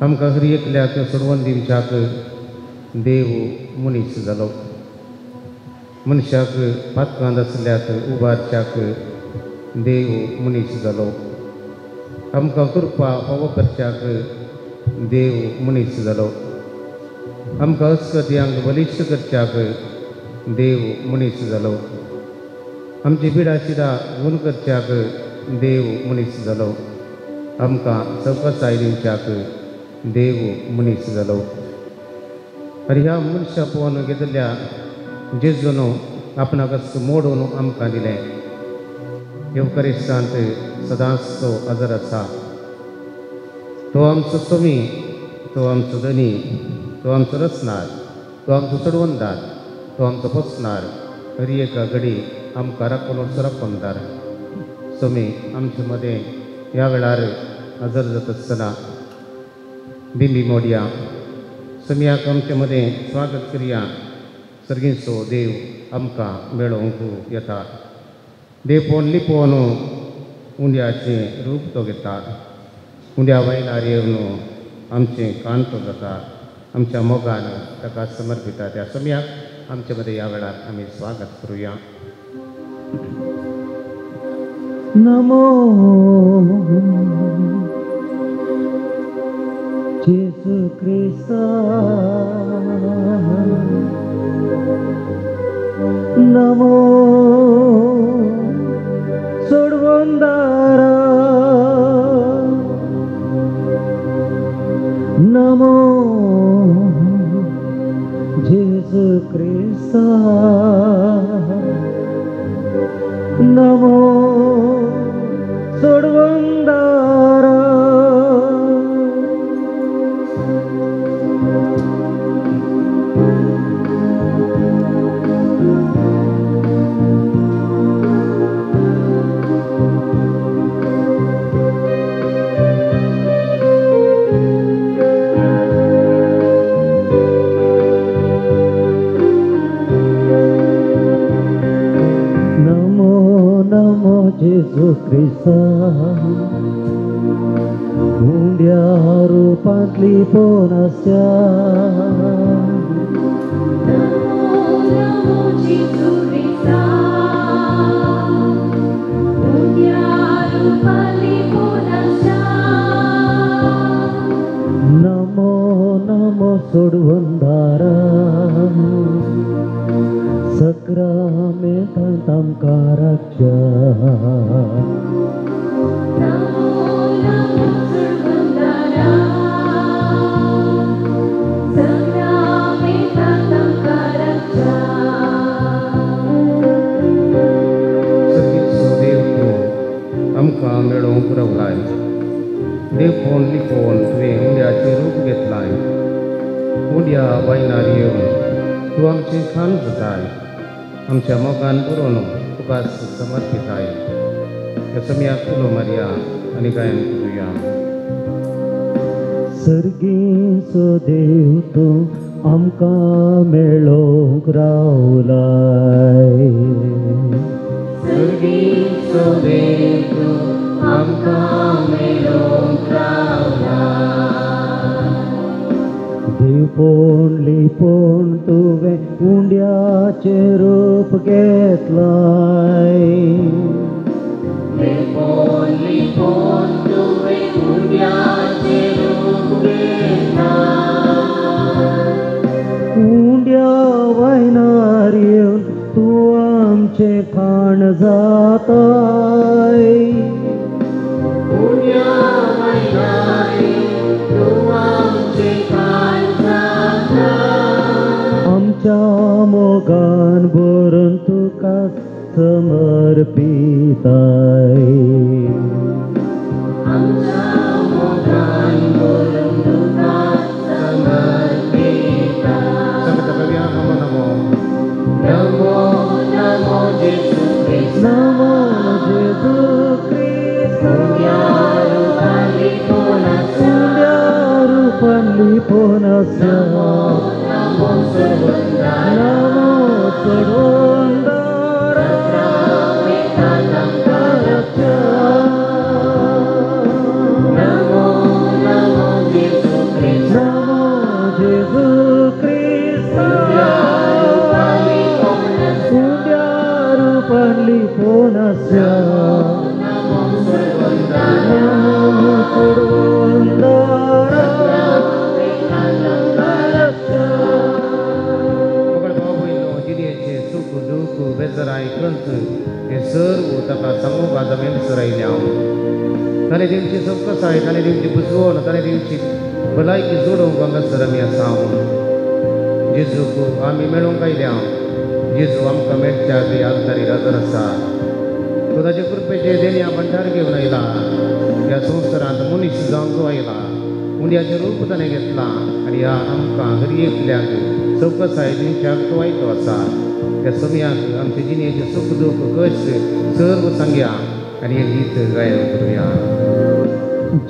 आमकां हर एकल्याक सोडवून दिवच्याक देव मनीस जालो. मनशाक पातकांत आसल्याक उबारच्याक देव मनीस जालो. आमकां कृपा फावो करच्याक देव मनीस जालो. आमकां अस्कत्यांक बलिश्ट करच्याक देव मनीस जालो. आमची पिडाशिरा गूण करच्याक देव मनीस जालो. आमकां सवकासाय दिवच्याक देव मनीस जालो. आनी ह्या मनशा पळोवन घेतिल्ल्या जेजून आपणाक मोडून आमकां दिलें. येवकरिस्तांत सदांच तो हजर आसा. तो आमचो स्वामी, तो आमचो धनी, तो आमचो रचणार, तो आमचो चडवणदार, तो आमचो पोसणार. हर एका घडी आमकां राखून राखणदार स्वामी आमचे मदें ह्या वेळार हजर जाता आसतना बिंबी मोडया. स्वामयाक आमचे मदें स्वागत करया. सर्गीचो देव आमकां मेळोवंक येता. देव पोवन लिपोवन उंड्याचें रूप तो घेता. उंड्या वयनार येवन आमचें कान तो जाता. आमच्या मोगान ताका समर्पिता. त्या स्वामयाक आमचे मदें ह्या वेळार आमी स्वागत करुया. नमो जेजू क्रिस्ता, नमो सोडवणदारा, नमो जेजू क्रिस्ता, नमो सोडवणदारा. जेजू क्रिस्ता, उंड्या रुपांतली पोनास्या, नमो नमो जेजू क्रिस्ता, उंड्या रुपांतली पोनास्या. नमो नमो सोडवणदारा, सक्रामेंतांत आमकां राखच्या. नमो नमो सोडवणदारा, सक्रामेंतांत आमकां राखच्या. सर्गीचो देव तूं आमकां मेळोवंक रावलाय. देव पोवन लिपोवन तुवें उंड्याचें रूप घेतलाय. उंड्या वयनार येवन तूं आमचें खाण जाताय. आमच्या मोगान बरोवन तुका समर्पिताय. ह्या सम्याक उलो मारया आनी गायन करुया. सर्गीचो देव तूं आमकां मेळोवंक रावलाय. सर्गीचो देव तूं आमकां मेळोवंक रावलाय. देव पोवन लिपोवन तुवें उंड्याचें रूप घेतलाय. देव पोवन लिपोवन तुवें उंड्याचें रूप घेतलाय. उंड्या वयनार येवन तूं आमचें खाण जाताय. उंड्या वयनार येवन तूं आमचें खाण जाताय. आमच्या मोगान भरून तुका समर्पिताय. आमच्या मोगान भरून तुका समर्पिताय. सांगता कवया नमो नमो. नमो नमो जेजू क्रिस्ता, नमो जेजू क्रिस्ता, उंड्या रुपांतली पोनास्या. उंड्या रुपांतली पोनास्या. नमो नमो सोडवणदारा, नमो सोडवणदारा, सक्रामेंतांत आमकां राखच्या. नमो नमो जेजू चवकसाय, ताणें दिवची बुजवण, ताणें दिवची भलायकी जोडूंक हांगासर आमी आसा. जेजूक आमी मेळोवंक आयल्या. जेजू आमकां मेळच्याक आलतारीर हजर आसा. तो ताचे कृपेचे देण्या भंडार घेवन आयला. ह्या संवसारांत मनीस जावन तो आयला. उंड्याचें रूप ताणें घेतलां आनी ह्या आमकां हर एकल्याक चवकसाय दिवच्याक तो आयतो आसा. ह्या समयाक आमचे जिणेचें सूख दूख कश्ट सर्व सांगया आनी हें गीत गायन करुया.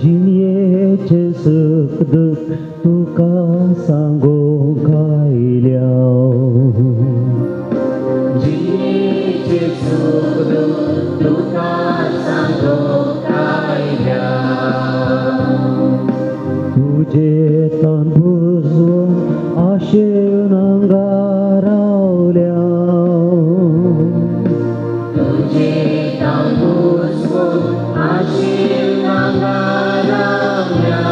जिणेचें सूख दूख तुका सांगूंक आयल्या. जिणेचें सूख दूख तुका सांगूंक आयल्या. तुजें तन बुजवून आशेन हांगा रावल्या. तुजें तन बुजवून आशेन हांगा रावल्या.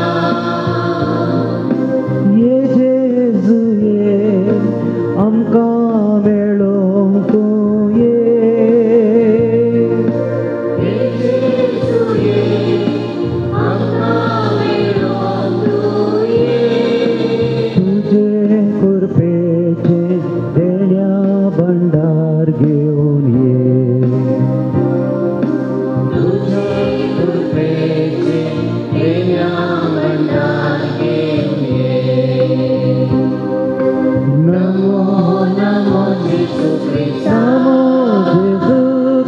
ये जेजू ये आमकां मेळोवंक तूं ये. ये जेजू ये आमकां मेळोवंक तूं ये. तुजे कृपेचें देण्या भंडार घेवन ये. तुजे कृपेचें देण्या भंडार घेवन ये. नमो नमो जेजू क्रिस्ता, नमो जेजू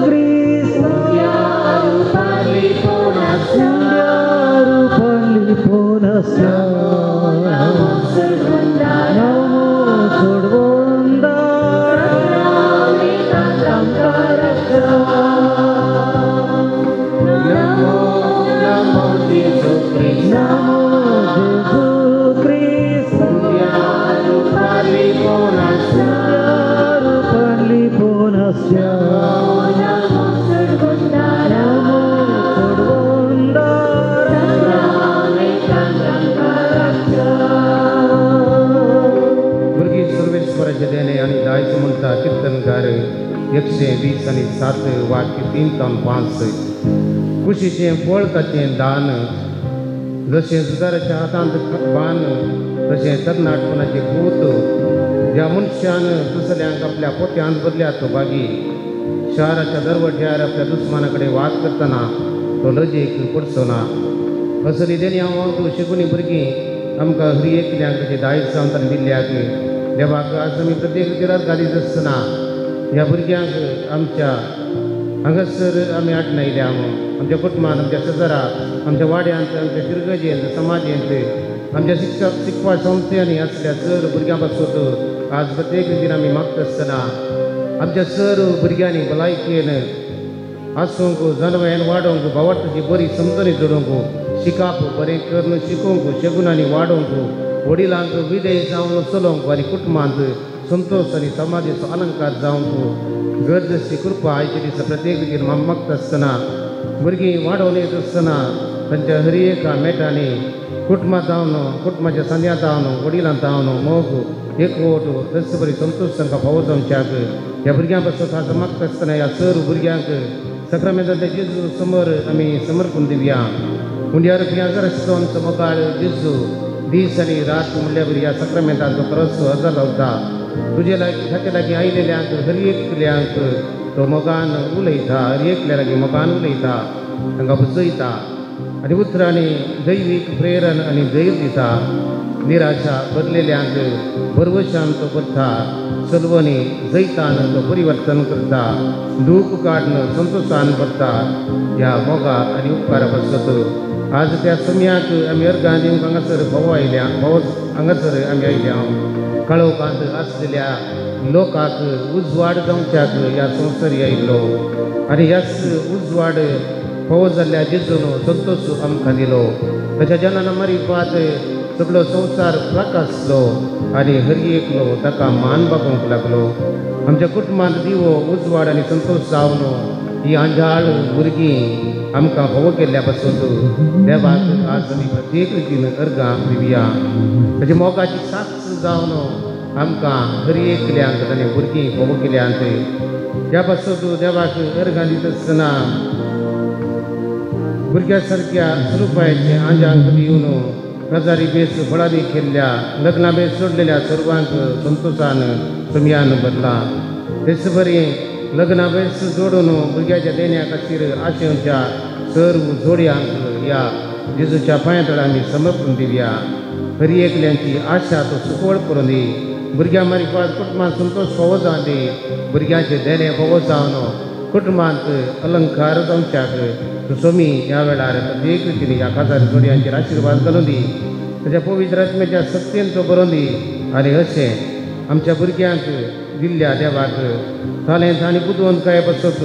क्रिस्ता, उंड्या रुपान लिपोवन आसा. उंड्या रुपान लिपोवन आसा. नमो सोडवणदारा, नमो सोडवणदारा, साक्रामेंतांत आमकां राखता. नमो नमो जेजू क्रिस्ता, नमो जेजू क्रिस्ता, उंड्या रुपान लिपोवन आसा. उंड्या रुपान लिपोवन आसा. नमो सोडवणदारा, नमो सोडवणदारा, साक्रामेंतांत आमकां राखता. भुरगीं सर्वेश्वराचें देणें आनी दायज म्हणटा किर्तनकार 120 आनी 7 वाक्य 3 तावन 5. कुशीचें फळ ताचें दान, जशें जुजाराच्या हातांत बान तशें तरणाटपणाचें भूत. ज्या मनशान दुसऱ्यांक आपल्या पोत्यांत बदल्या तो बागी. शाराच्या दरवट्यार आपल्या दुस्माना कडेन वाद करतना तो लजेक पडचो ना. असली देणी हांव शिकूनी भुरगीं आमकां हर एकल्यांक ताचें दायज जावन ताणें दिल्ल्याक देवाक आज आमी प्रत्येक दिरात घालीत आसतना ह्या भुरग्यांक आमच्या हांगासर आमी आटणायल्या. आमच्या कुटुंबांत, आमच्या शेजारा, आमच्या वाड्यांत, आमच्या फिरगजेंत, समाजेंत, आमच्या शिक्षक शिकपा संस्थेनी आसल्या सर भुरग्यां पासून आज प्रत्येक दिन आमी मागता आसतना आमच्या सर भुरग्यांनी भलायकेन आसूंक, जनवयान वाडोवंक, भावार्थाची बरी समजणी जोडूंक, शिकाप बरें करून शिकोवंक, शगुनांनी वाडोवंक, वडिलांक विधेय जावन चलोवंक आनी कुटुंबांत संतोश आनी समाजेचो अलंकार जावंक गरजेची कृपा आयचे दिसा प्रत्येक दिन मागता आसतना भुरगीं वाडोवन येत आसतना तांच्या हर एका मेटांनी कुटुंबां जावन, कुटुंबाच्या सांद्यांत जावन, वडिलांत जावन मोग एकवट तस बरी संतोश तांकां फावो जावच्याक ह्या भुरग्यां पासून आज मागता आसतना ह्या सर भुरग्यांक सक्रामेंतांतल्या जेजू समोर आमी समर्पण दिवया. उंड्या रुपया आसतो आमचो मोगाळ जेजू दीस आनी रात म्हणल्यार ह्या सक्रामेंतांचो खरोच हजर रावता. तुजे लागीं ताचे लागीं आयिल्ल्यांक हर एकल्यांक तो मोगान उलयता, हर एकल्या लागीं मोगान उलयता, तांकां बुजयता आनी उतरांनी दैवीक प्रेरण आनी धैर्य दिता. निराशा बदलेल्यांक भरवशान तो करता, सलवणी जैतान तो परिवर्तन करता, दूख काडून संतोशान भरता. ह्या मोगा आनी उपकारा पासत आज त्या सम्याक आमी अर्गां दिवंक हांगासर भोव आयल्या, भोव हांगासर आमी आयल्या. काळोखांत आसलेल्या लोकांक उजवाड जावच्याक ह्या संवसारी आयिल्लो आनी ह्याच उजवाड फावो जाल्ल्या जेजून संतोश आमकां दिलो. ताच्या जनान मारिफात सगळो संवसार प्रकासलो आनी हर एकलो ताका मान बागोवंक लागलो. आमच्या कुटुंबांत दिवो उजवाड आनी संतोश जावन ही आंजाळ भुरगीं आमकां फावो केल्ल्या पासून देवाक आज आमी प्रत्येक रितीन अर्गां दिवया. ताची मोगाची साक्ष जावन आमकां हर एकल्यांक ताणें भुरगीं फावो केल्यांत. ह्या पासून देवाक अर्गां दिता आसतना भुरग्या सारक्या स्वरुपाचे आंजांक दिवन रजारी बेस फळादी केल्ल्या लग्ना बेस सोडलेल्या सर्वांक संतोषान सोमयान भरला. तेच बरी लग्ना बेस जोडून भुरग्याच्या देण्या खातीर आशेवच्या सर्व जोडयांक ह्या जेजूच्या पांया तळा आमी समर्पण दिवया. हरी एकल्यांची आशा तो सुखवळ करून दी. भुरग्यां मारिफात कुटुंबांत संतोश फावो जावन दी. भुरग्यांचे देणें फावो जावन कुटुंबांत अलंकार जावच्याक तूं सोमी ह्या वेळार प्रत्येक रितीन ह्या काजार जोडयांचेर आशिर्वाद घालून दी. ताच्या पवित्र आत्म्याच्या सत्तेन तो बरोवन दी आनी अशें आमच्या भुरग्यांक दिल्ल्या देवाक तालेंत आनी बुदवंतकाये पासत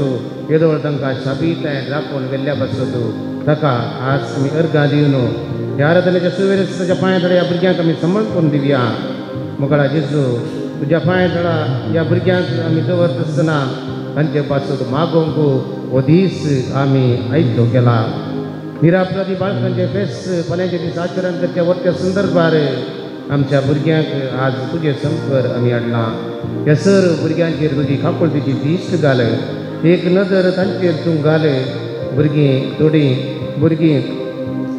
येदोळ तांकां शाबीतायेन राखून व्हेल्ल्या पासत ताका आज आमी अर्गां दिवन ह्या आराधनेच्या सुवेरेस ताच्या पांया तळा ह्या भुरग्यांक आमी समर्पण दिवया. मोगळा जेजू तुज्या पांया तळा ह्या भुरग्यांक आमी दवरता आसतना तांचे पासत मागोवंक हो दीस आमी आयतो केला. निरापराधी बाळकांचे फेस्त फाल्यांचे दीस आचरण करच्या वरत्या संदर्भार आमच्या भुरग्यांक आज तुजे संपर आमी हाडलां. ह्या सर भुरग्यांचेर तुजी काकुळतीची दिश्ट घाल, एक नदर तांचेर तूं घाल. भुरगीं थोडीं भुरगीं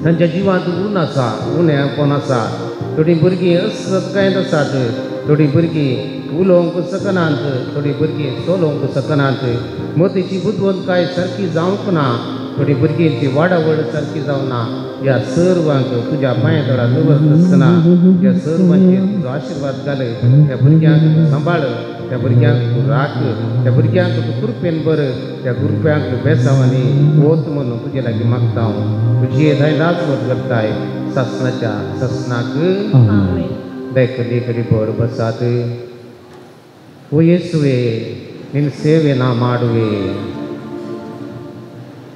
तांच्या जिवांत ऊन आसा, उणेपण आसा. थोडीं भुरगीं अस्वस्थकायेंत आसात, थोडीं भुरगीं उलोवंक शकनात, थोडीं भुरगीं चलोवंक शकनात. मतीची बुदवंतकाय सारकी जावंक ना, थोडीं भुरगींची वाडावळ सारकी जावना. ह्या सर्वांक तुज्या पांया तळा दवरता आसतना ह्या सर्वांचेर तुजो आशिर्वाद घाल. त्या भुरग्यांक तूं सांबाळ, त्या भुरग्यांक तूं राख, त्या भुरग्यांक तूं कृपेन भर, त्या भुरग्यांक बेसांवांनी वत म्हणून तुजे लागीं मागता हांव. तुजी थंय दासवत करताय सासणाच्या सासणाक. देखली कडी बर बसात. ओ ಯೇಸುವೆ, ನಿನ್ನ ಸೇವೆ ನಾ ಮಾಡುವೆ,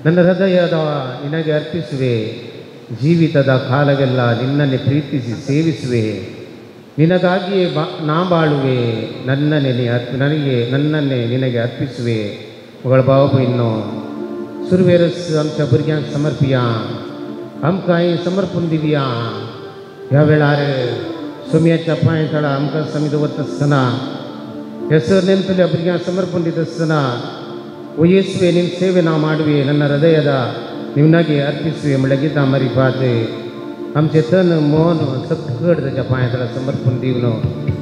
ನನ್ನ ಹೃದಯದ ನಿನಗೆ ಅರ್ಪಿಸುವೆ, ಜೀವಿತದ ಕಾಲವೆಲ್ಲ ನಿನ್ನನ್ನೇ ಪ್ರೀತಿಸಿ ಸೇವಿಸುವೆ, ನಿನಗಾಗಿಯೇ ನಾ ಬಾಳುವೆ, ನನ್ನನ್ನೇ ನನಗೆ ನನ್ನನ್ನೇ ನಿನಗೆ ಅರ್ಪಿಸುವೆ. मगळ भाव भयणींनो, सुरवेरच आमच्या भुरग्यांक समर्पिया, आमकांय समर्पण दिवया. ह्या वेळार सोमयाच्या पांया तळा आमकां आमी दवरता आसतना, ह्या सर नेमतल्या भुरग्यांक समर्पण दिता आसतना, ओ ಯೇಸುವೆ ನಿನ್ನ ಸೇವೆ ನಾ ಮಾಡುವೆ, ನನ್ನ ಹೃದಯದ ನಿನಗೆ ಅರ್ಪಿಸುವೆ म्हणल्यार गितां मारिफात आमचें तन मन सकट ताच्या पांया तळा समर्पण दिवन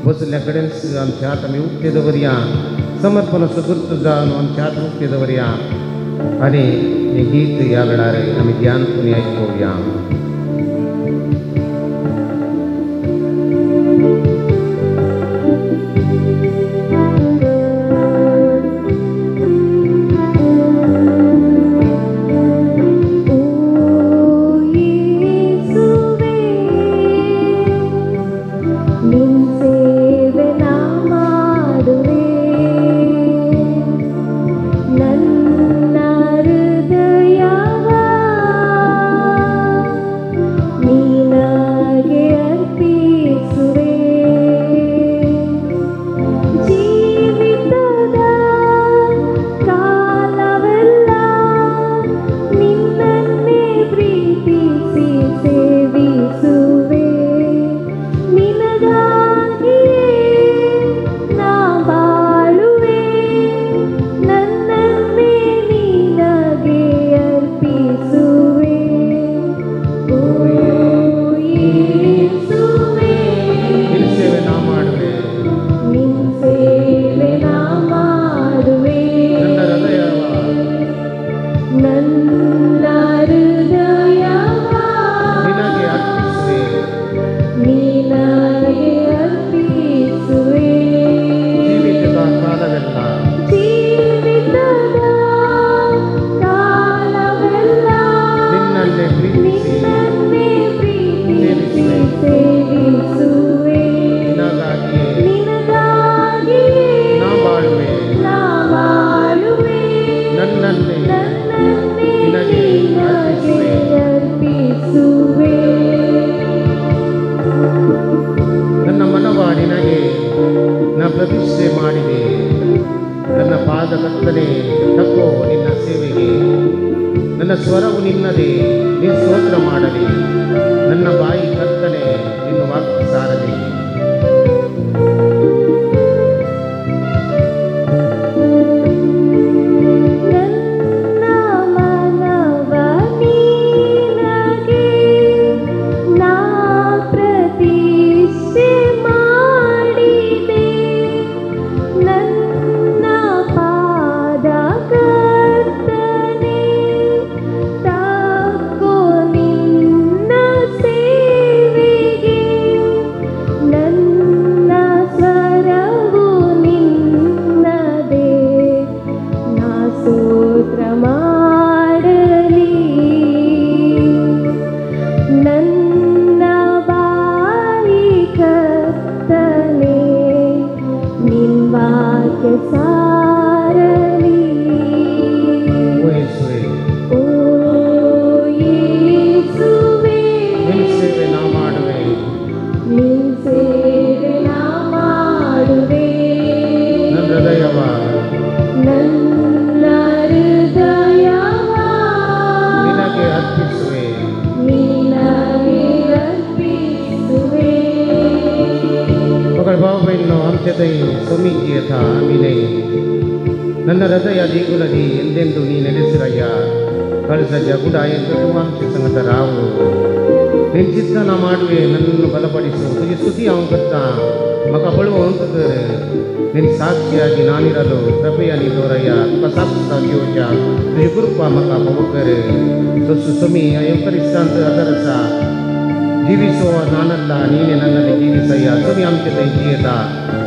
बसल्या कडेन आमचे हात आमी उक्ते दवरया. समर्पण असो गुर्त जावन आमचे हात उक्ते दवरया आनी हें गीत ह्या वेळार आमी ध्यान करून आयकुया. ನನ್ನ ಮನವ ನೀ ಸೇವೆ ನಾ ಮಾಡುವೆ, ನಿನ್ ಸೇವೆ ನಾ ಮಾಡುವೆ. ನನ್ನ ಹೃದಯವ, ನನ್ನ ಹೃದಯವ ನಿನಗೆ ಅರ್ಪಿಸುವೆ, ನಿನಗೆ ಅರ್ಪಿಸುವೆ. ಮಗಳ भाव बहिणींनो, आमचे थंय स्वामीजी येता आमी न्हय. ನನ್ನ ಹೃದಯ ದೇಗುಲದಿ ಎಂದೆಂದು ನೀ ನೆಲೆಸಿರಯ್ಯ. ಕಳಸಜ ಗುಡ ಎಂದು तूं आमचे संगत राव. ನಿನ್ ಚಿತ್ತ ನಾ ಮಾಡುವೆ, ನನ್ನನ್ನು ಬಲಪಡಿಸು. तुजी ಸ್ತುತಿ हांव करता, म्हाका बळवंत कर. ನಿನ್ ಸಾಕ್ಷಿಯಾಗಿ ನಾನಿರಲು ಕೃಪೆಯ ನೀ ತೋರಯ್ಯ. तुका साक्षात घेवच्या तुजी कृपा म्हाका फावो कर. ಸೊಸು ಸ್ವಾಮಿ ಎವಕರಿಸ್ತಾಂತ ಅದರಸ ಜೀವಿಸುವ ನಾನಲ್ಲ, ನೀನೆ ನನ್ನಲ್ಲಿ ಜೀವಿಸಯ್ಯ. ಸ್ವಾಮಿ आमचे थंय जियेता,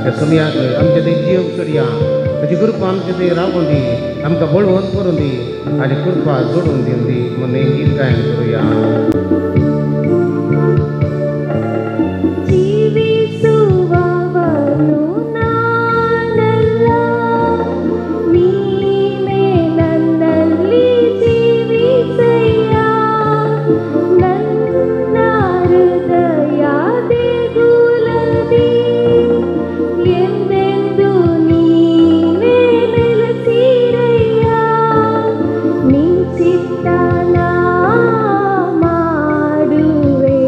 ह्या स्वामयाक आमचे थंय जियोवंक सोडया. ताची कृपा आमचे थंय रावूं दी, आमकां बळवंत करूं दी आनी कृपा जोडून दिवन दी म्हणून हें गीत गायन करुया. ಜೀವಿಸುವವನು ನಾನಲ್ಲ, ನೀನೇ ನನ್ನಲ್ಲಿ ಜೀವಿಸಯ್ಯ. ನನ್ನ ಹೃದಯ ದೇಗುಲದಿ ಎಂದೆಂದು ನೀನೇ ನೆಲೆಸಿರಯ್ಯ. ನಿನ್ ಚಿತ್ತ ನಾ ಮಾಡುವೆ,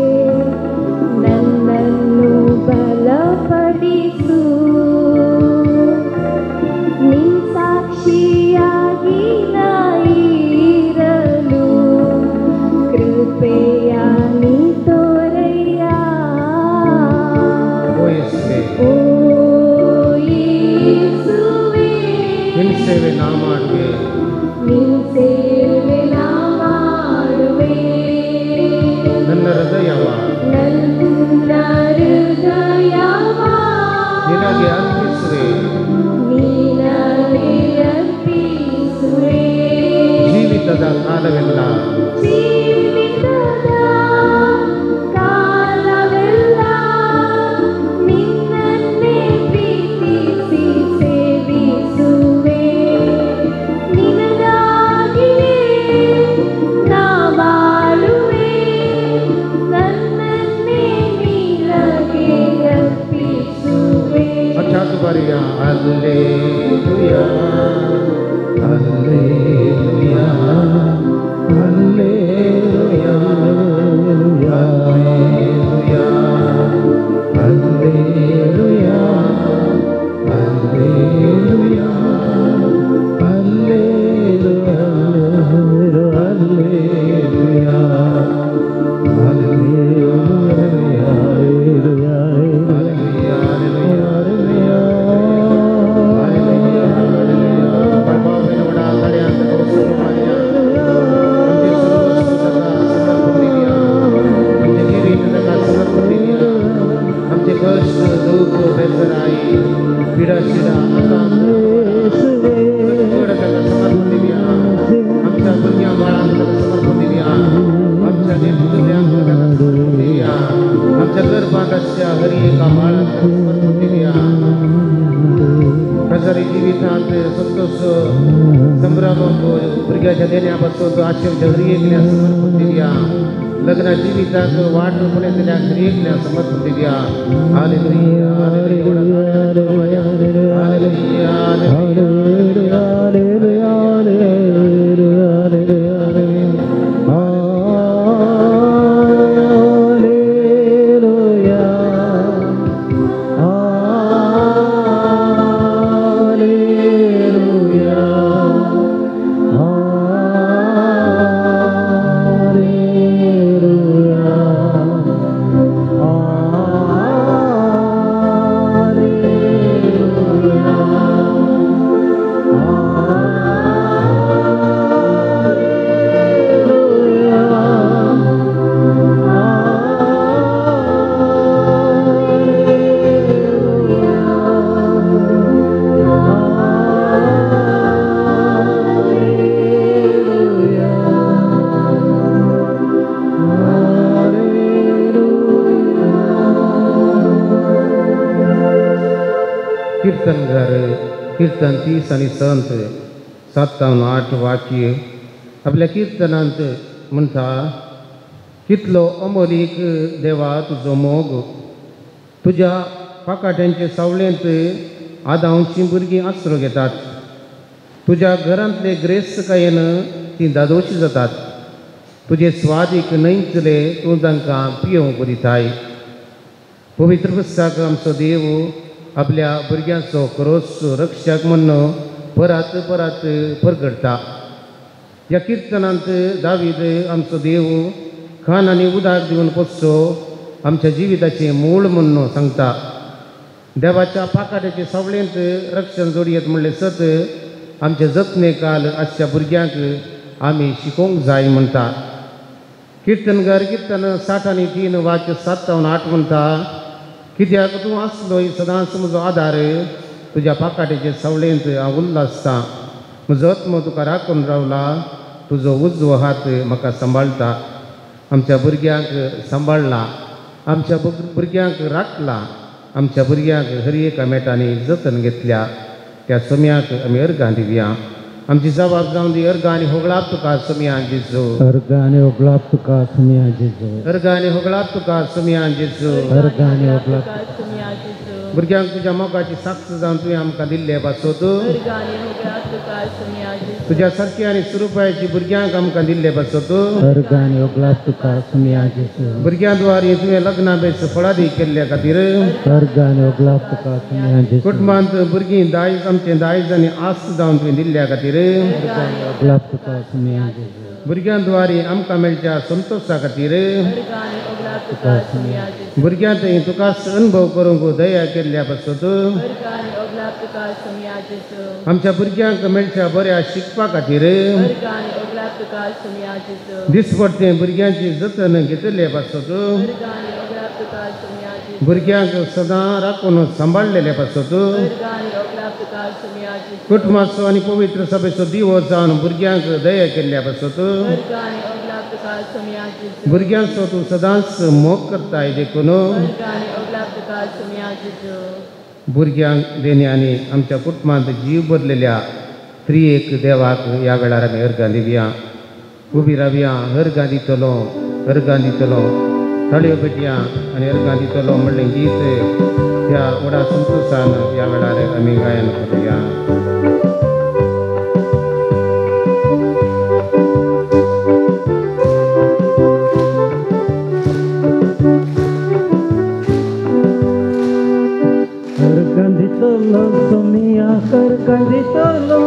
ನನ್ನನ್ನು ಬಲಪಡಿಸು. ನಿನ್ ಸಾಕ್ಷಿಯಾಗಿ ನಾ ಇರಲು ಕೃಪೆಯ ನೀ ತೋರಯ್ಯ. ಓ ಯೇಸುವೇ, ಓ ಯೇಸುವೇ, ನಿನ್ನ ಸೇವೆ ನಾ ಮಾಡುವೆ, ನಿನ್ ಸೇವೆ ನಾ ಮಾಡುವೆ. ನನ್ನ ಹೃದಯವ, ನನ್ನ ಹೃದಯವ ನಿನಗೆ ಅರ್ಪಿಸುವೆ, ನಿನಗೆ ಅರ್ಪಿಸುವೆ. ಜೀವಿತದ ಕಾಲವೆಲ್ಲ, ಜೀವಿತದ ಕಾಲವೆಲ್ಲ ನಿನ್ನನ್ನೇ ಪ್ರೀತಿಸಿ ಸೇವಿಸುವೆ. ನಿನಗಾಗಿಯೇ ನಾ ಬಾಳುವೆ, ನನ್ನನ್ನೇ ನಿನಗೆ ಅರ್ಪಿಸುವೆ. ಅಚ್ಚಾತು ಬಾರಿಯ hallelujah, hallelujah, hallelujah, hallelujah, hallelujah, hallelujah, hallelujah, hallelujah, आमचे कष्ट दुःख बेजराई पिडा शिडा समर्पण दिवया. आमच्या भुरग्यां बाळांक ताका समर्पण दिवया. आमच्या नेतृत्यांक ताका समर्पण दिवया. आमच्या गर्भांत आसच्या हर एका बाळाक ताका समर्पण दिवया. प्रसारी जिवितांत संतोष संभ्रम भुरग्याच्या देण्या पासून आशेवच्या हर एकल्या समर्पण दिवया. लग्न जिविताक वाट पळयतल्या हर एकल्या समर्पण दिवया. Hallelujah, hallelujah, hallelujah, hallelujah. कीर्तनकार कीर्तन 30 आणि संत 7 8 वाक्य आपल्या कीर्तनांत म्हणटा कितलो अमोलीक देवा तुजो मोग. तुज्या पाकाट्यांचे सावळेंत आदांवचीं भुरगीं आसरो घेतात. तुज्या घरांतले ग्रेस्तकायेन तीं दादोशी जातात. तुजे स्वादीक न्हंयतले तूं तांकां पियोवंक दिताय. पवित्र पुस्तक आमचो देव आपल्या भुरग्यांचो क्रोस रक्षक म्हूण परत परत परगडटा. ह्या किर्तनांत दावीद आमचो देव खाण आनी उदक दिवन पोसचो आमच्या जिविताचें मूळ म्हूण सांगता. देवाच्या पाकाट्याचे सावळेंत रक्षण जोडयेत म्हणलें सत आमचे जतने काल आसच्या भुरग्यांक आमी शिकोवंक जाय म्हणटा. किर्तनकार किर्तन 60 आनी 3 वाक्य 7 आनी 8 म्हणटा, कित्याक तूं आसलोय सदांच म्हजो आदार, तुज्या पाकाट्याचे सावळेंत हांव उल्लासतां. म्हजो आत्मो तुका राखून रावला, तुजो उजवो हात म्हाका सांबाळटा. आमच्या भुरग्यांक सांबाळ्ळा, आमच्या भुरग्यांक राखला, आमच्या भुरग्यांक हर एका मेटांनी जतन घेतल्या. त्या सोम्याक आमी अर्गां दिवया. आमची जबाब जावन दी. अर्गां आनी होगळाप तुका सोम्या जेजू. अर्गां आनी होगळाप तुका सोम्या जेजू. अर्गां आनी होगळाप तुका सोम्या जेजू. अर्गां आनी होगळाप तुका. भुरग्यांक तुज्या मोगाची साक्ष जावन तुवें आमकां दिल्ले पासत, तुज्या सारकी आनी सुरुपायाची भुरग्यांक आमकां दिल्ले पासत, अर्गां आनी होगळाप तुका सोम्या जेजू. भुरग्यां द्वारे तुवें लग्ना बेस फळादी केल्ल्या खातीर, अर्गां आनी होगळाप तुका सोम्या जेजू. कुटुंबांत भुरगीं दायज आमचें दायज आनी आस्त जावन तुवें दिल्ल्या खातीर, अर्गां आनी होगळाप तुका सोम्या जेजू. भुरग्यां द्वारे आमकां मेळच्या संतोशा खातीर, तुका सोम्या जेजू. भुरग्यां थंय तुकाच अनुभव करूंक दया केल्ल्या पासत, आमच्या भुरग्यांक मेळच्या बऱ्या शिकपा खातीर, दिसपडटे भुरग्यांची जतन घेतले पासत, भुरग्यांक सदां राखून सांबाळलेले पासत, कुटुंबाचो आनी पवित्र सभेचो दिवो जावन भुरग्यांक दया केल्ल्या पासत, भुरग्यांचो तूं सदांच मोग करताय देखून भुरग्यांक देण्यांनी आमच्या कुटुंबांत जीव बदलेल्या त्रिएक देवाक ह्या वेळार आमी अर्गां दिवया. उबी रावया. अर्गां दितलो, अर्गां दितलो, ताळयो पेटया आनी अर्गां दितलो म्हणलें गीत ह्या व्हडा संतोशान ह्या वेळार आमी गायन करुया. अर्गां दितलो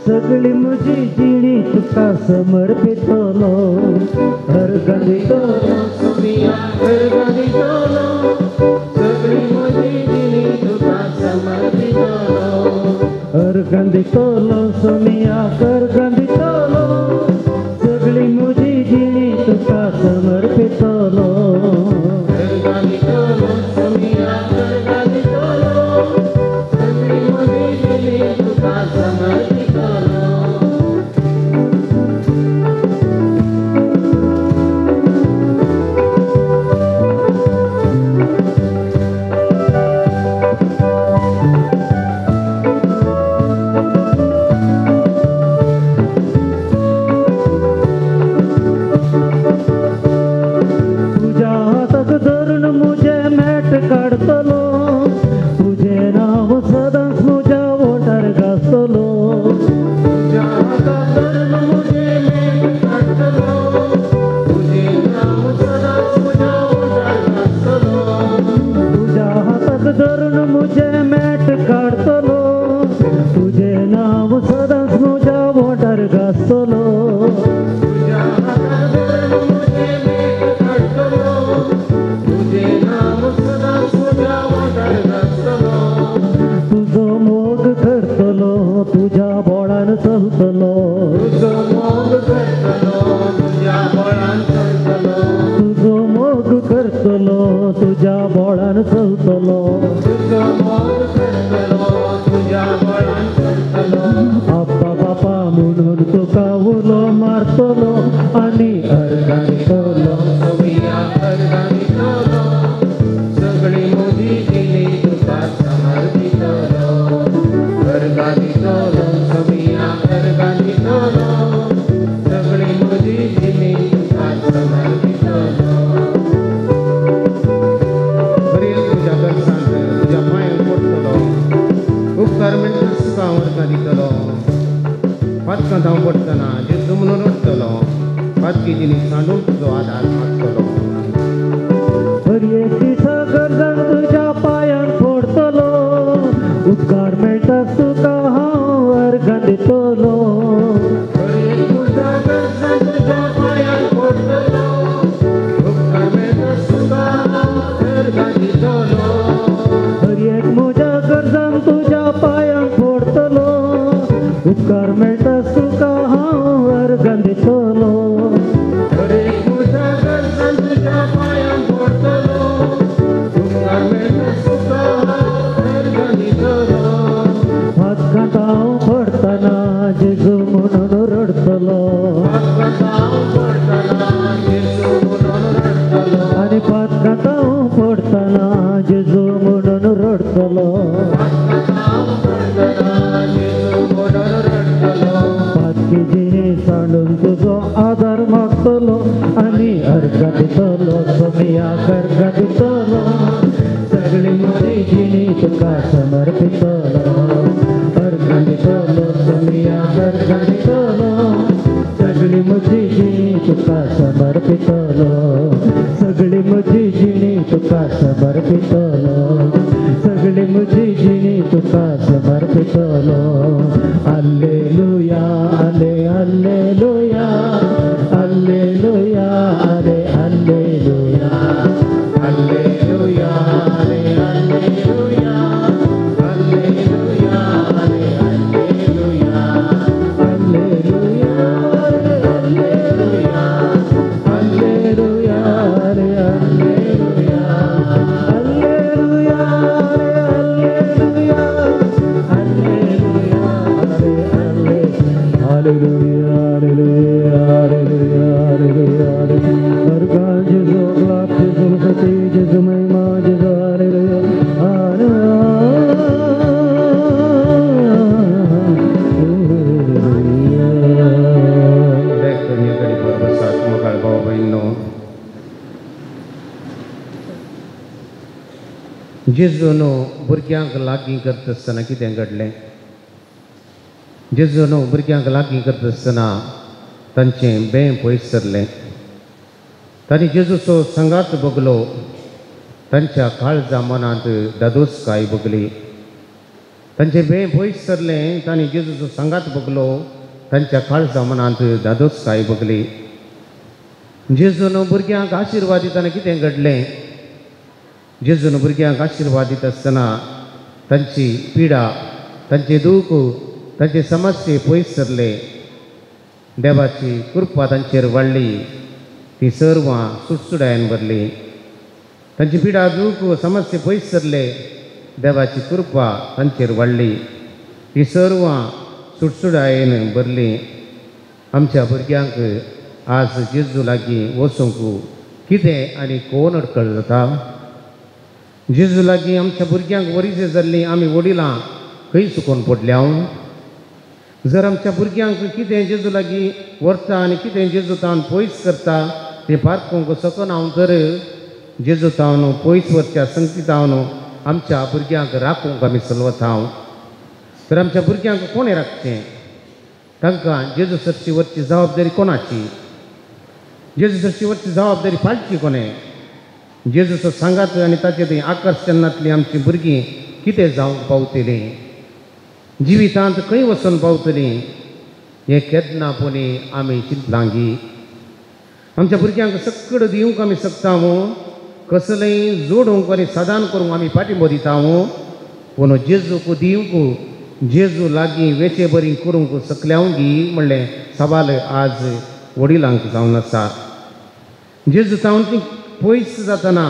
सगळी म्हजी जिणी तुका समर्पितलो. अर्गां दितलो सोमिया, अर्गां दितलो, सगळी म्हजी जिणी तुका समर्पितलो. अर्गां दितलो सोमिया, अर्गां दितलो, सगळी म्हजी जिणी तुका समर्पितलो. अर्गां दितलो सोमिया, अर्गां दितलो, सगळी म्हजी जिणी तुका समर्पितलो. तुज्या हाताक धरून म्हजें मेट काडटलो, तुजें नांव सदांच म्हज्या वोंठार गाजतलो. तुज्या हाताक धरून म्हजें मेट काडटलो, तुजें नांव सदांच म्हज्या वोंठार गाजतलो. तुज्या हाताक धरून म्हजें मेट काडटलो, तुजें नांव सदांच म्हज्या वोंठार गाजतलो. तुज्या हाताक धरून म्हजें मेट काडटलो, तुजें नांव सदांच म्हज्या वोंठार गाजतलो. तुजो मोग करतलो, तुज्या बोळान चलतलो. तुजो मोग करतलो, तुज्या बळान चलतलो. तुजो मोग करतलो, तुज्या बोळान चलतलो. तुजो मोग करतलो, तुज्या बळान चलतलो. आप्पा बापा म्हणून तुका उलो मारतलो आनी अर्गां दितलो. सोमिया, अर्गां दितलो, सगळी म्हजी जिणी तुका समर्पितलो. अर्गां दितलो सोमिया, अर्गां दितलो, सगळी म्हजी जिणी तुका समर्पितलो. जिणी सांडून तुजो आदार मागतलो. हर एक दिसा गरजान तुज्या पांयांक पडटलो, उपकार मेळटा तुका हांव अर्गां दितलो. हर एक तुज्या गरजान तुज्या पांयांक पडटलो, उपकार मेळटा तुका हांव अर्गां दितलो. हर एक म्हज्या गरजान तुज्या पांयांक पडटलो, उपकार मेळटा तुका हांव अर्गां दितलो. हर एक म्हज्या गरजान तुज्या पांयांक पडटलो, उपकार मेळटा तुका हांव अर्गां दितलो. पातकांत हांव पडटना जेजू म्हणून रडटलो, पातकांत हांव पडटना जेजू म्हणून रडटलो. आनी पातकांत हांव पडटना जेजू म्हणून रडटलो. पातकांत हांव पडटना जेजू म्हणून रडटलो. पातकी जिणी सांडून तुजो आदार मागतलो आनी अर्गां दितलो, सोमयाक अर्गां दितलो. सगळी म्हजी जिणी तुका समर्पितलो, अर्गां दितलो, सोमयाक अर्गां दितलो. सगळी म्हजी जिणी तुका समर्पितलो, सगळी म्हजी जिणी तुका समर्पितलो, सगळी म्हजी जिणी तुका समर्पितलो. आल्लेलुया आले आल्लेलुया, आल्लेलुया आले आल्लेलुया, आल्लेलुया आले आल्लेलुया, आल्लेलुया आले आल्लेलुया, आल्लेलुया आले आल्लेलुया, आल्लेलुया आले आल्लेलुया, आल्लेलुया आले आल्लेलुया, आल्लेलुया आले alleluia. Hallelujah hallelujah hallelujah hallelujah hallelujah. अर्गां जेजू ग्लाप जेजू सती जेजू महिमा जेजू हालेलुया हालेलुया. लेख घडी बसात मोगाळ भाव भयणो. जेजून भुरग्यांक लागीं करता आसतना कितें घडलें? जेजून भुरग्यांक लागीं करता आसतना तांचें बें पयस सरलें. तांणी जेजूचो सांगात भोगलो, तांच्या काळजा मनांत दादोसकाय भोगली. तांचें बें पयस सरलें, तांणी जेजूचो सांगात भोगलो, तांच्या काळजा मनांत दादोसकाय भोगली. जेजून भुरग्यांक आशिर्वाद दितना कितें घडलें? जेजून भुरग्यांक आशिर्वाद दिता आसतना तांची पिडा, तांचें दूख, तांचे समस्ये पयस सरले. देवाची कृपा तांचेर वाडली, ती सर्वां सुटसुडायेन भरली. तांची पिडा, दूख, समस्ये पयस सरले, देवाची कृपा तांचेर वाडली, ती सर्वां सुटसुडायेन भरली. आमच्या भुरग्यांक आज जेजू लागीं वचूंक कितें आनी कोण अडखळ जाता? जेजू लागीं आमच्या भुरग्यांक वरीचे जाल्लीं आमी वडिलां खंय चुकोवन पडल्या? जर आमच्या भुरग्यांक कितें जेजू लागीं व्हरता आनी कितें जेजू तावन पयस करता तें पारखूंक शकना हांव, तर जेजू तावन पयस व्हरच्या संगती तावन आमच्या भुरग्यांक राखूंक आमी चलवता हांव. तर आमच्या भुरग्यांक कोणें राखचें? तांकां जेजू सरशी व्हरची जबाबदारी कोणाची? जेजू सरशी व्हरची जबाबदारी पाळची कोणें? जेजूचो सांगात आनी ताचें थंय आकर्शणांतलीं आमचीं भुरगीं कितें जावंक पावतलीं? जिवितांत खंय वचून पावतलीं? हें केन्ना पुणी आमी चिंतलां गी? आमच्या भुरग्यांक सक्कड दिवंक आमी शकता, कसलेंय जोडूंक आनी सादान करूंक आमी पाठिंबो दिता, पूण जेजूक दिवंक, जेजू लागीं वेचे बरी करूंक शकल्या गी म्हणलें सवाल आज वडिलांक जावन आसा. जेजू तावन ती पयस जातना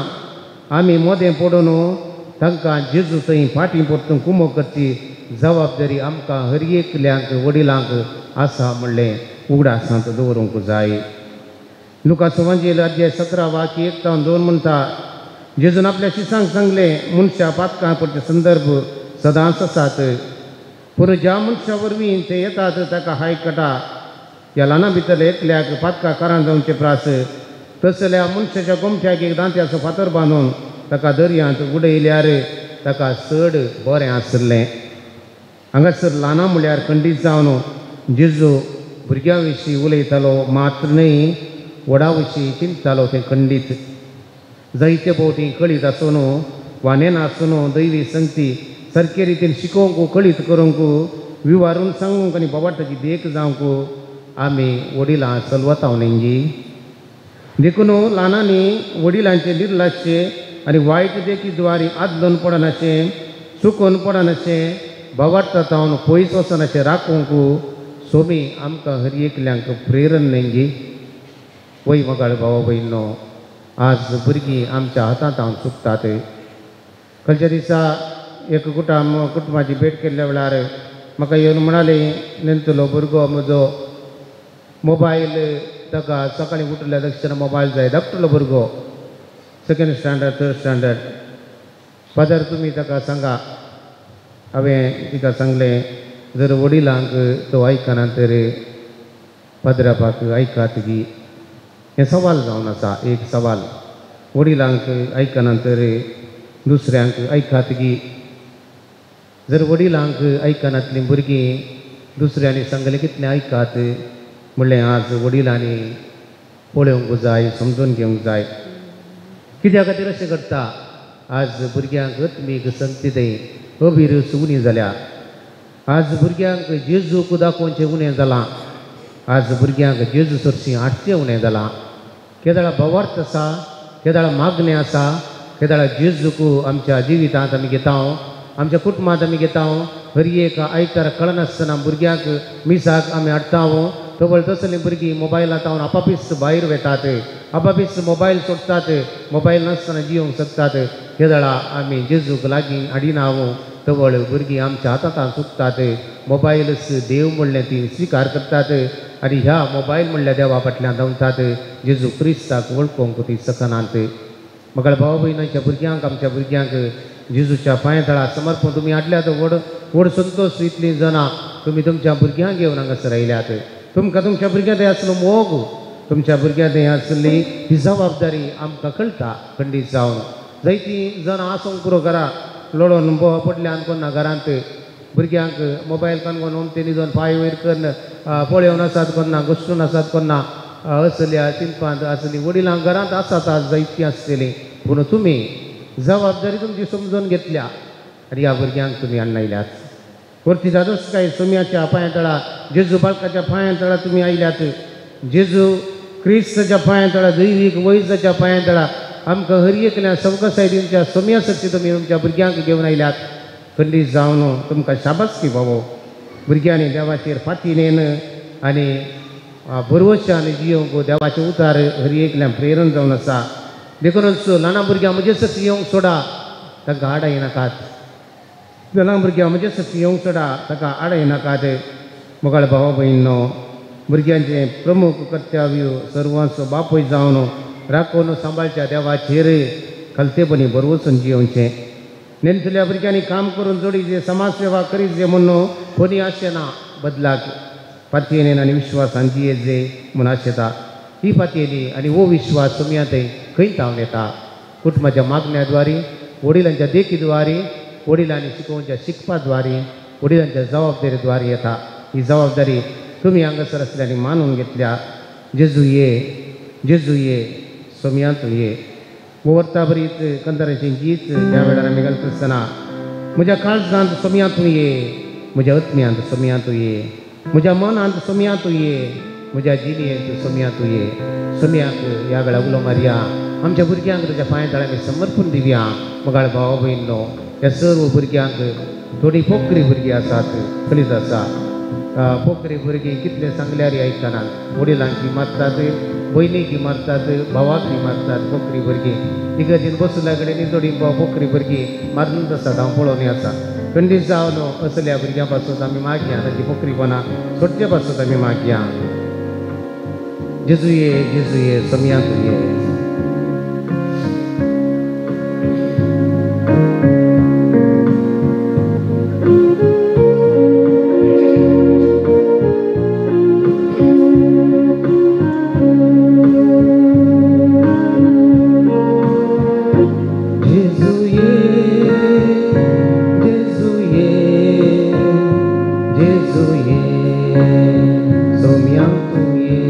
आमी मोदें पडून तांकां जेजू थंय फाटीं परतून कुमो करची जबाबदारी आमकां हर एकल्यांक वडिलांक आसा म्हणलें उगडासांत दवरूंक जाय. लुकास वांजेल अध्याय 17 वाक्य 1 तावन 2 म्हणटा, जेजून आपल्या शिसांक सांगलें, मनशा पातकां पडचे संदर्भ सदांच आसात, पूण ज्या मनशा वरवीं ते येतात ताका हाय कटा. ह्या ल्हाना भितरल्या एकल्याक पातकां कारां जावचे प्रास तसल्या मनशाच्या गोमट्याक एक दांत्याचो फातर बांदून ताका दर्यांत उडयल्यार ताका चड बरें आसलें. हांगासर ल्हानां म्हळ्यार खंडीत जावन जेजू भुरग्यां विशीं उलयतालो मात्र न्हय, व्हडा विशीं चिंततालो तें खंडीत. जायते फावटी कळीत आसून वा नेनासून दैवी संगती सारके रितीन शिकोवंक कळीत करूंक विवारून सांगूंक आनी बोवाटाची देख जावंक आमी वडिलां चलवता न्ही. देखून ल्हानांनी वडिलांचें निर्लक्ष आनी वायट देखी द्वारी आदलून पडनाशें चुकून पडनाशें बोवाटा जावन पयस वचनाशें राखूंक सोमी आमकां हर एकल्यांक प्रेरण न्ही. वय मगाळ भावा भयणो, आज भुरगीं आमच्या हातांत हांव चुकतात. खंयच्या दिसा एक कुटुंबाची भेट केल्ल्या वेळार म्हाका येवन म्हणाले, नेंतलो भुरगो म्हजो मोबायल ताका सकाळीं उठल्या दक्षिण मोबायल जाय, धाकटुलो भुरगो second standard third standard. Father तुमी ताका सांगा. हांवें तिका सांगलें, जर वडिलांक तो आयकना तर पाद्रापाक आयकात गी? हें सवाल जावन आसा, एक सवाल. वडिलांक आयकना तर दुसऱ्यांक आयकात गी? जर वडिलांक आयकनातलीं भुरगीं दुसऱ्यांनी सांगलें कितलें आयकात म्हणलें आज वडिलांनी पळोवंक जाय, समजून घेवंक जाय. कित्या खातीर अशें घडटा? आज भुरग्यांक आत्मीक संगती थंय अभिरूच उणी जाल्या. आज भुरग्यांक जेजूक दाखोवचें उणें जालां. आज भुरग्यांक जेजू सरशीं हाडचें उणें जालां. केदळा भावार्थ आसा, केदळा मागणें आसा, केदळा जेजूक आमच्या जिवितांत आमी घेता, आमच्या कुटुंबांत आमी घेता. हर एक आयतार कळनासतना भुरग्यांक मिसाक आमी हाडटा. तवळ तसलीं भुरगीं मोबायलांत आपापीस भायर वेतात, आपापीस मोबायल सोडटात, मोबायल नासतना जियोंक शकतात. केदळा आमी जेजूक लागीं हाडिना तवळ भुरगीं आमच्या हातांत चुकतात. मोबायलच देव म्हणलें ती स्विकार करतात आनी ह्या मोबायल म्हणल्या देवा फाटल्यान धांवतात. जेजू क्रिस्ताक वळखूंक ती शकनात. मगळ भाव भयणांच्या भुरग्यांक आमच्या भुरग्यांक जेजूच्या पांया तळा समर्पण तुमी हाडल्यात. व्हड व्हड संतोश इतलीं जाणां तुमी तुमच्या भुरग्यांक घेवन हांगासर आयल्यात. तुमकां तुमच्या भुरग्यां थंय आसलो मोग, तुमच्या भुरग्यां थंय आसली ही जबाबदारी आमकां कळटा. खंडीत जावन जायतीं जाणां आसूंक पुरो घरा लोळोन बोवा पडल्यान कोन्ना घरांत भुरग्यांक मोबायल कानगोन ओमते न्हिदोन पांय वयर करून पळोवन आसात कोन्ना, घसटून आसात कोन्ना. असल्या चिंतपांत आसली वडिलां घरांत आसात आज जायतीं आसतलीं. पूण तुमी जबाबदारी तुमची समजून घेतल्या आनी ह्या भुरग्यांक तुमी हाडून आयल्यात. वरती जादोस काय सोम्याच्या पांया तळा, जेजू बाळकाच्या पांया तळा तुमी आयल्यात. जेजू क्रिस्ताच्या पांया तळा, दैवीक वैजाच्या पांया तळा आमकां हर एकल्या सवकसाय तुमच्या सोम्या सरशी तुमी तुमच्या भुरग्यांक घेवन आयल्यात. खंडीत जावन तुमकां शाबासकी बाबो. भुरग्यांनी देवाचेर फाती नेन आनी भरवशान जियोवंक देवाचें उतार हर एकल्यान प्रेरण जावन आसा. देखूनच ल्हान भुरग्यां म्हजे सरशी येवंक सोडा, तांकां आडाय नाकात. ल्हान भुरग्यां म्हजे सरशी येवंक सोडा, ताका आडाय नाकात. मोगाळ भावा भयणो, भुरग्यांचें प्रमुख कर्तव्य सर्वांचो बापूय जावन राखून सांबाळच्या देवाचेर खालतेपणी भरवसून जियोवचें. नेणटल्या भुरग्यांनी काम करून जोडीचे, समाज सेवा करीत जे म्हणून कोणी आशेना, बदलाक पातयेन आनी विश्वासान जियेत जे म्हूण आशेता. ही पातयेली आनी हो विश्वास तुमी थंय खंय तावन येता? कुटुंबाच्या मागण्या द्वारी, वडिलांच्या देखीद्वारी, वडिलांनी शिकोवच्या शिकपा द्वारी, वडिलांच्या जबाबदारी द्वारी येता. ही जबाबदारी तुमी हांगासर आसल्यांनी मानून घेतल्या. जेजू ये, जेजू ये, सोमयांत ये. वर्ता बरीच कंदराचें गीत ह्या वेळार आमी घालता आसतना, म्हज्या काळजांत सोमयांत ये, म्हज्या आत्म्यांत सोमयांत ये, म्हज्या मनांत सोमयांत ये, म्हज्या जिणेंत सोमयांत ये. सोमयाक ह्या वेळार उलो मारया. आमच्या भुरग्यांक ताच्या पांया तळा आमी समर्पण दिवया. मगाळ भाव भयणो, ह्या सर्व भुरग्यांक, थोडीं पोकरी भुरगीं आसात, कळीत आसा. पोकरी भुरगीं कितलें सांगल्यार आयकनात. वडिलांकी मारतात, भयणीकी मारतात, भावाकी मारतात. पोकरी भुरगीं इगर्जेन बसल्या कडेन थोडीं पोकरी भुरगीं मारून आसात, हांव पळोवनी आसा. खंडीत जावन असल्या भुरग्यां पासून आमी मागया, तांची पोकरीपणां सोडचे पासून आमी मागया. जेजू ये, जेजू ये, सोमयांत ये. जेजू ये, जेजू ये, जेजू ये, सोमयांत ये.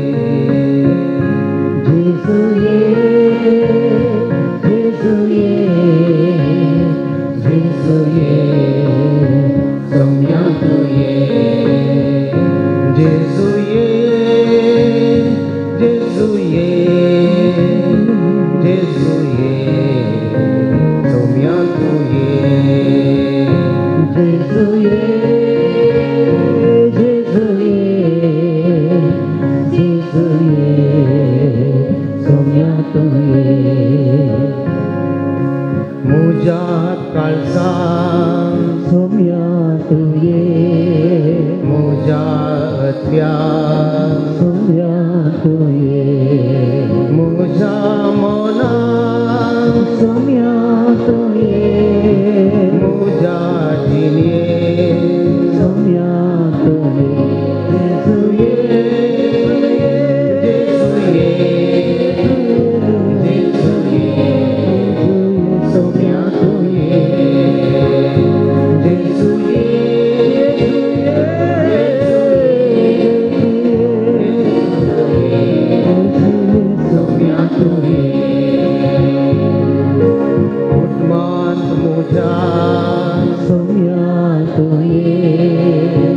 जेजू ये, जेजू ये, जेजू ये, सोम्या तूं ये। मुज्या काळजान सोम्या तूं ये, मुज्या हत्यान सोम्या तूं ये, मुज्या मनान सोम्या तूं ये, मुज्या जिणेन सोम्या तूं ये। जेजू ये, जेजू ये, जेजू ये, सोम्या तूं ये। जेजू ये, जेजू ये, सोम्या तूं ये। कुटुंबांत मुज्या सोम्या तूं ये,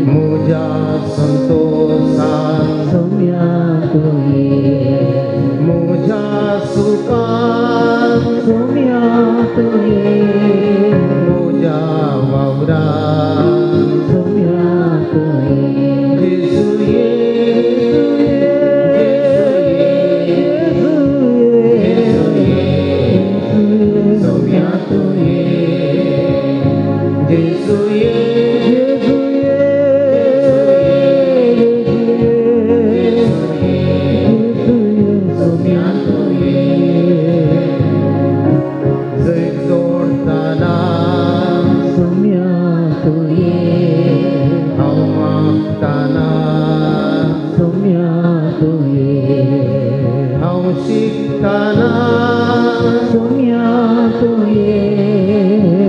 मुज्या संतोषान सोम्या तूं ये, मुज्या सुखान सोम्या तूं ये, मुज्या वावरान सोम्या तूं ये। जेजू ये, जेजू ये, जेजू ये, सोम्या तूं ये। जेजू ये, जेजू ये, जेजू ये, सोम्या तूं ये। जैत जोडताना सोम्या तूं ये, हांव मागताना सोम्या तूं ये, हांव शिकताना सोम्या तूं ये,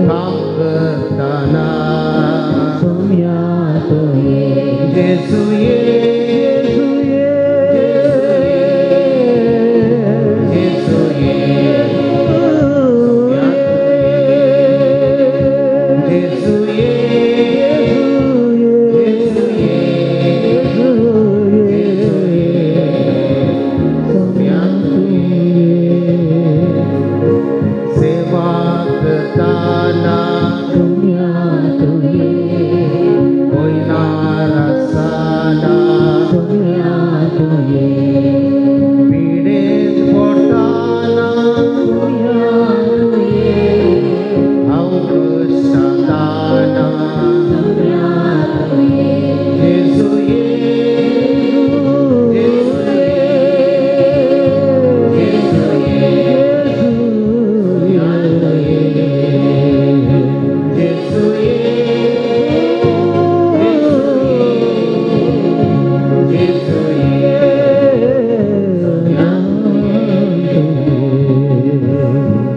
काम करताना सोम्या तूं ये। जेजू ये, जेजू ये, जेजू ये, सोम्या तूं ये। जेजू ये, जेजू ये, जेजू ये, सोम्या तूं ये। सेवा करताना सोम्या तूं ये, होयनार आसतना सोम्या तूं ये, पिडेंत पडटाना सोम्या तूं ये, हांव कश्टाताना सोम्या तूं ये। जेजू ये, जेजू ये, जेजू ये, सोम्या तूं ये। जेजू ये, जेजू ये, जेजू ये, सोम्या तूं ये।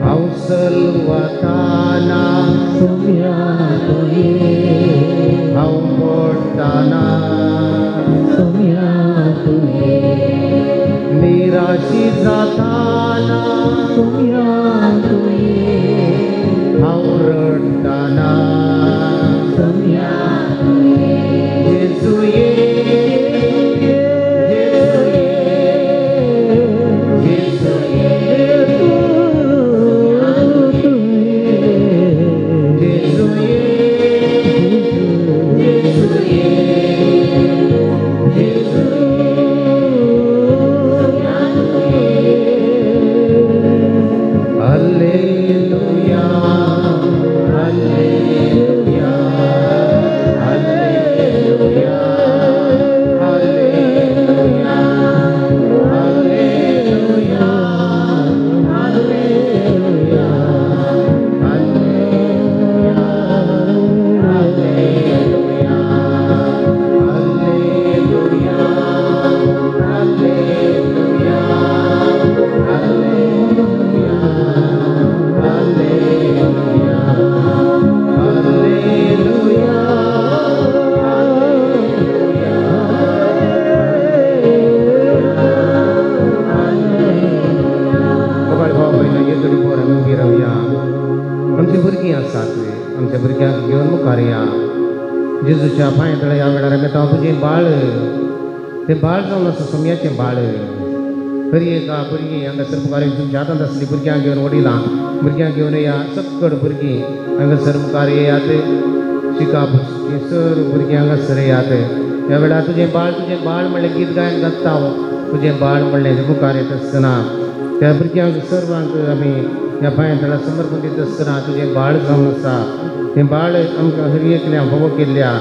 हांव सलवताना सोम्या तूं ये, हांव पडटाना सोम्या तूं ये, निराशी जाताना सोम्या तूं ये, हांव रडटाना सोम्या तूं ये। जेजू ये, जेजू ये, जेजू ये, जेजू ये, जेजू ये, जेजू ये, सोम्या तूं ये। Hallelujah, hallelujah, hallelujah, hallelujah, hallelujah, hallelujah, hallelujah, hallelujah, hallelujah, hallelujah, hallelujah, hallelujah, hallelujah, कबाळ भाव भयणां येदोळी पोर आमी उबी रावया। आमची भुरगीं आसात, आमच्या भुरग्यांक घेवन मुखार या। जेजूच्या पांय तळे ह्या वेळार आमी आतां तुजें बाळ, तें बाळ जावन आसा सोम्याचें बाळ। हर एका भुरगीं हांगासर मुखार तुमच्या हातांत आसली भुरग्यांक घेवन वडिलां भुरग्यांक घेवन या। सक्कड भुरगीं हांगासर मुखार येयात। चिकाप सर भुरगीं हांगासर येयात. ह्या वेळार तुजें बाळ म्हणलें गीत गायन घालता हांव. तुजें बाळ म्हणलें मुखार येता आसतना त्या भुरग्यांक सर्वांक आमी ह्या पांया तळा समर्पण दिता आसतना तुजें बाळ जावन आसा तें बाळ आमकां हर एकल्या फावो केल्ल्या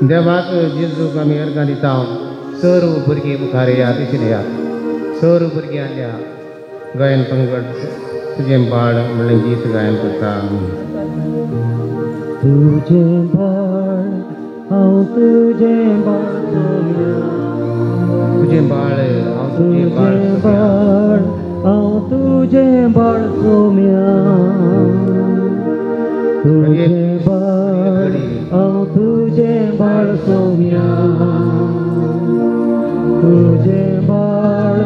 देवाक जेजूक आमी अर्गां दिता. सर्व भुरगीं मुखार येयात, तशें येयात सर्व भुरगीं आल्या गायन पंगड तुजें बाळ म्हणलें गीत गायन करता. तुजें बाळ हांव तुजें बाळ सोम्या, तुजें बाळ हांव तुजें बाळ बाळ हांव तुजें बाळ सोम्या, तुजें बाळ हांव तुजें बाळ सोम्या, तुजें बाळ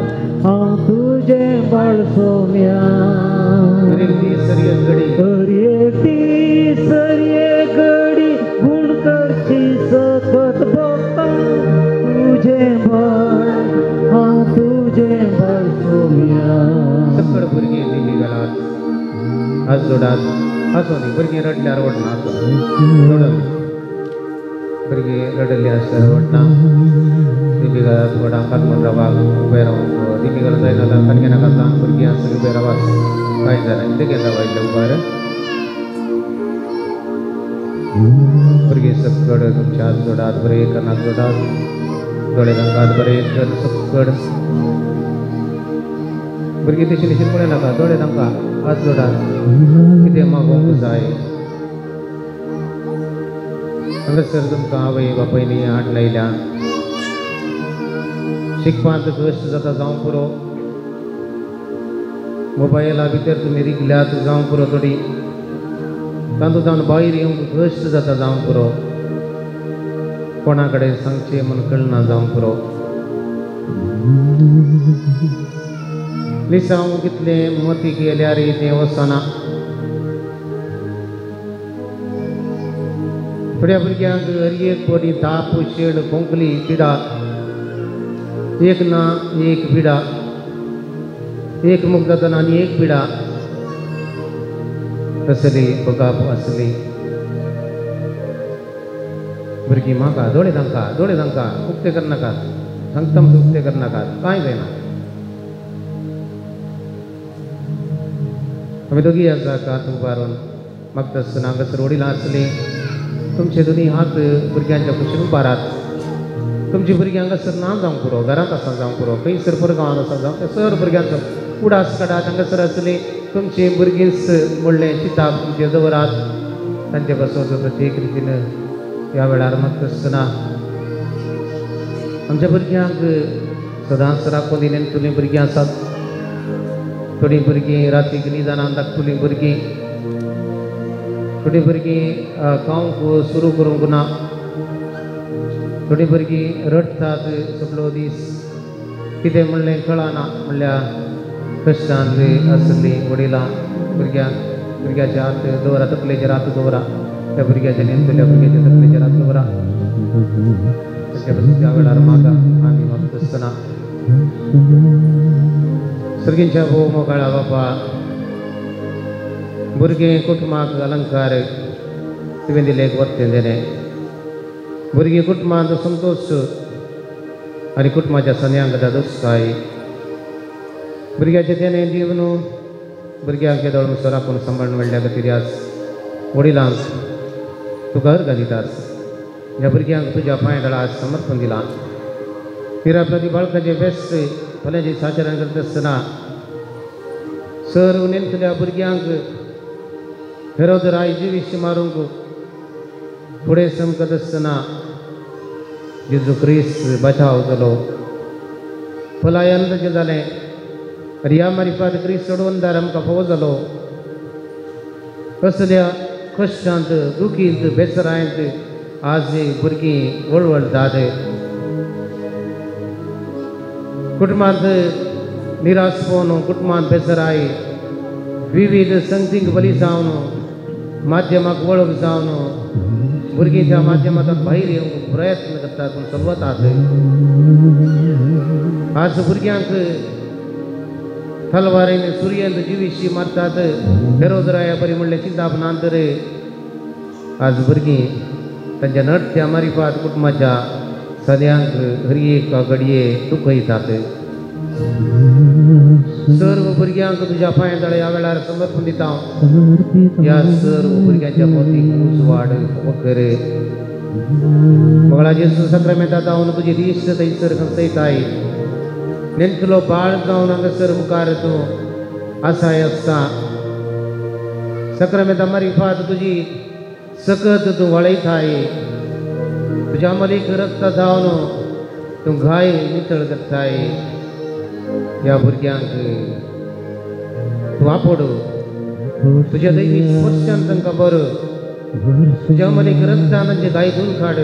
हांव तुजें बाळ सोम्या. हर एक दीस हर एक घडी गुण करची सकत भोगता. तुजें बाळ हांव तुजें बाळ सोम्या. सकड भुरगीं दिली घालात हात जोडात. आसूं दी भुरगीं रडल्यार वडना, आसूं रडून भुरगीं रडल्लीं आसल्यार वडना. दिमी घालात व्हडां कातमून रावाक उबें रावूंक दिमी घालून जायना जाल्यार सारकें नाका ल्हान भुरगीं आसतलीं उबें रावात कांय जायना बेगीन रावा इतलें उबार. भुरगीं सकड तुमचे हात जोडात बरें कानाक जोडात दोळे दांकात बरें कर सकड. भुरगीं तशीं तशीं पळय नाका दोळे तांकां हात जोडात कितें मागोवंक जाय. हांगासर तुमकां आवय बापायनी हाड लायल्या शिकपांत कश्ट जाता जावं पुरो, मोबायला भितर तुमी रिगल्यात जावं पुरो, थोडी तातूंत जावन भायर येवंक कश्ट जाता जावं पुरो, कोणा कडेन सांगचें म्हूण कळना जावं पुरो. लिसांव कितलें मती गेल्यार तें वचना. थोड्या भुरग्यांक हर एक बरी ताप शेळ खोंकली पिडा एक ना एक पिडा एक मुख जातना आनी एक पिडा तसली बगाप आसली. भुरगीं म्हाका दोळे तांकां दोळे तांकां उक्ते करनाकात सांगता उक्ते करनाकात कांय जायना. आमी दोगी आसा हात उबारून मागता आसतना हांगासर वडिलां आसलीं तुमचे दोनी हात भुरग्यांच्या कुशीन उबारात. तुमची भुरगीं हांगासर ना जावंक पुरो, घरांत आसा जावंक पुरो, खंयसर परगांवांत आसा जावं त्या सर भुरग्यांचो उडास काडात. हांगासर आसलीं तुमची भुरगींच म्हणलें चिताप तुमचें दवरात तांचे पासून प्रत्येक रितीन ह्या वेळार मागता आसतना आमच्या भुरग्यांक सदांच राखून दिलें. भुरगीं आसात थोडीं भुरगीं रातीक निदानान धाकटुलीं भुरगीं, थोडीं भुरगीं खावंक सुरू करूंक ना, थोडीं भुरगीं रडटात सगळो दीस कितें म्हणलें कळना म्हणल्यार कश्टांत आसलीं वडिलां भुरग्यांक भुरग्याचे हात दवरा तकलेचेर हात दवरा त्या भुरग्याचे नेमतल्या भुरग्याच्या तकलेचेर हात दवरा. ताच्या पासून त्या वेळार मागा आमी मागता आसतना सर्गींच्या भोव मोगाळा बापा भुरगें कुटुंबाक अलंकार तुवें दिलें एक वर्तें दिलें. भुरगीं कुटुंबांत संतोश आनी कुटुंबाच्या सन्यांक दादोसकाय भुरग्याचें तेणें दिवन भुरग्यांक केदोळ मुसो राखून सांबाळून मेळ्ळ्या खातीर आज वडिलांक तुका अर्गां दितात. ह्या भुरग्यांक तुज्या पांय तळा आज समर्पण दिलां. निरापराधी बाळकाचें व्यस्त फाल्यांचें साचरण करता आसतना सर नेमतल्या भुरग्यांक हेरोद राय जिवीश मारूंक फुडें समकत आसतना जेजू क्रिस्त बचाव जालो पलायन ताचें जालें. आनी ह्या मारिफात क्रिस्त सोडवणदार आमकां फावो जालो. कसल्या कश्टांत दुखींत बेसरायंत आज भुरगीं वळवळटात. कुटुंबांत निराशपण कुटुंबांत बेसराय विविध संगतींक बली जावन माध्यमाक वळख जावन भुरगीं त्या माध्यमांत भायर येवंक प्रयत्न करतात पूण चलवतात. आज भुरग्यांक तलवारीन सुर्यंत जिविशी मारतात. हेरोदराया बरी म्हणलें चिंताप ना तर आज भुरगीं तांच्या नडत्या मारिफात कुटुंबाच्या सद्यांक हर एक घडये दुखयतात. सर्व भुरग्यांक तुज्या पांया तळे ह्या वेळार समर्पण दिता. ह्या सर्व भुरग्यांच्या मोतीक उजवाड वकर मंगळा जेजू साक्रामेंता जावन तुजी दीस थंयसर खंचयताय. नेमकेलो बाळ जावन हांगासर मुखार तूं आसाय आसता. साक्रामेंता मारिफात तुजी सकत तूं वळयताय. तुज्या मलीक रक्त जावन तूं घाय नितळ करताय. ह्या भुरग्यांक तूं आपोड तुज्या दैवी स्पर्शान तांकां बरो. तुज्या मलीक रक्तान तांचे घाय धुवन काड.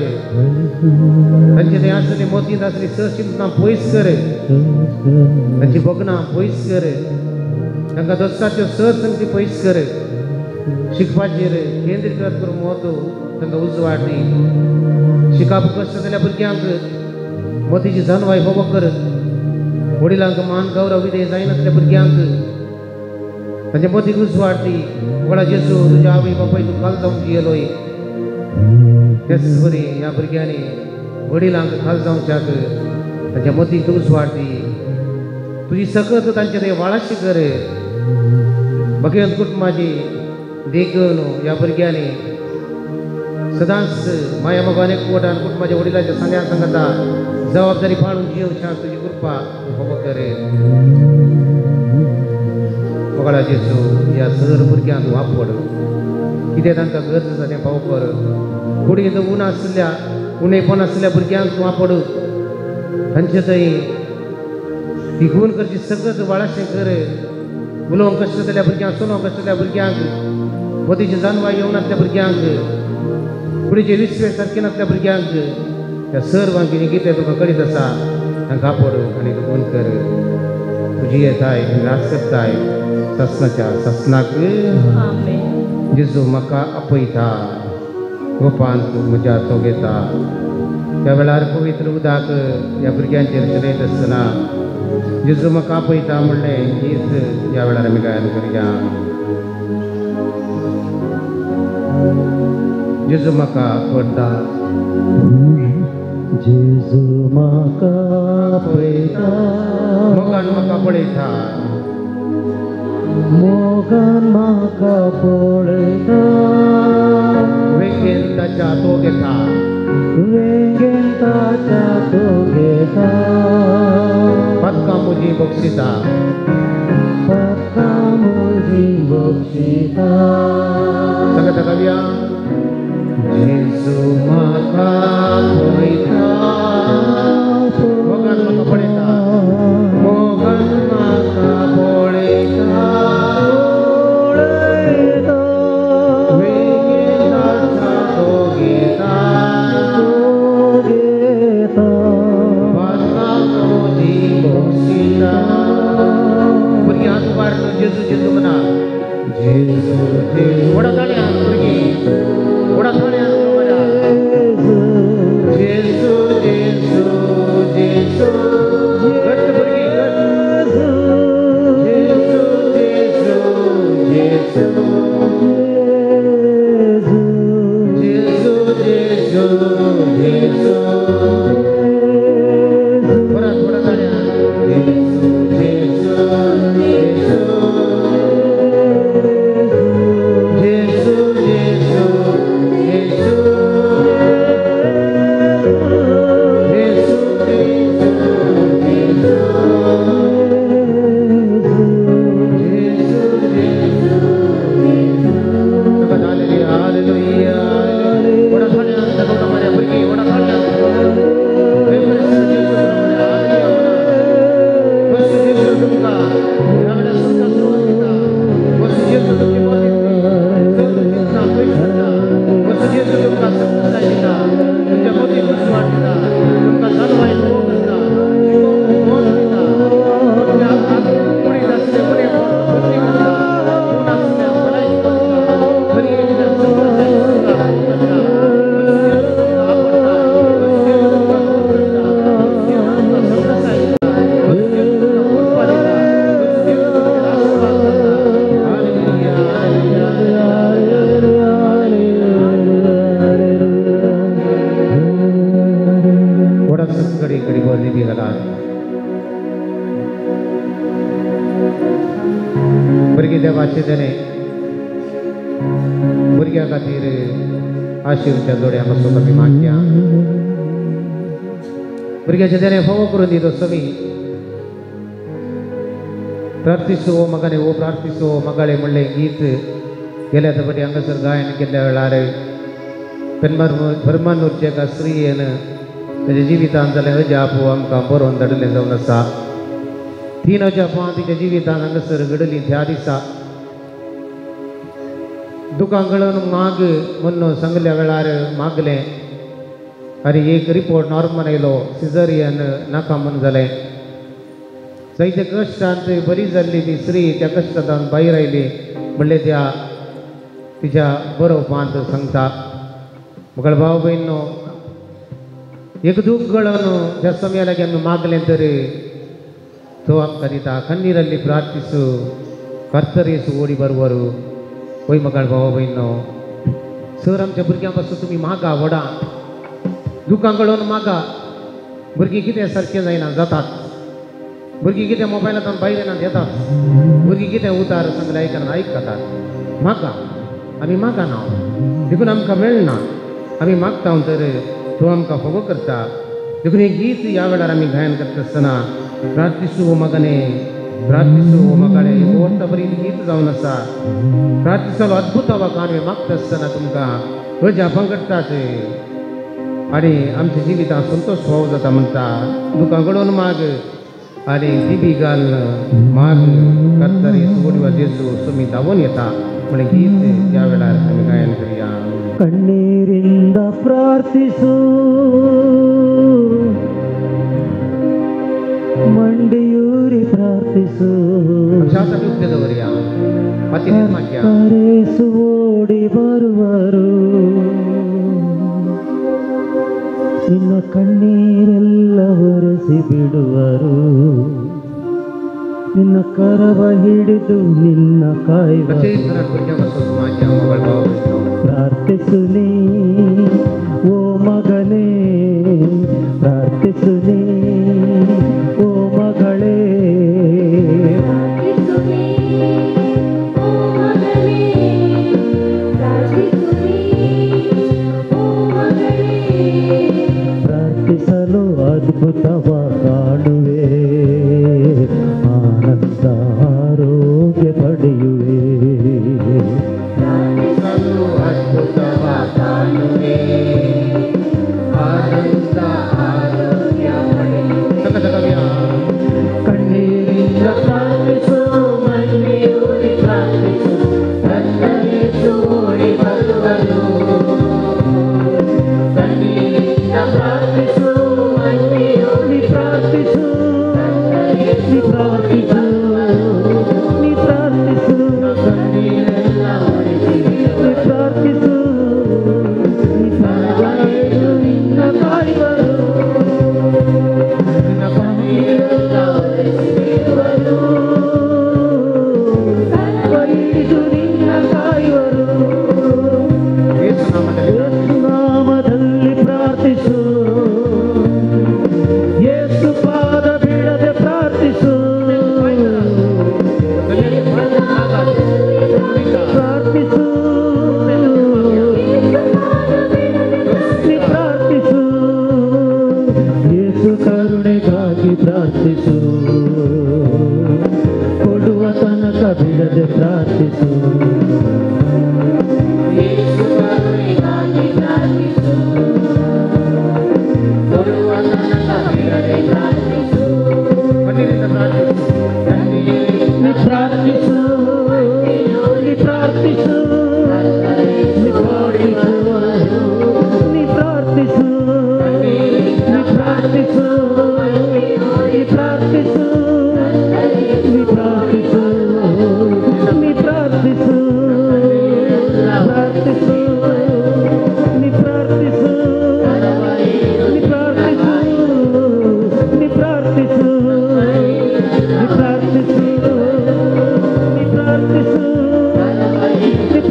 तांचे थंय आसले मोतींत आसली सचिंतना पयस कर. तांची भोगणां पयस कर. तांकां दोस्ताच्यो सर संगती पयस कर. शिकपाचेर केंद्रीकृत करून म्हत्व तांकां उजवाड दी. शिकप कश्ट जाल्या भुरग्यांक मोतीची जानवाय होबो कर. वडिलांक मान गौरव विधेय जायनासल्या भुरग्यांक तांच्या मोतीक उजवाड दी. व्हडा जेजू तुज्या आवय बापाय तूं खाल जावन जियेलोय. तेच बरी ह्या भुरग्यांनी वडिलांक खाल जावच्याक तांच्या मोतीक उजवाड दी. तुजी सकत तांचे थंय वाळाशी कर. भगवंत कुटुंबाची देख घेवन ह्या भुरग्यांनी सदांच माया मोगान एकवटान कुटुंबाच्या वडिलाच्या सांध्या सांगता जबाबदारी पाळून जियोवच्या तुजी कृपा फावो कर. मोगाळा जेजू ह्या सर भुरग्यांक तूं आपोड. कितें तांकां गरज आसा तें फावो कर. कुडींत उण आसल्या उणेपण आसल्या भुरग्यांक तूं आपोड. तांचे थंय तिगून करची सकत वाळाशें कर. उलोवंक कश्ट जाल्या भुरग्यांक चलोवंक कश्ट जाल्या भुरग्यांक मोतीची जानवाय येवनासल्या भुरग्यांक कुडीचे विस्वेस सारके नासल्या भुरग्यांक ह्या सर्वांक कितें तुका कळीत आसा तांकां आपोड आनी तूं कर. तुजी येताय रास करताय सासनाच्या सासनाक. जेजू म्हाका आपयता गोपांत म्हज्या तो घेता. त्या वेळार पवित्र उदक ह्या भुरग्यांचेर चलयत आसतना जेजू म्हाका आपयता म्हणलें गीत ह्या वेळार आमी गायन करया. जेजू म्हाका पडटा. जेजू म्हाका पळयता. मोगान म्हाका पळयता. मोगान म्हाका पळयता. वेंगेन ताच्या तो घेता. वेंगेन ताच्या तो घेता. पातकां म्हजी बक्षिता. पातकां म्हजी बक्षिता. सांगता कव्या. जेजू म्हाका पळयता. मोगान म्हाका पळयता. मोगान म्हाका पळयता. वेंगेन ताच्या तो घेता. पातकां म्हजी बक्षिता. भुरगीं हात उबारून जेजू जेजू म्हणा. जेजू जेजू. व्हडा ताळयान भुरगीं व्हडा ताळयान म्हणा. जेजू जेजू जेजू. घट्ट भुरगीं घट्ट. जेजू जेजू जेजू. जेजू जेजू जेजू. परत व्हडा ताळयान. जेजू जेजू जेजू. जेजू देवाचें देणें भुरग्यां खातीर आशिर्च्या जोड्या पासून आमी मागया. भुरग्याचें देणें फावो करून दितो समी. प्रार्थिसो मगाने ओ प्रार्थिसो मगाळे म्हणलें गीत गेल्या तपटी हांगासर गायन केल्ल्या वेळार पेरमानूरच्या एका स्त्रियेन ताच्या जिवितांत जालें अजाप आमकां बरोवन धाडिल्लें जावन आसा. 3 अजापां तिच्या जिवितांत हांगासर घडलीं. त्या दिसा दुकां गळोवन माग म्हणून सांगल्या वेळार मागलें आनी एक रिपोर्ट नॉर्मल आयलो, सिजरियन नाका म्हूण जालें. जायते कश्टांत बरी जाल्ली ती स्त्री त्या कश्टांत भायर आयली म्हणलें त्या तिच्या बरोवपांत सांगता. मगळ भाव भयणो एक दूख गळोवन त्या समया लागीं आमी मागलें तर तो आमकां दिता. कन्नीर प्रार्थिसू कर्तरेसू ओडी बरोबर वय. मगळ भाव भयणो सर आमच्या भुरग्यां पासून तुमी मागा व्हडा दुकां गळोवन मागा. भुरगीं कितें सारकें जायना जातात, भुरगीं कितें मोबायलांत भायर येना येतात, भुरगीं कितें उतार सांगलें आयकना आयकतात. मागा आमी मागना देखून आमकां मेळना. आमी मागता तर तो आमकां फोगो करता. देखून हें गीत ह्या वेळार आमी गायन करता आसतना प्रार्थिसू मगने प्रार्थिसू मगाळे वर्सा बरी गीत जावन आसा. प्रार्थिसलो अद्भुत आमी मागता आसतना तुमकां अजापां घडटात आनी आमच्या जिवितांत संतोश फावो जाता म्हणटा. दुकां घडोवन माग आनी दिबी घालून माग कर्तरी सुगोडवा जेजू सुमी धांवून येता म्हण गीत ह्या वेळार आमी गायन करया. ಕಣ್ಣೀರಿಂದ ಪ್ರಾರ್ಥಿಸು, ಮಂಡಿಯೂರಿ ಪ್ರಾರ್ಥಿಸು, ಕರೆಸು ಓಡಿ ಬರುವರು, ನಿನ್ನ ಕಣ್ಣೀರೆಲ್ಲ ಒರೆಸಿ ಬಿಡುವರು, ನಿನ್ನ ಕರವ ಹಿಡಿದು ನಿನ್ನ ಕಾಯುವ. ಪ್ರಾರ್ಥಿಸು ನೀ ಓ ಮಗನೇ, ಪ್ರಾರ್ಥಿಸು ನೀ ಓ ಮಗಳೇ, ಪ್ರಾರ್ಥಿಸಲು ಅದ್ಭುತವ ಕಾಣುವೆ, ಆನಂದ ಆರೋಗ್ಯ ಪಡೆಯುವೆ. ಕಣ್ಣೀರಿಂದ ಪ್ರಾರ್ಥಿಸು, ಮಂಡಿಯೂರಿ ಪ್ರಾರ್ಥಿಸು, ಕರ್ತನೇಸು ಓಡಿ ಬರುವರು. ಕಣ್ಣೀರಿಂದ ಪ್ರಾರ್ಥಿಸು, ಮಂಡಿಯೂರಿ ಪ್ರಾರ್ಥಿಸು, ನೀ ಪ್ರಾರ್ಥಿಸು, ನೀ ಪ್ರಾರ್ಥಿಸು, ಕಣ್ಣೀರೆಲ್ಲ ಒರೆಸಿ ನೀ ಪ್ರಾರ್ಥಿಸು, ನೀ ಪ್ರಾರ್ಥಿಸು, ನಿನ್ನ ಕಾಯುವರು, ನಿನ್ನ ಕಣ್ಣೀರೆಲ್ಲ ಒರೆಸಿ ಬಿಡುವರು, ಕರವಹಿಡಿದು ನಿನ್ನ ಕಾಯುವರು. ಯೇಸು ನಾಮದಲ್ಲಿ ಪ್ರಾರ್ಥಿಸು, ಯೇಸು ಪಾದ ಬಿಡದೆ ಪ್ರಾರ್ಥಿಸು, ಪ್ರಾರ್ಥಿಸು, ನೀ ಪ್ರಾರ್ಥಿಸು, ಯೇಸು ಕರುಣೆಗಾಗಿ ಪ್ರಾರ್ಥಿಸು, ಕೊಡುವ ತನಕ ಬಿಡದೆ ಪ್ರಾರ್ಥಿಸು. ಯೇಸು ಕರುಣೆಗಾಗಿ ಪ್ರಾರ್ಥಿಸು, ಕೊಡುವ ತನಕ ಬಿಡದೆ ಪ್ರಾರ್ಥಿಸು. ನೀ ಪ್ರಾರ್ಥಿಸು, ನೀ ಪ್ರಾರ್ಥಿಸು, ನೀ ಪ್ರಾರ್ಥಿಸು, ನೀ ಪ್ರಾರ್ಥಿಸು, ನೀ ಪ್ರಾರ್ಥಿಸು, ನೀ ಪ್ರಾರ್ಥಿಸು, ನೀ ಪ್ರಾರ್ಥಿಸು, ನೀ ಪ್ರಾರ್ಥಿಸು, ಪ್ರಾರ್ಥಿಸು, ನೀ ಪ್ರಾರ್ಥಿಸು, ನೀ ಪ್ರಾರ್ಥಿಸು, ನೀ ಪ್ರಾರ್ಥಿಸು, ನೀ ಪ್ರಾರ್ಥಿಸು, ನೀ ಪ್ರಾರ್ಥಿಸು, ನೀ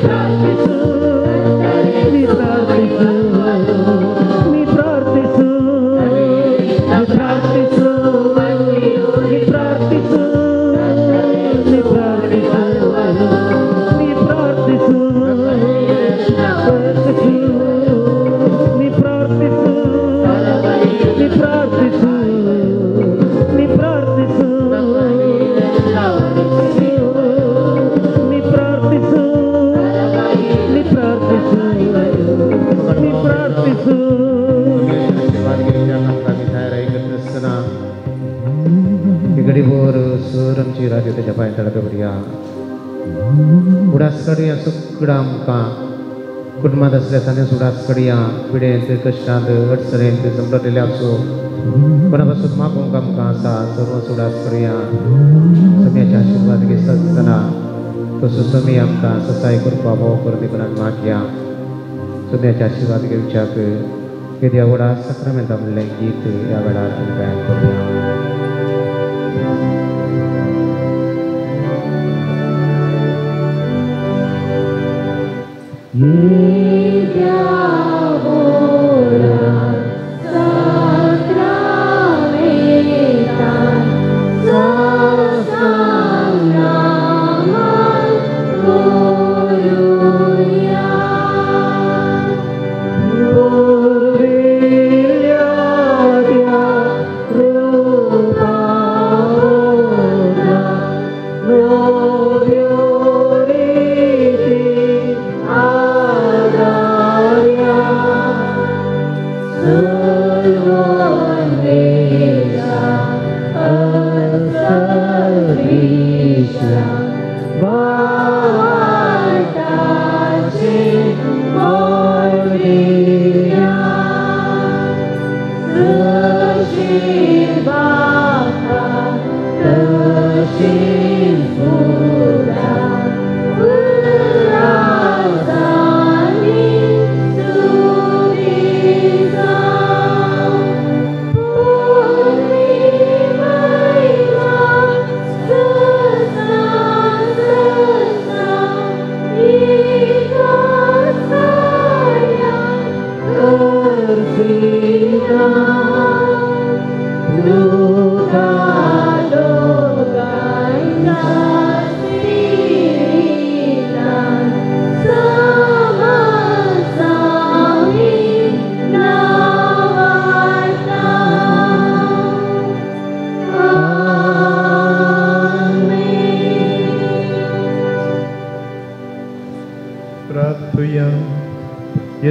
ಪ್ರಾರ್ಥಿಸು, ನೀ ಪ್ರಾರ್ಥಿಸು, ನೀ ಪ್ರಾರ್ಥಿಸು, ನೀ ಪ್ರಾರ್ಥಿಸು, ನೀ ಪ್ರಾರ್ಥಿಸು, ನೀ ಪ್ರಾರ್ಥಿಸು, ನೀ ಪ್ರಾರ್ಥಿಸು, ನೀ ಪ್ರಾರ್ಥಿಸು, ನೀ ಪ್ರಾರ್ಥಿಸು, ನೀ ಪ್ರಾರ್ಥಿಸು, ನೀ ಪ್ರಾರ್ಥಿಸು, ನೀ ಪ್ರಾರ್ಥಿಸು, ನೀ ಪ್ರಾರ್ಥಿಸು. गडीभर सर आमची राजा तेच्या पांय तळा दवरया. उडास काडुया सगळं आमकां कुटुंबांत आसल्या सान्यास उडास काडुया. पिडेंत कश्टांत अडचणेंत जमलेले आसो कोणा पासून मागूंक आमकां आसा सर्व उडास काडुया. सम्याचे आशिर्वाद घेता आसतना तसो समी आमकां ससाय करपा भोव करून देखून आमी मागया. सम्याचे आशिर्वाद घेवच्याक येद्या व्हडा साक्रामेंता म्हणलें गीत ह्या वेळार आमी गायन करुया.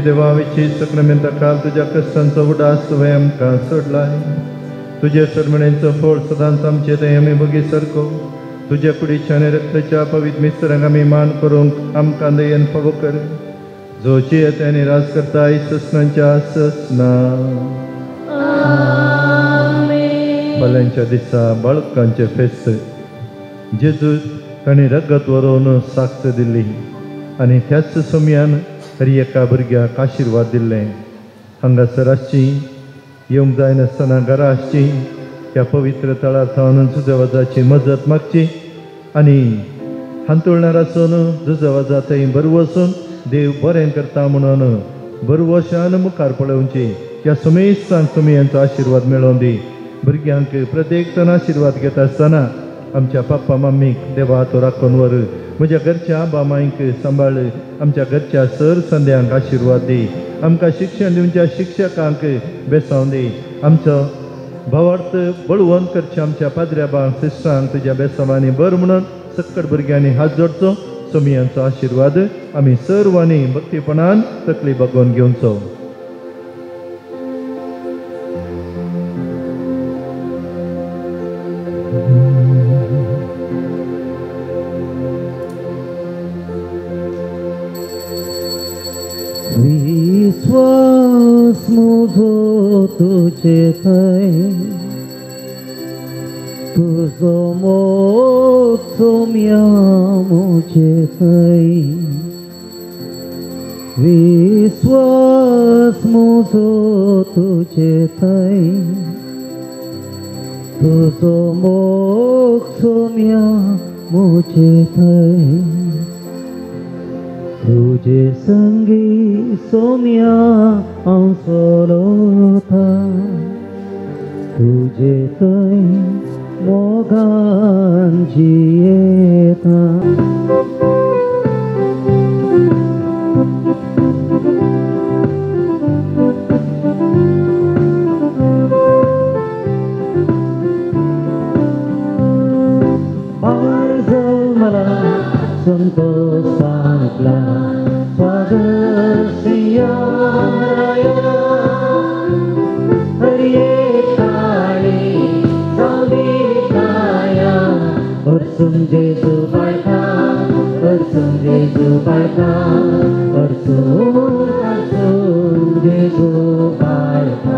देवाविची सक्रामेंता काल तुज्या कश्टांचो उडास तुवें आमकां सोडलाय. तुजे सरमणेचो फोड सदांच आमचे थंय आमी बगी सारको. तुज्या कुडीच्या आनी रक्ताच्या पवित्र मिस्त्रांक आमी मान करूंक आमकां दयेन फावो कर. जो जियेता आनी राज करता ससनांच्या ससना. फाल्यांच्या दिसा बाळकांचें फेस्त. जेजू ताणें रगत वरोवन साक्त दिली आनी त्याच समयान हर एका भुरग्याक आशिर्वाद दिल्ले. हांगासर आसची येवंक जायनासतना घरा आसची ह्या पवित्र तळार सावन झुजावाजाची मजत मागची आनी हांतुळणार आसून झुजावाजा थंय बरो वचून देव बरें करता म्हणून बरवशान मुखार पळोवची. ह्या समेस्तांक तुमी यांचो आशिर्वाद मेळोवन दी. भुरग्यांक प्रत्येक जाण आशिर्वाद घेता आसतना आमच्या पप्पा मम्मीक देवा तो राखून व्हर. म्हज्या घरच्या आबा मांयक सांबाळ. आमच्या घरच्या सर संद्यांक आशिर्वाद दी. आमकां शिक्षण दिवच्या शिक्षकांक बेसावन दी. आमचो भावार्थ बळवंत करच्या आमच्या पाद्र्या बांक सिस्टरांक तुज्या बेसावांनी बर म्हणून सक्कड भुरग्यांनी हात जोडचो. सोमियांचो आशिर्वाद आमी सर्वांनी भक्तीपणान तकली बगोवन घेवचो. विश्वास मुझो तुझे थंय तुजो मोग सोम्या मुझे थंय. विश्वास मुझो तुझे थंय तुजो मोग सोम्या मुझे थंय. तुजे संगी सोम्या हांव चलता, तुजे थंय मोगान जियेता. संतोषांतला स्वागत सियाराया, हरिये काळे जावली काया, अर्सून जेजू बाळका, अर्सून जेजू बाळका, अर्सून अर्सून जेजू बाळका.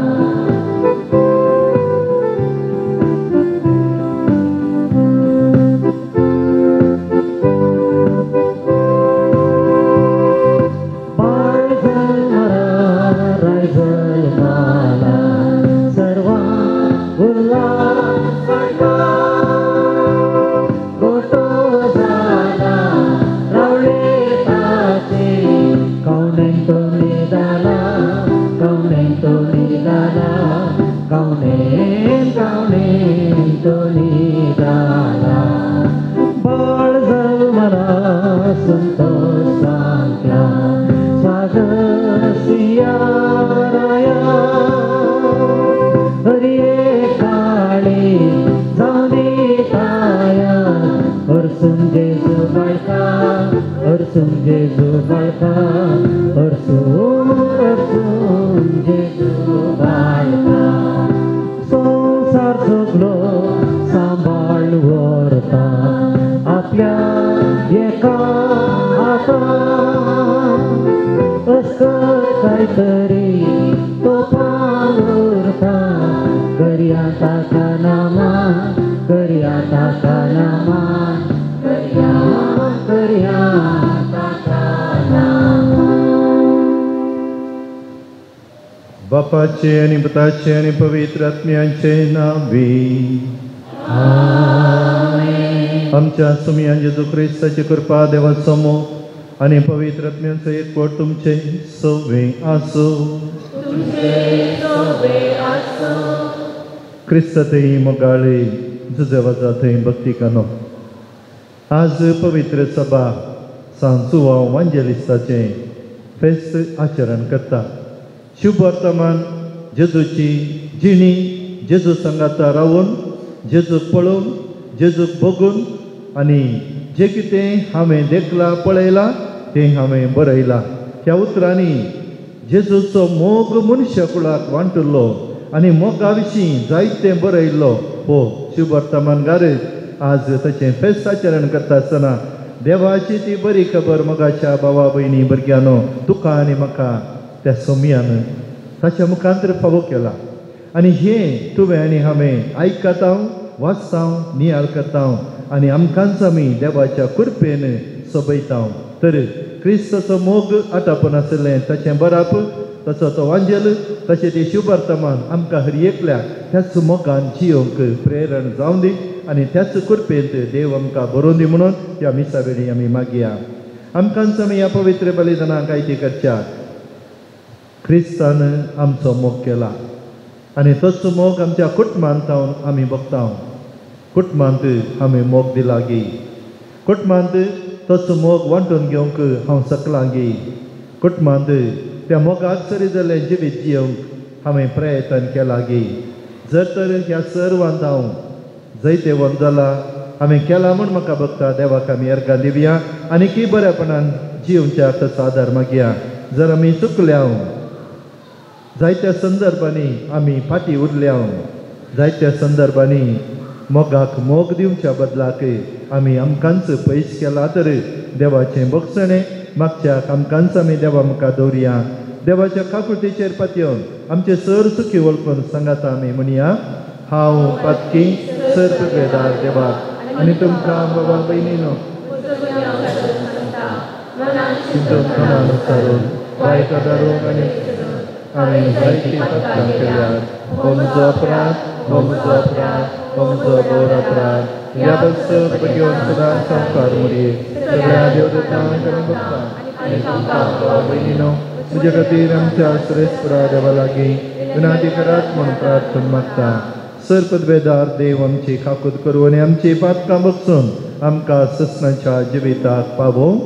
बापाचे आनी पुताचे आनी पवित्र आत्म्यांचे नांवी आमच्या सुमयान जेजू क्रिस्ताची कृपा, देवाचो मोग आनी पवित्र आत्म्यांचो एकवट तुमचे सवे आसूं. क्रिस्त थंय मोगाळे जुजेवाजा थंय भक्तिकानो आज पवित्र सभा सांसुवाव वांजेलिस्ताचें फेस्त आचरण करता. शुभ वर्तमान जेजूची जिणी, जेजू सांगाता रावून, जेजूक पळोवन, जेजूक बघून आनी जें कितें हांवें देखलां पळयलां तें हांवें बरयलां. ह्या उतरांनी जेजूचो मोग मनशा कुळाक वांटुल्लो आनी मोगा विशीं जायतें बरयल्लो हो शुभ वर्तमानकार आज ताचें फेस्त आचरण करता आसतना देवाची ती बरी खबर मोगाच्या भावा भयणी भुरग्यांनो तुका आनी म्हाका त्या सोमयान ताच्या मुखांतर फावो केला. आनी हें तुवें आनी हांवें आयकता, वाचता, नियाळ करता आनी आमकांच आमी देवाच्या कृपेन सोबयता. तर क्रिस्ताचो मोग आटापून आशिल्लें ताचें बराप, ताचो तो वांजेल, ताचें तें शुभवर्तमान आमकां हर एकल्या त्याच मोगान जियोंक प्रेरण जावं दी आनी त्याच कृपेंत देव आमकां बरोवन दी म्हणून ह्या मिसा वेळी आमी मागया. आमकांच आमी ह्या पवित्र बलिदानाक आयती करच्या. क्रिस्तान आमचो मोग केला आनी तोच मोग आमच्या कुटुंबांत जावन आमी बघता. कुटुंबांत आमी मोग दिला गी, कुटुंबांत तोच मोग वांटून घेवंक हांव शकलां गी, कुटुंबांत त्या मोगाक सरी जाल्लें जिवीत जियोवंक हांवें प्रयत्न केला गी. जर तर ह्या सर्वांत हांव जैतेवंत जाला, हांवें केला म्हूण म्हाका बघता, देवाक आमी अर्गां दिवया आनी की बऱ्यापणान जियोवच्या ताचो आदार मागया. जर आमी चुकल्या, जायत्या संदर्भांनी आमी फाटीं उरल्या, जायत्या संदर्भांनी मोगाक मोग दिवच्या बदलाक आमी आमकांच पयस केला तर देवाचें भोगसणें मागच्या आमकांच आमी देवा मुखार दवरया. देवाच्या काकुळतेचेर पातयेवन आमचे सर चुकी वळखून सांगाता आमी म्हणया, हांव पातकी सर तुगेदार देवाक आनी तुमकां बाबा भयणीनो चिंतून अनुसारून वायट आदारून आनी हांवें जायतीं पातकां केल्यात. हो म्हजो अपराध, हो म्हजो अपराध, हो म्हजो गोड अपराध. ह्या बसर घेवन सदां संवसार मुरये सगळ्या देवदूतांक आनी भक्तांक आनी तुमकां भाव भयणीनो म्हजे खातीर आमच्या सर्वेस्परा देवा लागीं विनंती करात म्हूण प्रार्थना मागता. सर्पदवेदार देव आमची काकूत करूं आनी आमची पातकां बगसून आमकां ससनाच्या जिविताक पावोवं.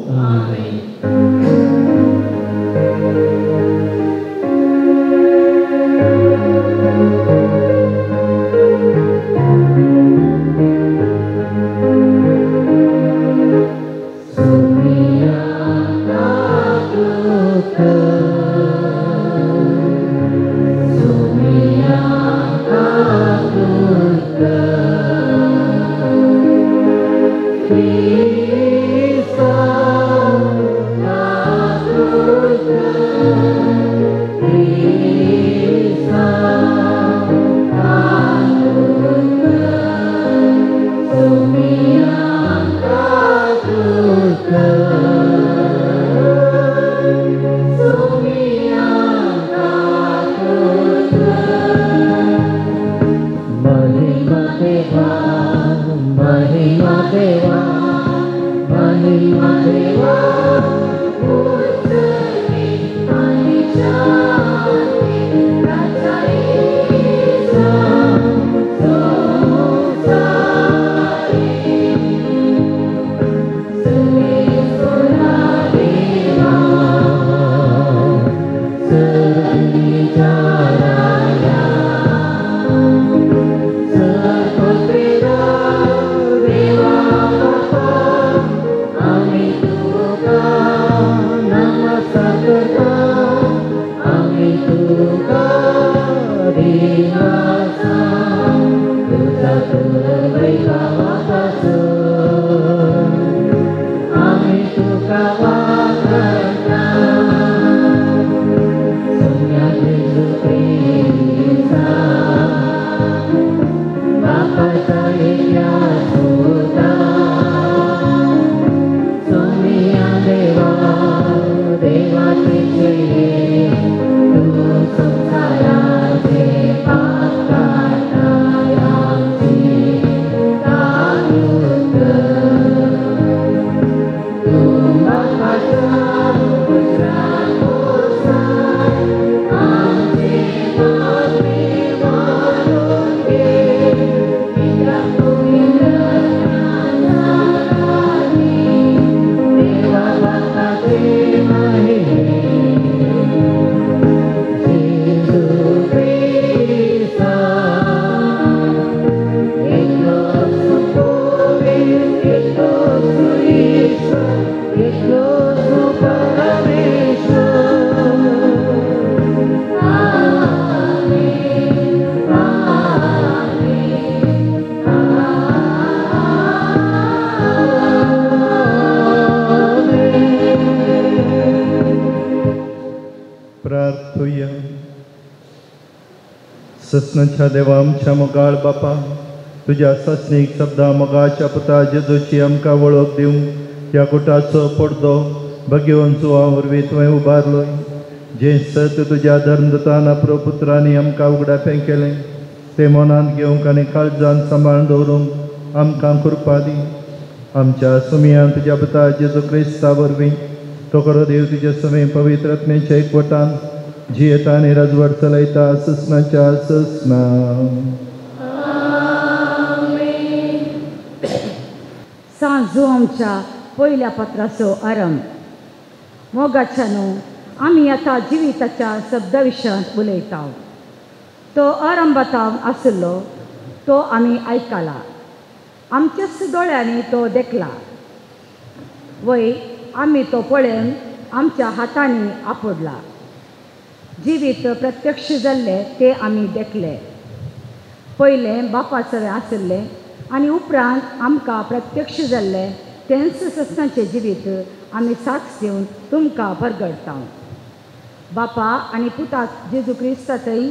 ससनाच्या देवा आमच्या मोगाळ बापा, तुज्या सासणीक शब्दा मोगाच्या पुता जेजूची आमकां वळख दिवंक ह्या गुटाचो पडदो भगेवन जुवा वरवीं तुवें उबारलो. जें सत तुज्या धर्मदूतान प्रपुत्रांनी आमकां उगडापें केलें तें मनांत घेवंक आनी काळजान सांबाळून दवरूंक आमकां कृपा दी. आमच्या सुमयान तुज्या पुता जेजू क्रिस्ता वरवीं तो खरो देव तुज्या समें पवित्र आत्म्याच्या एकवटान जियेता आनी राजवट चलयता ससनाच्या ससना. सांजू आमच्या पयल्या पत्राचो आरंभ. मोगाच्या न्हू आमी आतां जिविताच्या शब्दा विशयांत उलयता. तो आरंभातावन आशिल्लो तो आमी आयकला, आमच्याच दोळ्यांनी तो देखला, वय आमी तो पळोवन आमच्या हातांनी आपडला. जिवीत प्रत्यक्ष जाल्लें तें आमी देखलें. पयलें बापा सवें आशिल्लें आनी उपरांत आमकां प्रत्यक्ष जाल्लें तेंच सस्नाचें जिवीत आमी साक्ष दिवन तुमकां परगडटा. बापा आनी पुता जेजू क्रिस्तांतय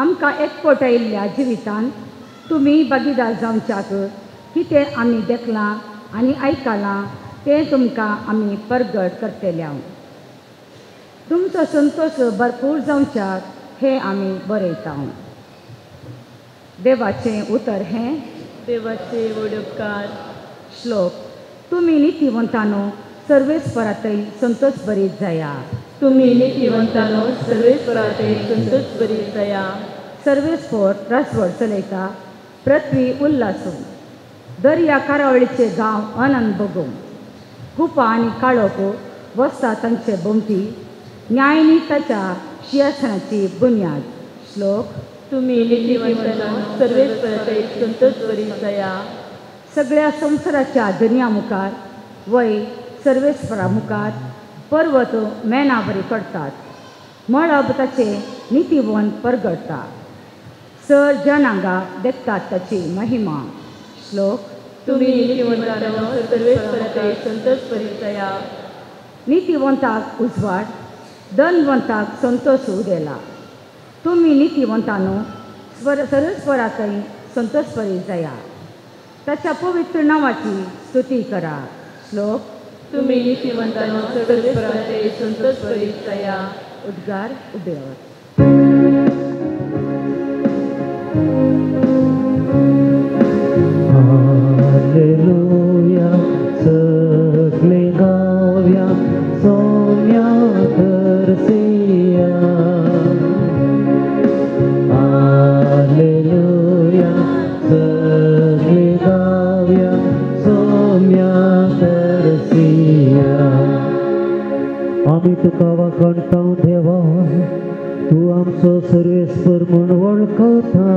आमकां एकवट आयिल्ल्या जिवितान तुमी भागीदार जावच्याक कितें आमी देखलां आनी आयकलां तें तुमकां आमी परगट करतले. तुमचो संतोश भरपूर जावच्याक हें आमी बरयता. देवाचें उतर हें देवाचे व्हड उपकार. श्लोक. तुमी नितीवंतानो सर्वेस्परातय संतोष बरीत जाया. तुम्ही नितीवंतानो सर्वेस्परातय संतोष बरीत जाया. सर्वेस्पर रासवड चलयता पृथ्वी उल्लासूं. दर्या कारावळीचे गांव आनंद भोगूं. कुपां आनी काळोख वसता तांचे भोंवती. न्यायनी ताच्या शिंयासनाची बुन्याद. श्लोक. तुम्ही नितीवंतानो सर्वेस्परातय संतोष बरीत जाया. सगळ्या संवसाराच्या दर्या मुखार वय सर्वेस्परा मुखार पर्वत मेणाबरी करतात. मळब ताचे नितीवन परगडटा. सर जनांगा देखतात ताची महिमा. श्लोक. तुम्ही नितीवंतानो सर्वेस्परातय संतोष बरीत जाया. नितीवंताक उजवाड धनवंताक संतोष उदेला. तुमी नितीवंतानो सर्वेस्परातय संतोष बरीत जाया. ताच्या पवित्र नांवाची स्तुती करा. श्लोक. तुम्ही नितीवंतानो सर्वेस्परातय संतोष बरीत जाया. उद्गार उबे रावात. हालेलुया सगळे गावया सोम्या तरसिया. हालेलुया सगळे गावया सोम्या तरसिया. आमी तुका वाखणता देवा, तूं आमचो सर्वेस्पर म्हूण वळखता.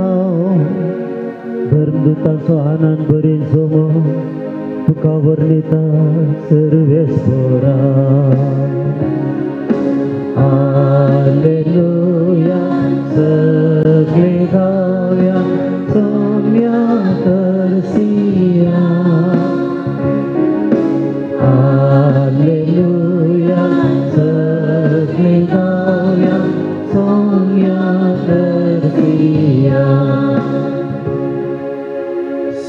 धर्मदूतांचो आनंद बरीन सोमो तुका वर्णिता सर्वेस्परा. हालेलुया सगळे गावया सोम्या तरसिया. हालेलुया सगळे गावया सोम्या तरसिया.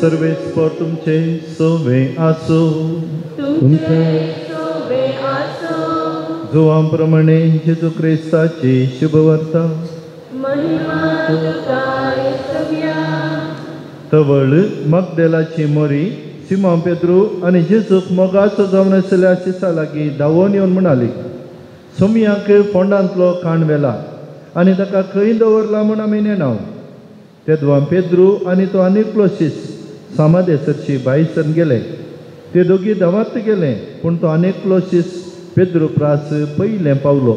सर्वेस्पर तुमचे सोवे आसो. तुमचे सोवे आसो. जुवां प्रमाणे जेजू क्रिस्ताची शुभवार्ता. महिमा तुका येसव्या. तवळ मगदेलाची मोरी सिमोन पेद्रू आनी जेजूक मोगाचो जावन आशिल्ल्या शिसा लागीं धांवून येवन म्हणाली, सोमयाक फोंडांतलो काण व्हेला आनी ताका खंय दवरला म्हूण आमी नेणाव. तेदवां पेद्रू आनी तो आनीकलो शीस सामादे सरशी भायर सरून गेले. ते दोगी धांवत गेले, पूण तो आनीकलो शीस पेद्रू प्रास पयलें पावलो.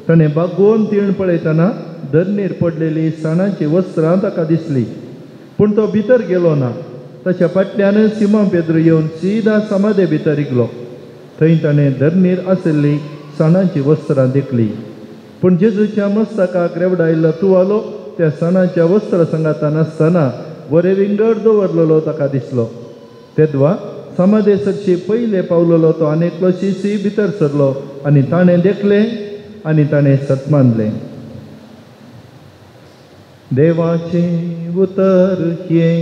ताणें बागोवन तीण पळयतना धरणीर पडलेली साणाची वस्त्रां ताका दिसली, पूण तो भितर गेलो ना. ताच्या फाटल्यान सिमोन पेद्रू येवन सीदा समाधे भितर रिगलो. थंय ताणें धरणीर आशिल्ली साणाची वस्त्रां देखली, पूण जेजूच्या मस्तकाक रेवडायल्लो तुवालो त्या सणाच्या वस्त्र सांगाता नासतना बरे विंगड दवरलेलो ताका दिसलो. तेदवा समाधे सरशी पयले पावलेलो तो आनीकलो शिसी भितर सरलो आनी ताणें देखलें आनी ताणें सत मानलें. देवाचें उतर हें.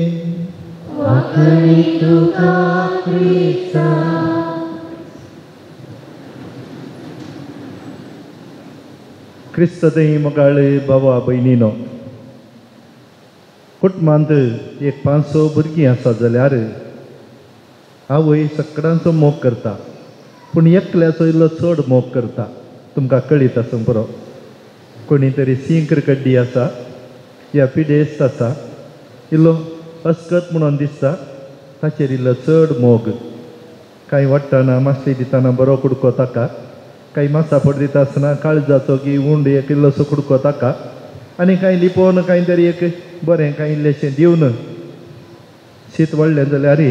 क्रिस्त थंय मोगाळे बाबा भयणीनो, कुटुंबांत एक 500 भुरगीं आसा जाल्यार आवय सगळ्यांचो मोग करता, पूण एकल्याचो इल्लो चड मोग करता. तुमकां कळीत आसूंक पुरो. कोणी तरी सिंकर कड्डी आसा या पिडेस्त आसा, इल्लो अस्कत म्हणून दिसता, ताचेर इल्लो चड मोग. कांय वाडटना मातशें दितना बरो कुडको ताका, कांय मासापट दिता आसतना काळजाचो की उंड एक इल्लोसो कुडको ताका, आनी कांय लिपोवन कांय तरी एक बरें कांय इल्लेशें दिवन शीत वाडलें जाल्यार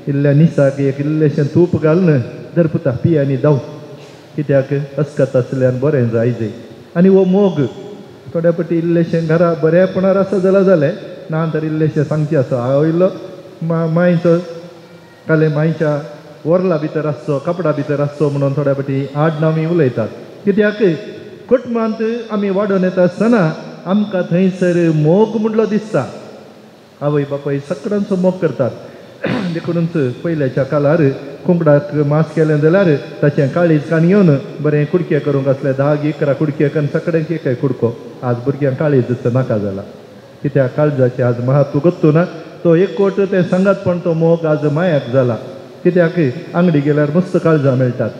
इल्ल्या निसाक एक इल्लेशें तूप घालून धरपुता पी आनी धांव, कित्याक अस्कत आसल्यान बरें जाय जाय. आनी हो मोग थोड्या पटी इल्लेशें घरा बरेपणार आसा जाल्यार जालें, ना तर इल्लेशें सांगचें आसा. हांव इल्लो मांयचो काले मांयच्या वरला भितर आसचो, कपडा भितर आसचो म्हणून थोड्या पटी आडनामी उलयतात. कित्याक कुटुंबांत आमी वाडोवन येता आसतना आमकां थंयसर मोग म्हणलो दिसता. आवय बापाय सगळ्यांचो मोग करतात. देखूनच पयल्याच्या काळार कोंकडाक मास केलें जाल्यार ताचें काळीज काण येवन बरें कुडके करूंक आसले 10 11 कुडके करून सगळ्यांक एक कुडको. आज भुरग्यांक काळीजच नाका जाला, कित्याक काळजाचें आज महत्व गोत्तू ना. तो एक कोट तें सांगात, पण तो मोग आज मायाक जाला. कित्याक आंगडी गेल्यार मस्त काळजां मेळटात,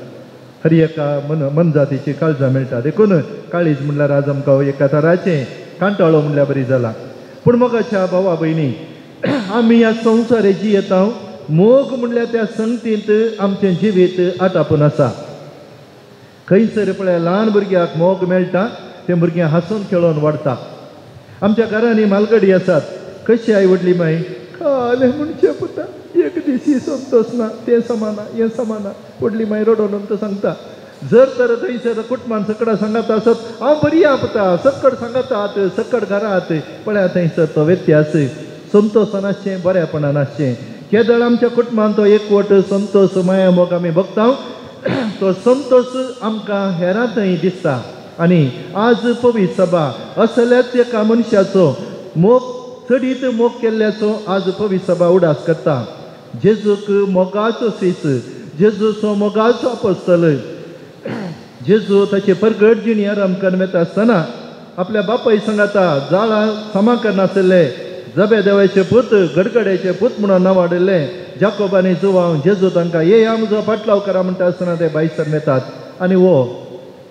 हर एका मन मनजातीची काळजां मेळटा. देखून काळीज म्हणल्यार आज आमकां एका तराचें कांटाळो म्हणल्यार बरी जाला. पूण मोगाच्या भावा भयणी, आमी ह्या संवसारे जियेता, मोग म्हणल्यार त्या संगतींत आमचें जिवीत आटापून आसा. खंयसर पळय ल्हान भुरग्याक मोग मेळटा, तें भुरगें हांसून खेळोन वाडटा. आमच्या घरांनी मालगडी आसात, कशी आई व्हडली माई कालें म्हणचें पुता, एक दीस ही संतोष ना, तें समाना हें समाना, व्हडली माई रडोन तो सांगता. जर तर थंयसर कुटुंबान सकड सांगता आसत, हांव बरी आहा पुता, सकड सांगतात, सकड घरात, पळया थंयसर तो व्यत्यास संतोशान आसचें, बऱ्यापणान आसचें. केदळ आमच्या कुटुंबान तो एकवट संतोष माया मोग आमी बगता, तो संतोष आमकां हेरां थंय दिसता. आनी आज पवित्र सभा असल्याच एका मनशाचो मोग, चडीत मोग केल्ल्याचो आज पवित्र सभा उडास करता. जेजूक मोगाचो सीस, जेजूचो मोगाचो आपोस्तल, जेजू ताचे परगट जिणी आराम करून वता आसतना आपल्या बापाय सांगाता जाळां समा करनासले, जबे देवाचे पूत, गडगड्याचे पूत म्हणून नांव वाडयल्लें जाकोब आनी जुवांव, जेजू तांकां ये या म्हजो फाटलाव करा म्हणटा आसतना ते भायसर येतात. आनी हो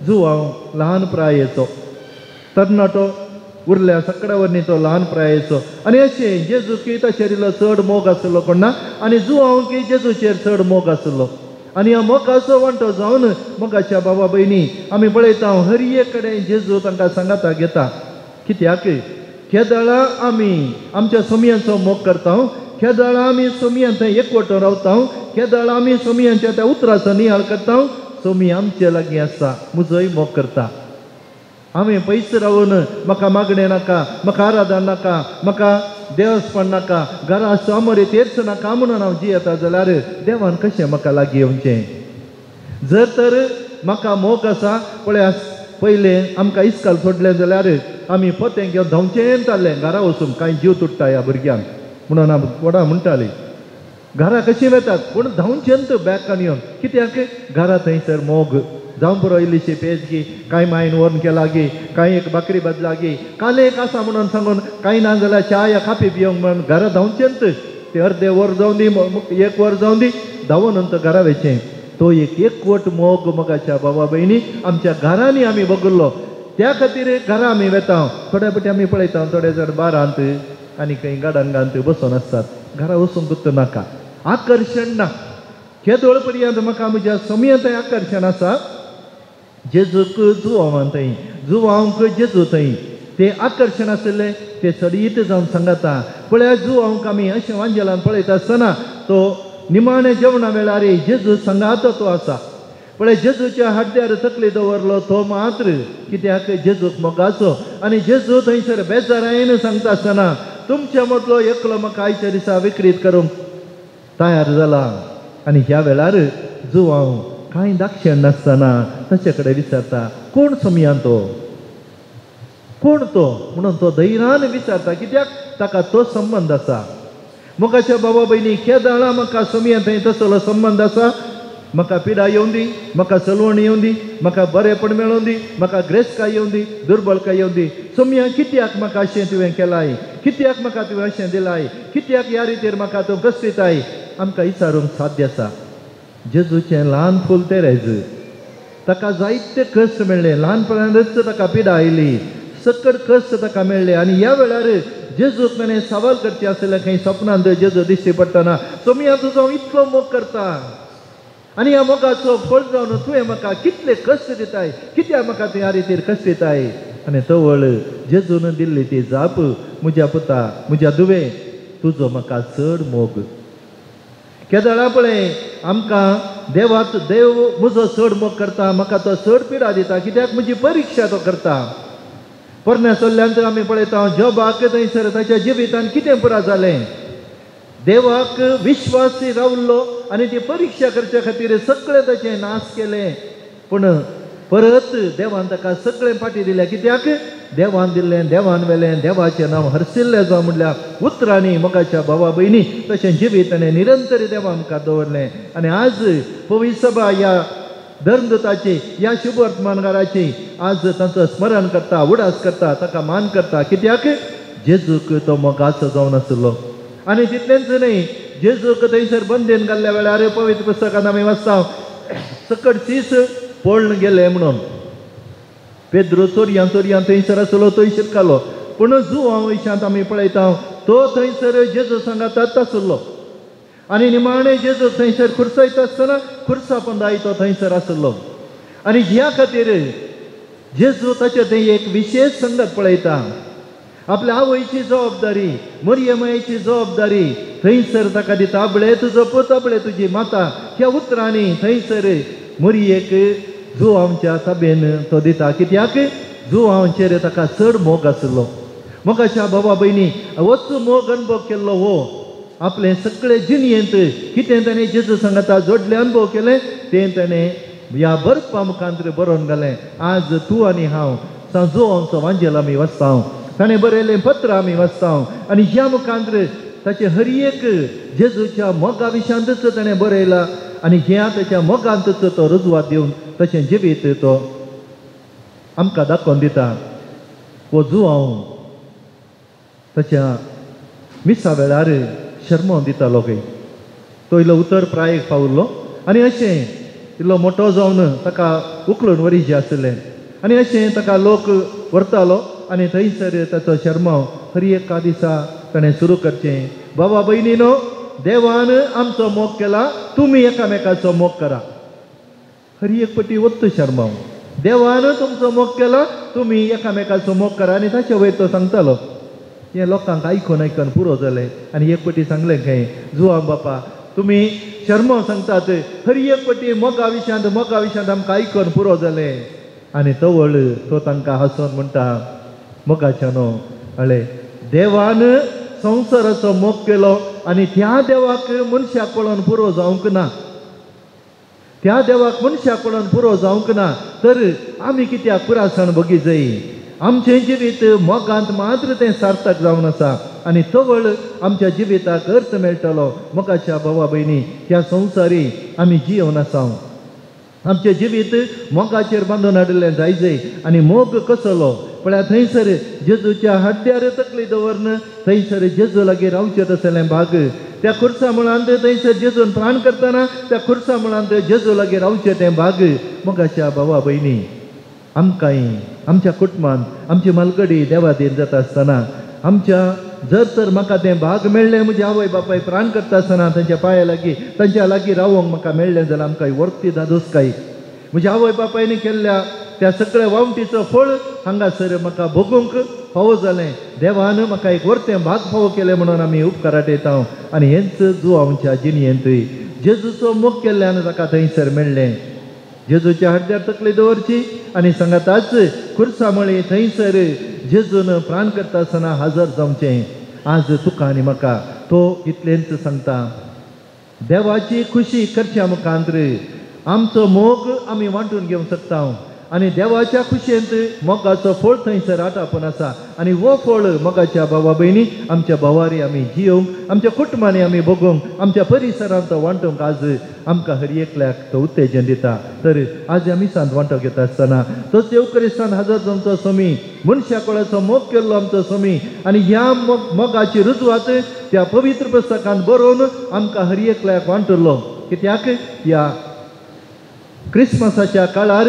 जुवांव ल्हान प्रायेचो तरणाटो उरल्या सकड्या वरनी तो ल्हान प्रायेचो. आनी अशें जेजू की ताचेर इल्लो चड मोग आशिल्लो कोण ना, आनी जुवांव की जेजूचेर चड मोग आशिल्लो. आनी ह्या मोगाचो वांटो जावन मोगाच्या बाबा भयणी आमी पळयता हर एक कडेन जेजू तांकां सांगाता घेता. कित्याक केदळा आमी आमच्या सोमयांचो मोग करता, केदळा आमी सोमयान थंय एकवटो रावता, केदळा आमी सोमयांच्या त्या उतराचो नियाळ करता, सोमी आमचे लागीं आसा, म्हजोय मोग करता. आमी पयस रावन म्हाका मागणें नाका, म्हाका आराधन नाका, म्हाका देवस्पण नाका, घरा सामोरे तेर्स नाका म्हणून हांव जियेता जाल्यार देवान कशें म्हाका लागीं येवचें? जर तर म्हाका मोग आसा, पळय पयलें आमकां इस्काल सोडलें जाल्यार आमी पोतें घेवन धांवचें जालें घरा वचून, कांय जीव तुट्टा ह्या भुरग्यांक म्हणून आमी व्हडा म्हणटाली. घरा कशीं वेतात पूण धांवचें बॅकान येवन, कित्याक घरा थंयसर मोग जावं पुरो, इल्लीशी पेज गी, कांय मायन व्हरून केला गी, कांय एक बाकरी बदला गी, काल एक आसा म्हणून सांगून, कांय ना जाल्यार च्या या कापी पिवंक म्हणून घरा धांवचेंत ते अर्दे वर जावं दी, एक वर जावं दी, धांवून नंतर घरा वयचें. तो एक एकवट मोग मोगाच्या बाबा भयणी आमच्या घरांनी आमी बगल्लो. त्या खातीर घरा आमी वेता, थोड्या फावटी आमी पळयता थोडे जाण बारांत आनी खंय गार्डनांत बसून आसतात, घरा वचूंक नाका, आकर्शण ना. केदोळ पर्यंत म्हाका म्हज्या सोमयांत आकर्शण आसा, जेजूक जुवांवान थंय, जुवांक जेजू थंय ते आकर्शण आशिल्लें, ते चडीत जावन सांगता. पळया जुवांक आमी अशें वांजेलान पळयता आसतना तो निमाणे जेवणा वेळार जेजू सांगात तो आसा. पळय जेजूच्या हड्ड्यार तकली दवरलो तो मात्र, कित्याक जेजूक मोगाचो. आनी जेजू थंयसर बेजारायन सांगता आसतना तुमच्या मदलो एकलो म्हाका आयच्या दिसा विक्रीत करूंक तयार जाला. आनी ह्या वेळार जुवांव कांय दाक्षण नासतना ताचे कडेन विचारता, कोण सोमयान तो, कोण तो म्हणून तो धैर्यान विचारता, कित्याक ताका तो संबंद आसा. मोगाच्या बाबा भयणी, केदाळा म्हाका सोमयान थंय तसलो संबंद आसा, म्हाका पिडा येवं दी, म्हाका सलवण येवं दी, म्हाका बरेपण मेळों दी, म्हाका ग्रेसकाय येवं दी, दुर्बलकाय येवं दी, सोमया कित्याक म्हाका अशें तुवें केलाय, कित्याक म्हाका तुवें अशें दिलाय, कित्याक ह्या रितीर म्हाका तूं कसलिताय, आमकां विचारूंक साध्य आसा. जेजूचें ल्हान फूल तेरेज, ताका जायते कश्ट मेळ्ळे, ल्हानपणानच ताका पिडा आयली, सकट कश्ट ताका मेळ्ळे. आनी ह्या वेळार जेजूक ताणें सवाल करचें आशिल्लें, खंय सपनांत जेजू दिश्टी पडटना, सोमया तुजो हांव इतलो मोग करता आनी ह्या मोगाचो फळ जावन तुवें म्हाका कितले कश्ट दिताय, कित्याक म्हाका तूं ह्या रितीर कश्ट दिताय. आनी तवळ जेजून दिल्ली ती जाप, म्हज्या पुता, म्हज्या दुवे, तुजो म्हाका चड मोग. केदळा पळय आमकां देवाक देव म्हजो चड मोग करता, म्हाका तो चड पिडा दिता, कित्याक म्हजी परिक्षा तो करता. पोरण्या सल्ल्यांत आमी पळयता जोबाक थंयसर ताच्या जिवितान कितें पुरा जालें, देवाक विश्वासी रावलो आनी ती परिक्षा करच्या खातीर सगळें ताचें नाश केलें, पूण परत देवान ताका सगळें फाटी दिलें. कित्याक देवान दिल्लें, देवान वेलें, देवाचें नांव हरसिल्लें जावं म्हणल्यार उतरांनी मोगाच्या भावा भयणी तशें जिवीत ताणें निरंतर देवा मुखार दवरलें. आनी आज पवित्र सभा ह्या धर्मदूताची, ह्या शुभवर्तमानकाराची आज तांचो स्मरण करता, उडास करता, ताका मान करता, कित्याक जेजूक तो मोगाचो जावन आशिल्लो. आनी तितलेंच न्हय, जेजूक थंयसर बंदेन घाल्ल्या वेळार पवित्र पुस्तकांत आमी वाचता सकट चीज पळून गेले म्हणून. पेद्रो चोरयां चोरयां थंयसर आसलो, थंय शिरकालो. पूण जुवांव विशांत आमी पळयता तो थंयसर जेजू सांगातात आसलो आनी निमाणें जेजू थंयसर खुर्सायता आसतना खुर्सा पंदाय तो थंयसर आसलो. आनी ह्या खातीर जेजू ताचे थंय एक विशेष संगत पळयता. आपल्या आवयची जबाबदारी, मरियमायची जबाबदारी थंयसर ताका दिता. आबळे तुजो पूत, आबळे तुजी माता ह्या उतरांनी थंयसर मरियेक जुवांच्या ताबेन तो दिता. कित्याक जुवांचेर ताका चड मोग आसलो. मोगाच्या बाबा भयणी होच मोग अनुभव केल्लो हो आपले सगळे जिणयेंत कितें ताणें जेजू सांगाता जोडले अनुभव केले तें ताणें ह्या बरपा मुखांत बरोवन घालें. आज तूं आनी हांव जुवांचो वांजेल आमी वाचता, ताणें बरयलें पत्र आमी वाचता आनी ह्या मुखांत ताचे हर एक जेजूच्या मोगा विशांतच ताणें बरयलां आनी ह्या ताच्या मोगांतच तो रुजवात दिवन तशें जिवीत तो आमकां दाखोवन दिता. हो जुवांव ताच्या मिसा वेळार शर्मोन दितालो खंय. तो इल्लो उतर प्रायेक पावल्लो आनी अशें इल्लो मोटो जावन ताका उखलून वरीचे आसलें आनी अशें ताका लोक व्हरतालो आनी थंयसर ताचो शर्माव हर एका दिसा ताणें सुरू करचें. बाबा भयणीनो, देवान आमचो मोग केला, तुमी एकामेकाचो मोग करा. हर एक पटी वत्त शर्माव, देवान तुमचो मोग केला, तुमी एकामेकाचो मोग करा. आनी ताचे वयर तो सांगतालो. हें लोकांक आयकून आयकून पुरो जालें आनी एक पटी सांगलें खंय, जुवां बापा तुमी शर्माव सांगतात हर एक पटी मोगा विशांत मोगा विशांत आमकां आयकून पुरो जालें. आनी तवळ तो तांकां हांसोन म्हणटा, मोगाच्या न्हू अळे देवान संवसाराचो मोग केलो आनी त्या देवाक मनशाक पळोवन पुरो जावंक ना, त्या देवाक मनशाक पळोवन पुरो जावंक ना, तर आमी कित्याक पुरासण बगी जाय. आमचें जिवीत मोगांत मात्र तें सार्थक जावन आसा आनी तवळ आमच्या जिविताक अर्थ मेळटलो. मोगाच्या भावा भयणी, ह्या संवसारी आमी जियोवन आसा, आमचें जिवीत मोगाचेर बांदून हाडिल्लें जाय जाय. आनी मोग कसलो पळया, थंयसर जेजूच्या हड्ड्यार तकली दवरन थंयसर जेजू लागीं रावचें तसलें भाग. त्या खुर्सा मुळांत थंयसर जेजून प्राण करतना त्या खुर्सा मुळांत जेजू लागीं रावचें तें भाग. मोगाच्या भावा भयणी, आमकांय आमच्या कुटुंबांत आमची मालगडी देवादीन जाता आसतना आमच्या जर तर म्हाका तें भाग मेळ्ळें, म्हज्या आवय बापाय प्राण करता आसतना तांच्या पांया लागीं तांच्या लागीं रावोंक म्हाका मेळ्ळें जाल्यार आमकां वर्ती दादोसकाय. म्हज्या आवय बापायन केल्ल्या त्या सगळ्या वावटीचो फळ हांगासर म्हाका भोगूंक फावो जालें. देवान म्हाका एक वर्तें भाग फावो केलें म्हणून आमी उपकाराट येता. आनी हेंच जुवांच्या जिणयेंतूय जेजूचो मोग केल्ल्यान ताका थंयसर मेळ्ळें. जेजूच्या हड्ड्यार तकली दवरची आनी सांगाताच खुर्सा मळी थंयसर जेजून प्राण करता आसतना हजर जावचें. आज तुका आनी म्हाका तो इतलेंच सांगता, देवाची खुशी करच्या मुखांत आमचो मोग आमी वांटून घेवंक शकता आनी देवाच्या खुशयेंत मोगाचो फळ थंयसर आटापून आसा. आनी हो फळ मोगाच्या भावा भयणी आमच्या भावारी आमी जियोवंक, आमच्या कुटुंबांनी आमी भोगोवंक, आमच्या परिसरांत तो वांटूंक आज आमकां हर एकल्याक तो उत्तेजन दिता. तर आज आमी सांत वांटो घेता आसतना तोच येवकरिस्तान हजर आमचो स्वामी, मनशा कोळाचो मोग केल्लो आमचो स्वामी आनी ह्या मोगाची रुजवात त्या पवित्र पुस्तकांत बरोवन आमकां हर एकल्याक वांटुल्लो. कित्याक ह्या क्रिसमसाच्या काळार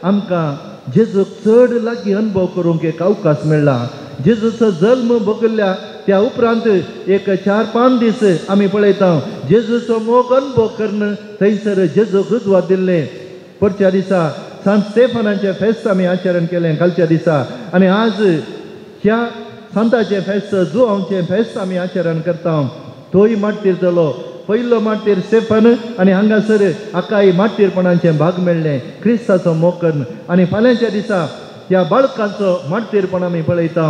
आमकां जेजूक चड लागीं अनुभव करूंक एक अवकाश मेळ्ळा. जेजूचो जल्म भोगल्ल्या त्या उपरांत एक 4-5 दीस आमी पळयता जेजूचो मोग अनुभव करून थंयसर जेजूक रुजवात दिल्लें. परच्या दिसा सांत स्टेफनाचें फेस्त आमी आचरण केलें कालच्या दिसा आनी आज ह्या सांताचें फेस्त, जुवांचें फेस्त आमी आचरण करता. तोय मार्टीर जालो. पयलो मार्टीर स्टेफन आनी हांगासर हाकाय मार्टीरपणाचें भाग मेळ्ळें क्रिस्ताचो मोग करून. आनी फाल्यांच्या दिसा ह्या बाळकांचो मार्टीरपण आमी पळयता.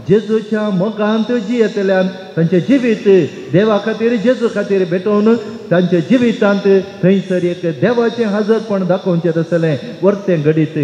जेजूच्या मोगांत जियेतल्यान तांचें जिवीत देवा खातीर जेजू खातीर भेटोवन तांच्या जिवितांत थंयसर एक देवाचें हजरपण दाखोवचें तसलें वर्तें घडीत.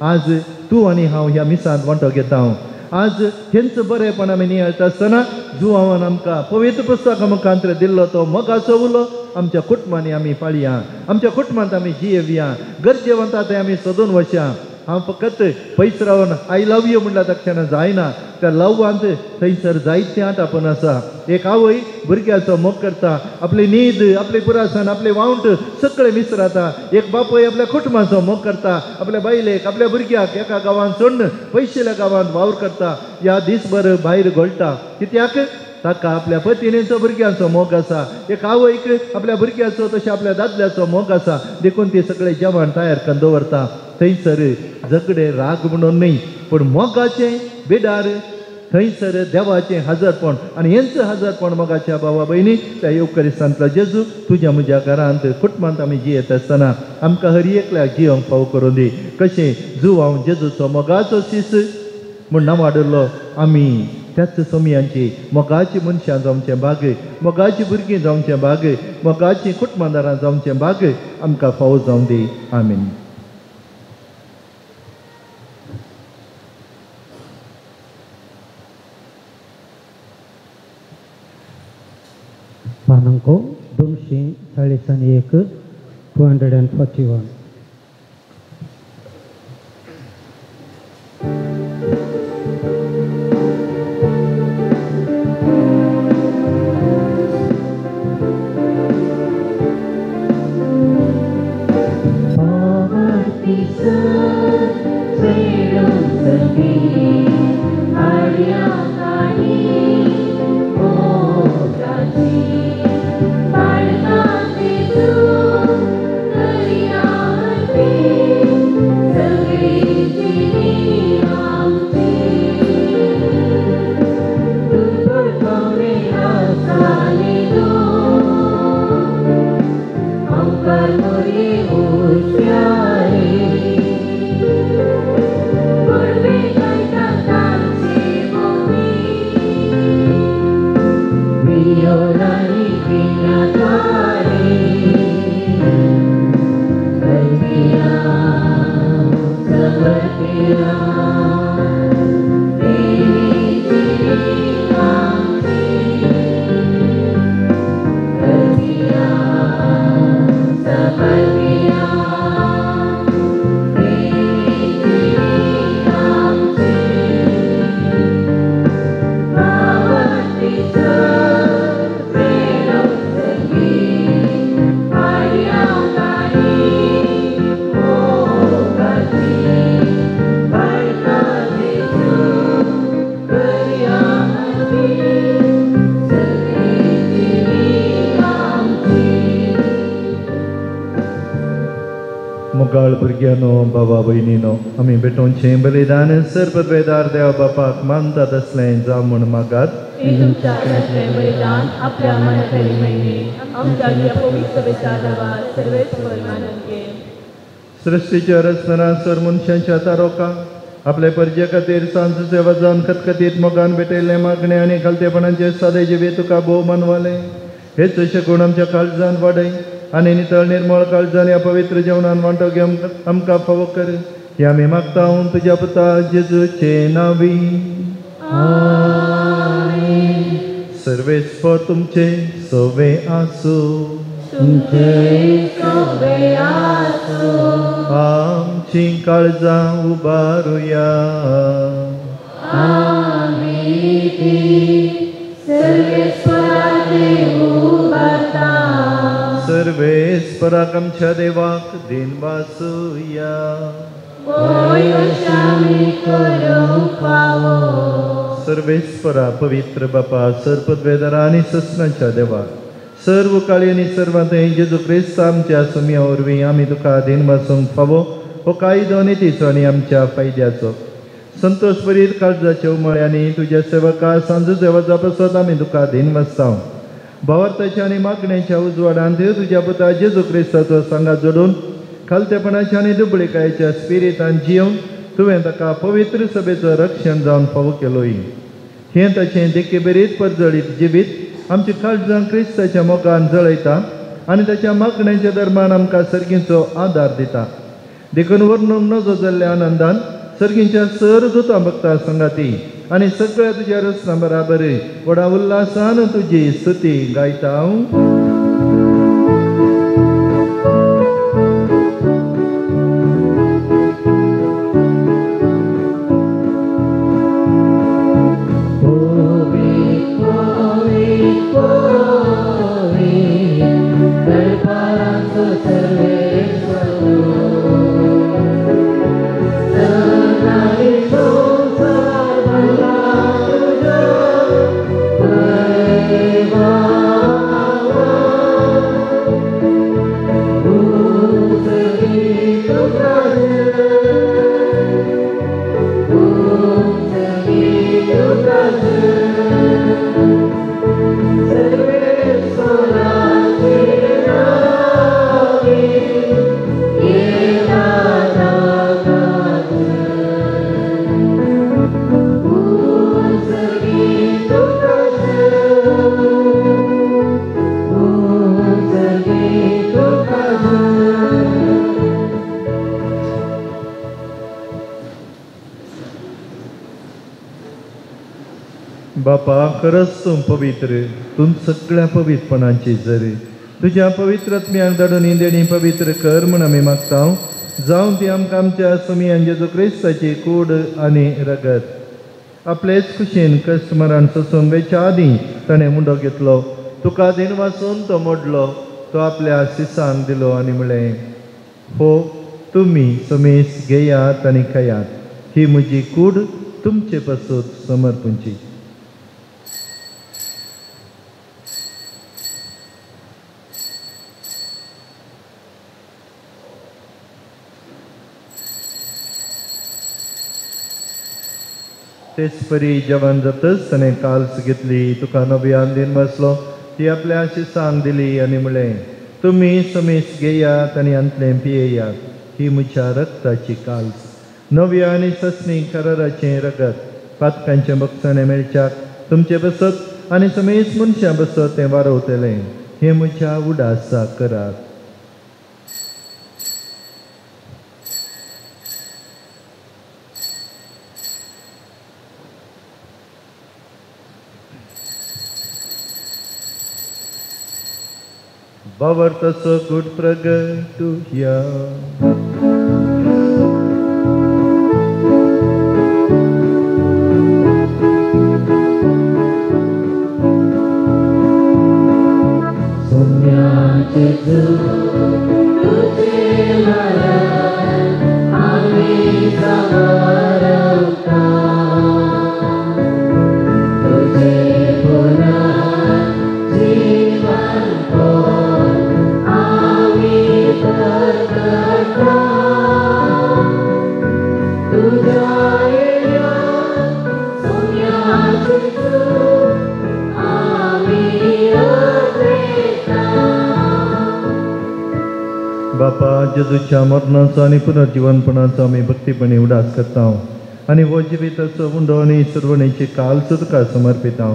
आज तूं आनी हांव ह्या मिसांत वांटो घेता. आज हेंच बरेंपण आमी नियाळटा आसतना जुवान आमकां पवित्र पुस्तकां मुखांत दिल्लो तो मोगाचो उलो आमच्या कुटुंबांनी आमी पाळया, आमच्या कुटुंबांत आमी जियेवया, गरजेवंता तें आमी सोदून वचया. हांव फकत पयस रावन I love you म्हणल्यार तक्षण जायना, त्या लवांत थंयसर जायतें आटापून आसा. एक आवय भुरग्याचो मोग करता, आपली न्हीद, आपले पुरासन, आपले वावंट सगळें विसरता. एक बापूय आपल्या कुटुंबाचो मोग करता, आपल्या बायलेक, आपल्या भुरग्याक एका गांवांत सोडून पयशिल्ल्या गांवांत वावर करता, ह्या दीसभर भायर घोळटा. कित्याक? ताका आपल्या पतिणेचो भुरग्यांचो मोग आसा. एक आवयक आपल्या भुरग्याचो तशें आपल्या दादल्याचो मोग आसा, देखून ती सगळें जेवण तयार करून दवरता. थंयसर झगडे राग म्हणून न्हय, पूण मोगाचें बिडार थंयसर देवाचें हजरपण. आनी हेंच हजरपण मोगाच्या भावा भयणी त्या येवकरिस्तांतलो जेजू तुज्या म्हज्या घरांत कुटुंबांत आमी जियेत आसतना आमकां हर एकल्याक जियोंक फाव करूं दी. कशें जुवांव जेजूचो मोगाचो शीस म्हूण नांवाडलो, आमी त्याच सोमयांची मोगाची मनशां जावचें भाग, मोगाची भुरगीं जावचें भाग, मोगाची कुटुंबादारां जावचें भाग आमकां फावो जावं दी. आमीन. पानांको 241, 241. मोगाळ भुरग्यांनो, बाबा भयणीनो, आमी भेटोवचें बलिदान सर्वद्वेदार देवा बापाक मानतात असलें जावं म्हूण मागात. सृश्टीच्या रचना सर मनशांच्या तारोका आपले परजे खातीर सांजचे वजान खतखतीत मोगान भेटयल्लें मागणें आनी खालतेपणाचे सादे जिवीत तुका भोव मानवालें. हेच शकून आमच्या काळजान वाडय आनी नितळ निर्मळ काळजान ह्या पवित्र जेवणान वांटो घेवन आमकां फावो कर. हे आमी मागता तुज्या पुता जेजूचे नांवी. सर्वेस्पर तुमचे सवे आसूं. आमची काळजां उबारुया. सर्वेस्पराक आमच्या देवाक दिन वासुया. सर्वेस्परा पवित्र बापा, सर्पद्वेदरा आनी ससनाच्या देवा, सर्व काळी आनी सर्वांत जेजू क्रिस्त आमच्या सुमया वरवीं आमी तुका दिन वासूंक फावो हो कायदो नितीचो आनी आमच्या फायद्याचो. संतोष भरीत काळजाच्या उमाळ्यांनी तुज्या सेवका सांजूचे वजा पसत आमी तुका दिन वाचता. भावार्थाच्या आनी मागण्याच्या उजवाडान तुज्या पुता जेजू क्रिस्ताचो सांगात जोडून खालतेपणाच्या आनी दुबळीकायेच्या स्पिरितान जियोवन तुवें ताका पवित्र सभेचो रक्षण जावन फावो केलोय. हें ताचें देखीभरीत परजळीत जिवीत आमच्या काळजां क्रिस्ताच्या मोगान जळयता आनी ताच्या मागण्याच्या दरम्यान आमकां सर्गींचो आदार दिता. देखून वर्णूंक नजो जाल्ल्या आनंदान सर्गींच्या सर दुतां भक्ता संगाती आनी सगळ्या तुज्या रचना बराबर व्हडा उल्हासान तुजी स्तुती गायता हांव. बापा खरंच तूं पवित्र, तूं सगळ्या पवित्रपणाची जरी तुज्या पवित्र आत्म्याक धाडून ही देणी पवित्र कर म्हूण आमी मागता. जावं ती आमकां आमच्या स्वामी जेजू क्रिस्ताची कूड आनी रगत. आपलेच खुशेन कश्ट मरण सोसूंक वेच्या आदीं ताणें मुंडो घेतलो, तुका दिन वासून तो मोडलो, तो आपल्या शिसांक दिलो आनी म्हणलें, हो तुमी समेस घेयात आनी खायात, ही म्हजी कूड तुमचे पासत समर्पणची. तेच परी जेवण जातच ताणें काल्स घेतली, तुका नव्यान दिन बसलो, ती आपल्या शिसांक दिली आनी म्हणलें, तुमी समेस घेयात आनी हांतलें पियेयात, ही म्हज्या रक्ताची काल्स, नव्या आनी ससनी कराराचें रगत, पातकांचें बक्षाणें मेळच्याक तुमचे बसत आनी समेस मनशां बसत तें वारवतलें. हें म्हज्या उडासाक करात. बावर्तसो गुड प्रगटुया. बापा जेजूच्या मरणाचो आनी पुनर्जीवनपणाचो आमी भक्तीपणी उडास करता आनी हो जिविताचो उंडो आनी सर्वणेची कालच तुका समर्पिता.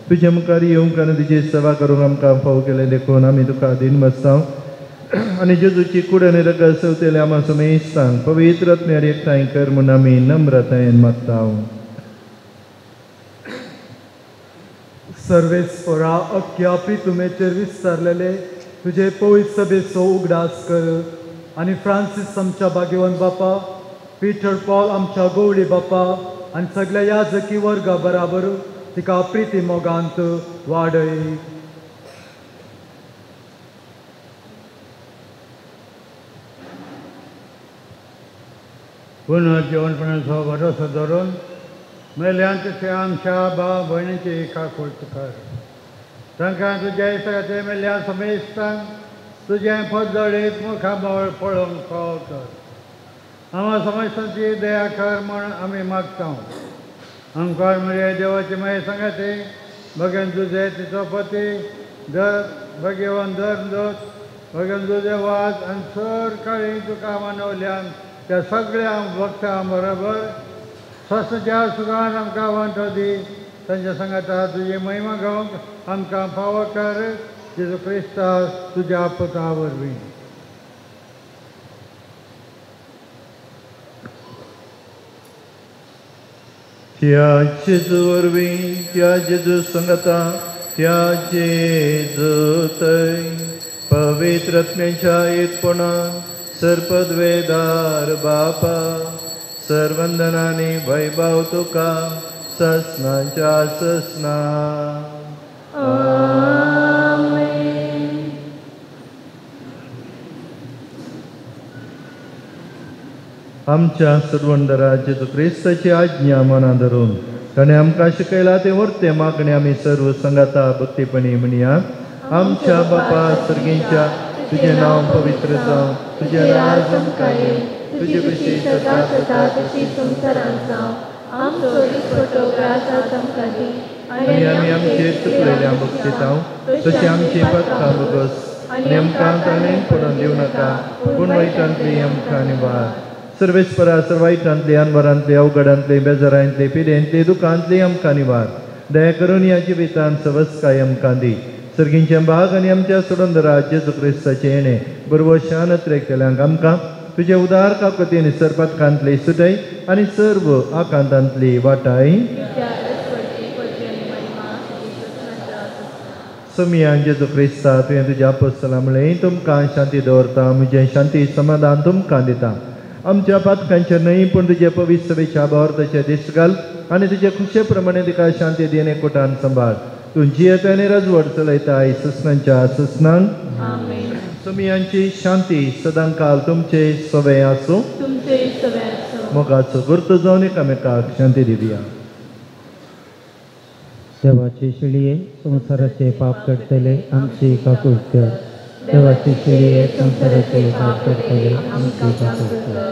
तुजे मुखार येवंक आनी तुजी सेवा करूंक आमकां फावो केलें देखून आमी तुका अधीन बसता आनी जेजूची कूड आनी रगत सेवतेले आमा समेस्तांक पवित्र आत्म्यार एकठांय कर म्हूण आमी नम्रतायेन मागता. सर्वेस्परा अख्ख्या प्रितुमेचेर विस्तारलेले तुजे पवित्र सभेचो उगडास कर आनी फ्रांसीस आमच्या भाग्यवंत बापा, पीटर पॉल आमच्या गवळी बापा आनी सगल्या याजकी वर्गा बराबर तिका प्रिती मोगांत वाडय. पुनर्जीवनपणाचो भरोसो धरून मेल्यान तशें आमच्या भाव भयणीची काकूळट कर. तांकां तुज्या इस्ताचे मेल्ल्या समेस्तांक तुजें पदजळीत मुखामळ पळोवंक फावो कर. आमा समेस्तांची दया कर म्हूण आमी मागता. आमकां मरे देवाची मागीर सांगाती भगन तुजें तिचो पती दर भगवान धर्म दोत भगन तुजें वाज आनी चड काळी तुका मानवल्यान त्या सगळ्या भक्तां बरोबर स्वस्त्या सुखान आमकां वांटो दी. तांच्या सांगाता तुजी महिमा गावंक आमकां फावो कर जेजू क्रिस्ता तुज्या पुता वरवीं. त्या जेजू वरवीं, त्या जेजू संगता, त्या जेजू थंय पवित्र आत्म्याच्या एकपणान सर्पद्वेदार बापा सर्वंदनानी वैभव तुका ससनाच्या ससना. आमच्या सर्वंदरा जेजू क्रिस्ताची आज्ञा मना धरून ताणें आमकां शिकयला तें वर्तें मागणें आमी सर्व संगाता भक्तीपणी म्हणया. आमच्या बापा सर्गींच्या, तुजें नांव पवित्र जावं, तुजें राज आमकां येवं, तुजी खुशी सदां जाता तशी संवसारांत जावं. आमचो दिसपट्टो ग्रास आज आमकां दी आनी आमी आमचेर चुकलेल्या बक्षितां तशी आमची पथकां बगस आनी आमकां ताणें पडून दिवं नाका, पूण वायटांतली आमकां निवार. सर्वेस्परा सर्वायटांतली, अनवरांतली, अवघडांतली, बेजारांतली, पिडेंतली, दुखांतली आमकां निवार. दया करून ह्या जिवितांत सवस्काय आमकां दी. सर्गींचें भाग आनी आमच्या सोडंदरा जेजू क्रिस्ताचें येणें बरोबर शान त्रेकल्यांक आमकां तुजे उदार काकतीन सर्पातकांतली सुटय आनी सर्व आकांतांतली वाटाय. सोमियान जेजू क्रिस्ता तुवें तुज्या आपोस्तलां म्हणलें तुमकां शांती दवरता म्हजें शांती समाधान तुमकां दिता. आमच्या पातकांचेर न्हय पूण तुजे पवित्र सभेच्या भावार्थाचे दीस घाल आनी तुजे खुशे प्रमाणे तिका शांती दी आनी एकवटान सांबाळ. तूं जियेता आनी राजवट चलयता ससनांच्या ससनांक. सोमियांची शांती सदांकाल तुमचे सवे आसूं. मोगाचो गुर्त जावन एकामेकाक शांती दिवया. देवाची शिळये संवसाराचे पाप काडटले आमची काकूट कर. देवाची शिळये संवसाराचे पाप काडटले आमची काकूट कर.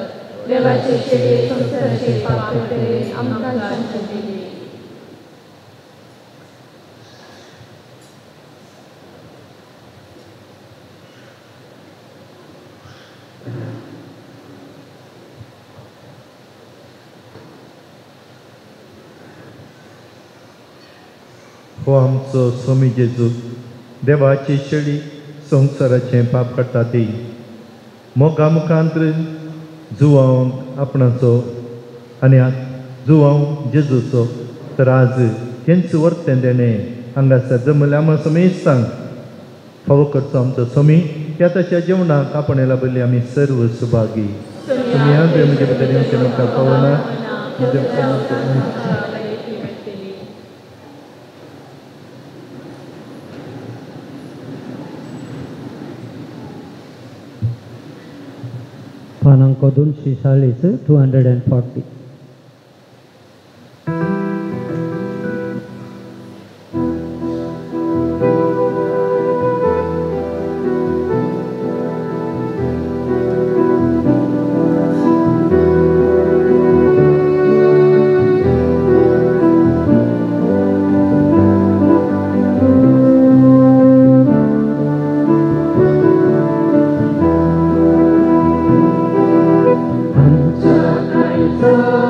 देवाची शिळये संवसाराचे पाप काडटले आमकां शांती दी. हो आमचो स्वामी जेजू देवाची शेळी संवसाराचें पाप काडटा ती मोगा मुखांत जुवांक आपणाचो आनी जुवांव जेजूचो तर आज तेंच वर्तें देणें हांगासर जमल्या आमकां समेस्तांक फावो करचो आमचो स्वामी. त्या ताच्या जेवणाक आपण लाभिल्ली आमी सर्व सुभागी. तुमी म्हजे भितर येवचें म्हाका पावना. पानांक 240 240. So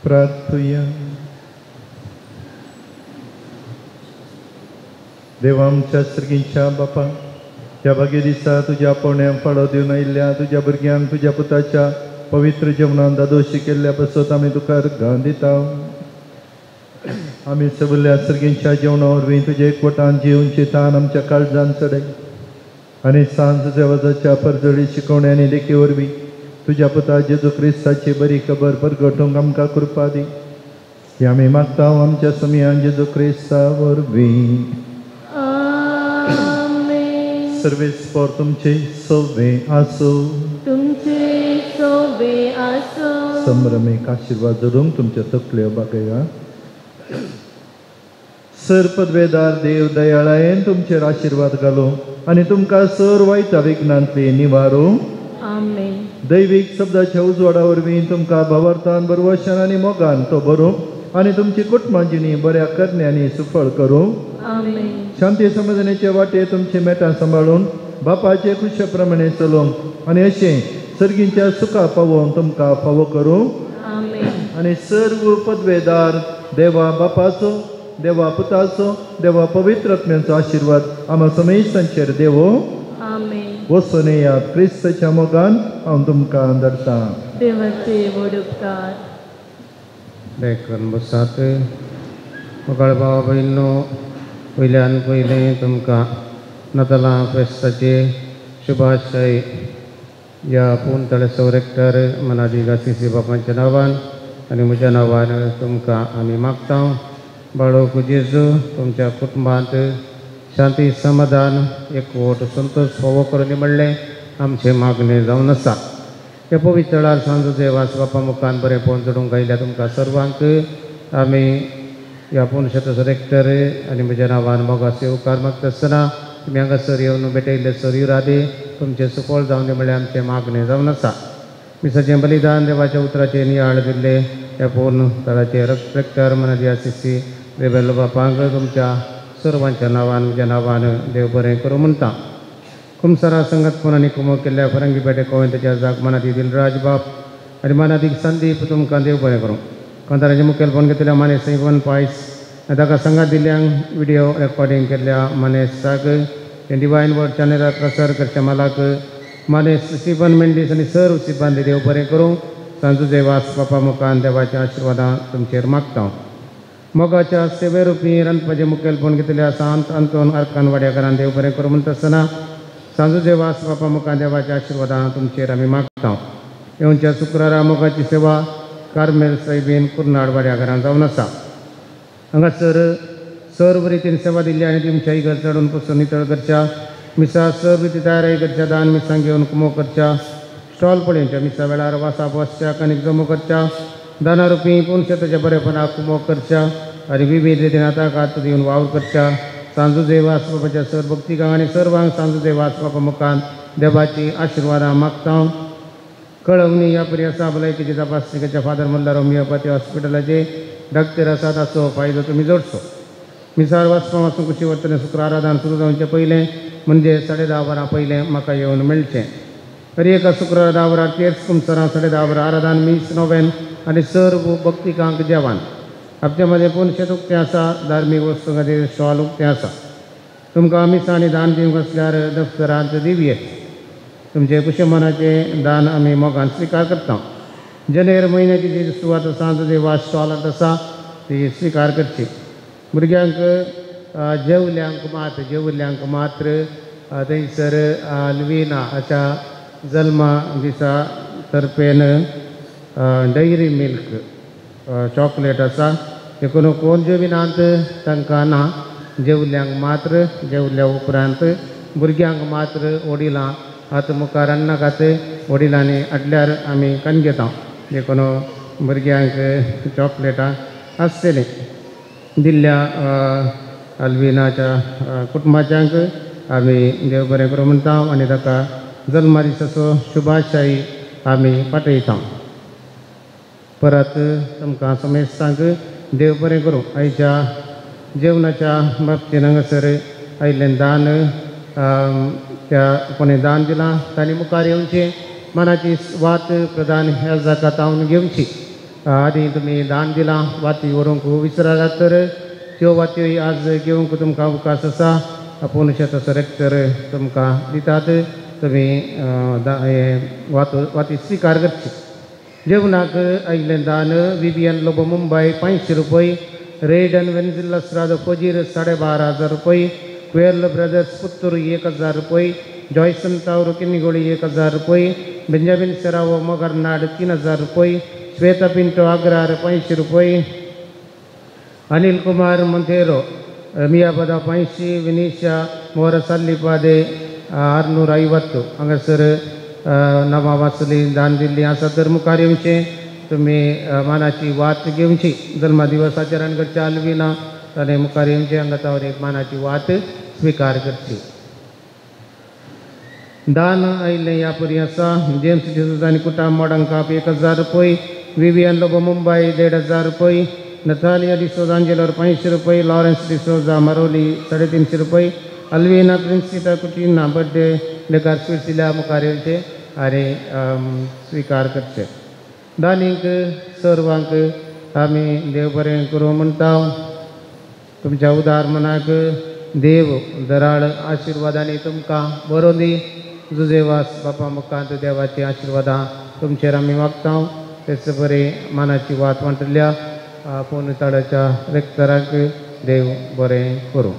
प्रार्थुया. देवा आमच्या सर्गीच्या बापा, ह्या भाग्य दिसा तुज्या आपोवण्याक फाळो दिवन आयिल्ल्या तुज्या भुरग्यांक तुज्या पुताच्या पवित्र जेवणान दादोशी केल्ल्या पासत आमी तुका अर्घां दिता. आमी सगल्या सर्गींच्या जेवणा वरवीं तुज्या एकवटान जिवची तान आमच्या काळजान चडय आनी सांज देवाच्या परजळी शिकवण्या आनी देखी वरवीं तुज्या पुता जेजू क्रिस्ताची बरी खबर परगटूंक आमकां कृपा दी. ही आमी मागता आमच्या समियान जेजू क्रिस्ता वरवीं. सर्वेस्पर तुमचे सोवे आसो. तुमचे सोवे आसो. संभ्रमेक आशिर्वाद जोडूंक तुमच्या तकल्यो बागया. सर पदवेदार देव दयाळायेन तुमचेर आशिर्वाद घालूं आनी तुमकां सर वायटा विघ्नांतली निवारूं. आमेन. दैवीक शब्दाच्या उजवाडा वरवीं तुमकां भावार्थान बरवशान आनी मोगान तो भरूं आनी तुमची कुटुंबां जिणी बऱ्या करण्यांनी सुफळ करूं. आमेन. शांती समाधानाचे वाटे तुमची मेटां सांबाळून बापाचे खुशे प्रमाणे चलोवंक आनी अशें सर्गींच्या सुखा पावोवन तुमकां फावो करूं. आमेन. आनी सर्व पदवेदार देवा बापाचो, देवा पुताचो, देवा पवित्र आत्म्याचो आशिर्वाद आमा समेस्तांचेर देवो. आमेन. वचून येयात क्रिस्ताच्या मोगान हांव तुमकां धरतां. देवाचे व्हड उपकार. देखून बसात. मोगाळ भाव भयणो, पयल्यान पयलें तुमकां नातालां फेस्ताचे शुभाशय ह्या पूर्ण तळेसो रेक्टर मनादीक आसिसी बापांच्या नांवान आनी म्हज्या नांवान तुमकां आमी मागता. बाळोक जेजू तुमच्या कुटुंबांत शांती समाधान एकवट संतोष फावो करून म्हणलें आमचें मागणें जावन आसा. ह्या पवित्र वेळार सांजो वास बापा मुखान बरें जोडूंक आयिल्ल्या तुमकां सर्वांक आमी ह्या पुनशेताचो रेक्टर आनी म्हज्या नांवान मोगाचे उपकार मागता आसतना तुमी हांगासर येवन भेटयल्ले सर युरादे तुमचें सुफळ जावन म्हणल्यार आमचें मागणें जावन आसा. मिसाचें बलिदान देवाच्या उतराचें नियाळ दिल्लें ह्या पूर्ण तळाचे रेक्टर मनादी आसिसी रेबेलो बापांक तुमच्या सर्वांच्या नांवान म्हज्या नांवान देव बरें करूं म्हणटा. कुमसारा संगतपण आनी कुमो केल्ल्या फरंगी पेटे कोवेंताच्या जाग मनादी दिलराज बाप आनी मनादीक संदीप तुमकां देव बरें करूं. कांताराचें मुखेलपण घेतल्या मानेस इवन पायस आनी ताका संगात दिल्ल्यांक विडियो रेकॉर्डींग केल्ल्या मानेसाक डिवायन वर्ड चॅनलार प्रसार करच्या मालाक मानेस स्टीफन मेंडीस आनी सर्व सिब्बंदी देव बरें करूं. सांजू वास बापा मुखान देवाच्या आशिर्वादां तुमचेर मागता. मोगाच्या सेवेरुपी रांदपाचें मुखेलपण घेतल्या सांत अंतोन आर्कान वाड्याकारान देव बरें करूं म्हणटा आसतना सांजू वास बापा मुखान देवाच्या आशिर्वादां तुमचेर आमी मागता. येवच्या शुक्रारा मोगाची सेवा कार्मेल सायबीन कुर्नाड वाड्याघरान जावन आसा. हांगासर सर्व रितीन सेवा दिल्ली आनी तुमच्या इगर्ज चडून पसून नितळ करच्या, मिसा सर्व रिती तयारी करच्या, दान मिसां घेवन कुमो करच्या, स्टॉल पळोवच्या, मिसा वेळार वासा बसच्या, कणीक जमो करच्या, दाना रुपी पुनशेताच्या बरेपणाक कुमो करच्या आनी विविध रितीन हाताक हात दिवन वावर करच्या. सांजू देवास बापाच्या सर भक्तिकांक आनी सर्वांक सांजू देवास बापा मुखान देवाची आशिर्वादां मागता. कळवणी ह्या परी आसा भलायकेची तपासणी करच्या फादर मल्हार होमियोपॅथी हॉस्पिटलाचे डॉक्टर आसा ताचो फायदो तुमी जोडचो. मिसार वाचपा वाचून कुशी वर्तने शुक्र आराधन सुरू जावचें पयलें म्हणजे 10:30 वरां पयलें म्हाका येवन मेळचें. तरी एका शुक्रार 10 वरां तेच कुमसरां 10:30 वरां आराधन मीस नोवेन आनी सर्व भक्तिकांक जेवण. आपच्या मदें पुनशेत उक्तें आसा, धार्मीक वस्तू खातीर स्टॉल उक्तें आसा. तुमकां मिसां आनी दान दिवंक आसल्यार दफ्तरांत दिवये. तुमचे कुशे मनाचें दान आमी मोगान स्विकार करता. जानेर म्हयन्याची जी सुवात आसा तुजे वास स्टॉलांत आसा ती स्विकार करची. भुरग्यांक जेवल्यांक मात्र थंयसर अल्विना हाच्या जल्मा दिसा तर्फेन डैरी मिल्क चॉकलेट आसा. देखून कोण जेविनात तांकां ना, जेवल्यांक मात्र जेवल्या उपरांत भुरग्यांक मात्र वडिलां आतां मुखार हाडनाकात, वडिलांनी हाडल्यार आमी कन्न घेता. देखून भुरग्यांक चॉकलेटां आसतलीं. दिल्ल्या अल्विनाच्या कुटुंबाच्यांक आमी देव बरें करूं म्हणटा आनी ताका जल्मा दिसाचो शुभाशय आमी पाठयता. परत तुमकां समेस्तांक देव बरें करूं. आयच्या जेवणाच्या बाबतीन हांगासर आयिल्लें दान त्या कोणें दान दिलां तांणी मुखार येवचें, मनाची वात प्रधान ह्या जाका तावन घेवची. आदी तुमी दान दिलां वाती व्हरूंक विसरात तर त्यो वात्योय आज घेवंक तुमकां अवकाश आसा. आपूण तसो रेक्टर तुमकां दितात, तुमी वाती स्विकार करची. जेवणाक आयिल्लें दान विवियन लोबो मुंबय 500 रुपये, रेडन वेन्जिल्ला स्रादो फजीर 12,500 रुपये, क्वेर्ल ब्रदर्स पुत्तूर 1000 रुपये, जॉयसन तावरो किन्निगोळी 1000 रुपये, बेंजामिन सेरावो मोगरनाड 3000 रुपये, श्वेता पिंटो आग्रार 500 रुपये, अनिल कुमार मंतेरो मियाबदा 500, विनीशा मोर सल्लिपादे 650. हांगासर नांवां वाचली दान दिल्ली आसा तर मुखार येवचें, तुमी मानाची वात घेवची. जल्मदिवस आचरण करच्या आल्विना ताणें मुखार येवचें, हांगा तावर एक मानाची वात स्विकार करची. दान आयिल्लें ह्या परी आसा. जेम्स डिसोजा आनी कुटाम मोडंकाप 1000 रुपये, विवियन लोबो मुंबय 1500 रुपये, नथालिया डिसोजा आंजेलोर 500 रुपये, लॉरेन्स डिसोजा मरोली 350 रुपये, अल्विना प्रिन्सिटा कुटिना बड्डे लेकार स्वीट्स मुखार येवचें आनी स्विकार करचें. दानीक सर्वांक आमी देव बरें करूं म्हणटा. तुमच्या उदार मनाक देव दराळ आशिर्वादांनी तुमकां बरोवन दी. जुजेवास बापा मुखांत देवाची आशिर्वादां तुमचेर आमी मागता. तेच बरें मानाची वात वांटल्या आपूण ताडाच्या रेक्टराक देव बरें करूं.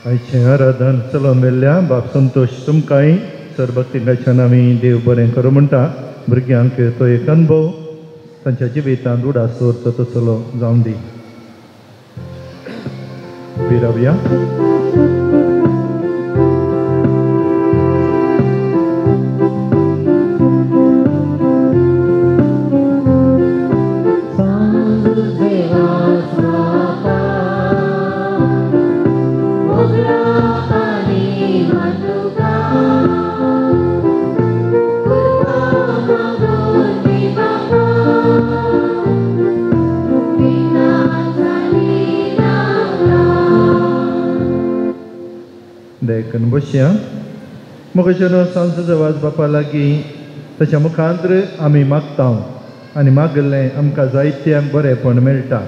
आयचें आराधन चलोवन व्हेल्ल्या बाब संतोश तुमकांय सर भक्तींगाच्यान आमी देव बरें करूं म्हणटा. भुरग्यांक तो एक अनुभव तांच्या जिवितांत उडास दवरता तसलो जावन दी. विरावया. देखून बसया. मोगेश्वरो सांसद बापा लागीं ताच्या मुखांत आमी मागता आनी मागिल्लें आमकां जायत्यांक बरेंपण मेळटा.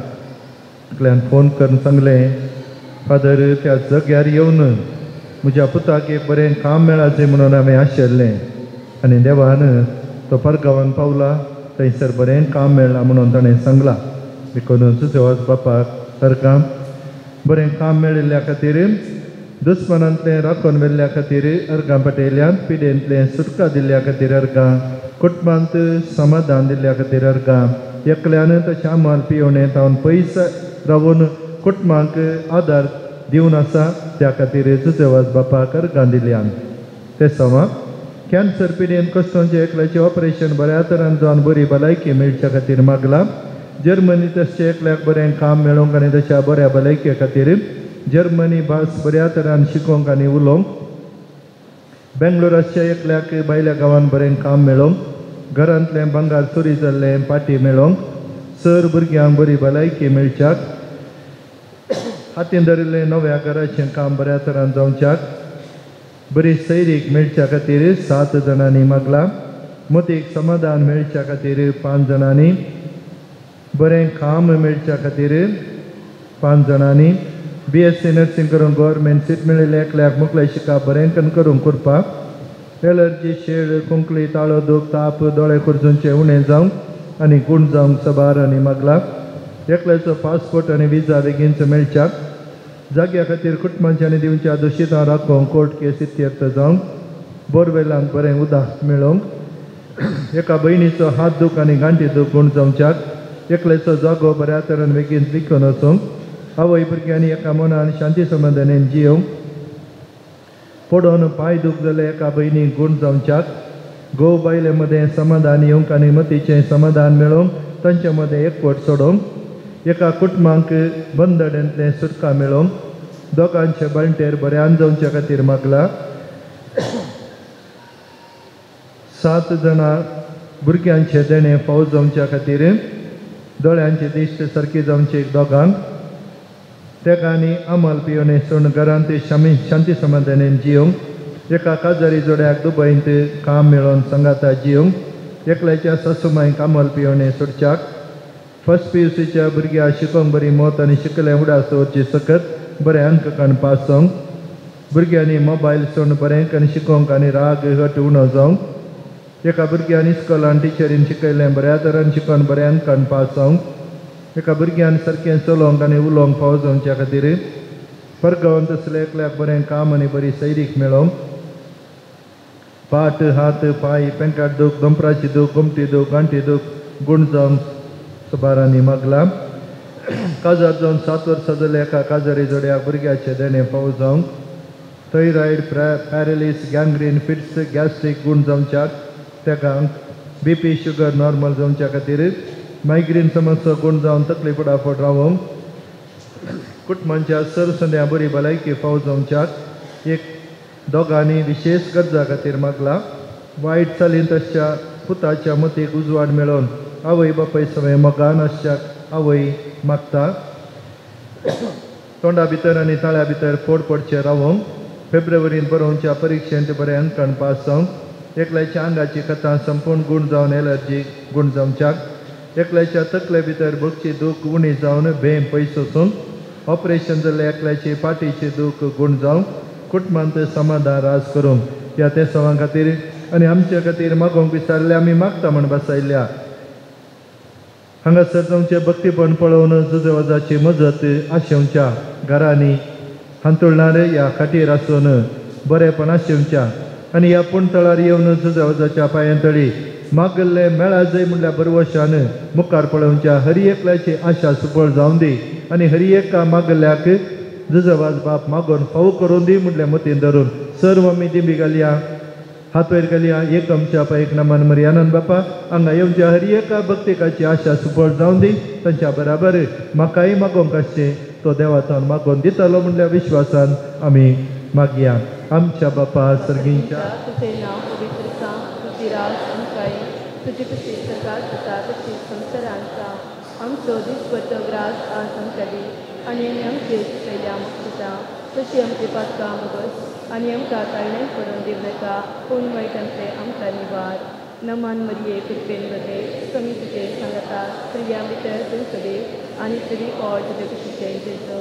एकल्यान फोन करून सांगलें, फादर त्या जाग्यार येवन म्हज्या पुताक एक बरें काम मेळाचें म्हणून हांवें आशिल्लें आनी देवान तो परगांवान पावला थंयसर बरें काम मेळ्ळां म्हणून ताणें सांगलां. देखून जुजेवास बापाक अर्गां बरें काम मेळिल्ल्या खातीर, दुस्मनांतलें राखून व्हेल्ल्या खातीर अर्गां पटयल्यान, पिडेंतलें सुटका दिल्ल्या खातीर अर्गां, कुटुंबांत समाधान दिल्ल्या खातीर अर्गां, एकल्यान तशें आमाल पियोणे तावन पयस रावून कुटुंबांक आदार दिवन आसा त्या खातीर जुजेवास बापाक अर्गां दिल्यान. ते समा कॅन्सर पिडेन कश्टांचें एकल्याचें ऑपरेशन बऱ्या तरान जावन बरी भलायकी मेळच्या खातीर मागलां. जर्मनी तशें एकल्याक बरें काम मेळोवंक आनी तशा बऱ्या भलायके खातीर जर्मनी भास बऱ्या तरान शिकोवंक आनी उलोवंक, बेंगलोराच्या एकल्याक भायल्या गांवान बरें काम मेळोवंक, घरांतलें भांगर चोरी जाल्लें पाटी मेळोवंक, सर भुरग्यांक बरी भलायकी मेळच्याक, हातीन धरिल्लें नव्या घराचें काम बऱ्या तरान जावच्याक, बरी सैरीक मेळच्या खातीर 7 जाणांनी मागलां. मतीक समाधान मेळच्या खातीर 5 जाणांनी, बरें काम मेळच्या खातीर 5 जाणांनी, BSc nursing करून गव्हर्मेंट सीट मेळिल्लें एकल्याक मुखले शिकप बरें करून करपाक, एलर्जी शेळ खोंकली ताळो दूख ताप दोळे कुरजूंचे उणें जावंक आनी गूण जावंक सबार आनी मागला. एकल्याचो पासपोर्ट आनी विजा बेगीनच मेळच्याक, जाग्या खातीर कुटुंबांच्या आनी दिवच्या दुशितां राखोवंक कोर्ट केस इत्यर्थ जावंक, बोरवेलांत बरें उदक मेळोवंक, एका भयणीचो हात दूख आनी गांठी दूख गूण जावच्याक, एकल्याचो जागो बऱ्या तरेन बेगीन विकून वचूंक, आवय भुरग्यांनी एका मनान शांती समाधानान जियोवंक, पडोन पांय दूख जाले एका भयणीक गूण जावच्याक, घोव बायले मदें समाधान येवंक आनी मतीचें समाधान मेळोवंक तांचे मदें एकवट सोडोवंक, एका कुटुंबांक बंदडेंतलें सुटका मेळोवंक, दोगांचे बाळंटेर बऱ्यान जावचे खातीर मागला. 7 जाणां भुरग्यांचे देणें फावो जावच्या खातीर, दोळ्यांची दिश्ट सारकी जावची एक दोगांक तेगांनी अमल पियोने सोण घरांत शांती समाधानेन जिवंक एका काजारी जोड्याक दुबयंत काम मेळोवन सांगाता जिवंक एकल्याच्या सासूमांयक अमल पियोने सोडच्याक फर्स्ट पी.यू.सीच्या भुरग्या शिकोंक बरी मत आनी शिकलें उडास दवरची सकत बरें अंक काण पास जावंक भुरग्यांनी मोबायल सोण बरें आनी शिकोंक आनी राग हट उणो जावंक एका भुरग्यान इस्कोलान टिचरीन शिकयलें बऱ्या तरान शिकोन बरें अंकान पास जावंक एका भुरग्यान सारकें चलोवंक आनी उलोवंक फावो जावच्या खातीर परगांवान तसलें एकल्याक बरें काम आनी बरी सैरीक मेळोवंक पाट हात पांय पेंकाट दूख दोंपराची दूख गोमटी दूख गांठी दूख गूण जावंक सुबारांनी मागलां काजार जावन 7 वर्सां जाल्या एका काजारी जोड्या भुरग्याचें देणें फावो जावंक thyroid paralysis gangrene fits gastric गूण जावच्याक तेगांक बी.पी. शुगर नॉर्मल जावच्या खातीर मायग्रेन समस्या गूण जावन तकली फटाफट रावोंक कुटुंबाच्या सरसंद्या बरी भलायकी फावो जावच्याक एक दोगांनी विशेष गरजा खातीर मागला वायट चालींत आसच्या पुताच्या मतीक उजवाड मेळोवन आवय बापाय समय मोगान आसच्याक आवय मागता तोंडा भितर आनी ताळ्या भितर फोड पडचे रावोंक फेब्रुवारीन बरोवच्या परिक्षेंत बरें अंकान पास जावंक एकल्याच्या आंगाची कथां संपूर्ण गूण जावन एलर्जी गूण जावच्याक एकल्याच्या तकले भितर भोगची दूख उणी जावन भेम पयस वचूंक ऑपरेशन जाल्ले एकल्याची फाटीची दूख गूण जावंक कुटुंबांत समाधान राज करूंक ह्या तेसांवां खातीर आनी आमच्या खातीर मागोवंक विचारले आमी मागता म्हण बसायल्या हांगासर जावचें भक्तीपण पळोवन जुजवाजाची मजत आशेवच्या घरांनी हांतुळणार ह्या खाटीर आसून बरेपण आशेवच्या आनी ह्या पुणतळार येवन जुजवाजाच्या पांयांतळी मागल्ले मेळा जय म्हणल्यार बरवशान मुखार पळोवच्या हरी एकल्याची आशा सुफळ जावन दी आनी हरी एका मागल्ल्याक जुजवाज बाप मागोवन फावो करून दी म्हटल्या मतीन धरून सर्व आमी दिंबी घालया हात वयर घालया एक आमच्या पांय एक नमन मरियानंद बापा हांगा येवच्या हरी एका भक्तिकाची आशा सुफळ जावन दी तांच्या बराबर म्हाकाय मागोवंक आसचें तो देवाच्यान मागोवन दितलो म्हणल्या विश्वासान आमी मागया. आमच्या बापा सर्गींच्या तुझे नाव पवित्र जावं, तुजी राज आमकां येवं, तुजी खुशी सरकार जाता तशी संवसारांत जावं. आमचो दिसपट्टो ग्रास आज आमकां दी आनी आमी आमचे चुकयल्या मुक्तता तशी आमची पातकां मुगस आनी आमकां ताळण्याक पडून दिवं नाका, पूण वायटांतलें आमकां निवार. नमन मरिये कृपेन भरले, स्वामी तुजे सांगाता, स्त्रियां भितर तूं सदैव आनी तुजी पोट तुजे कुशीचें जेजू.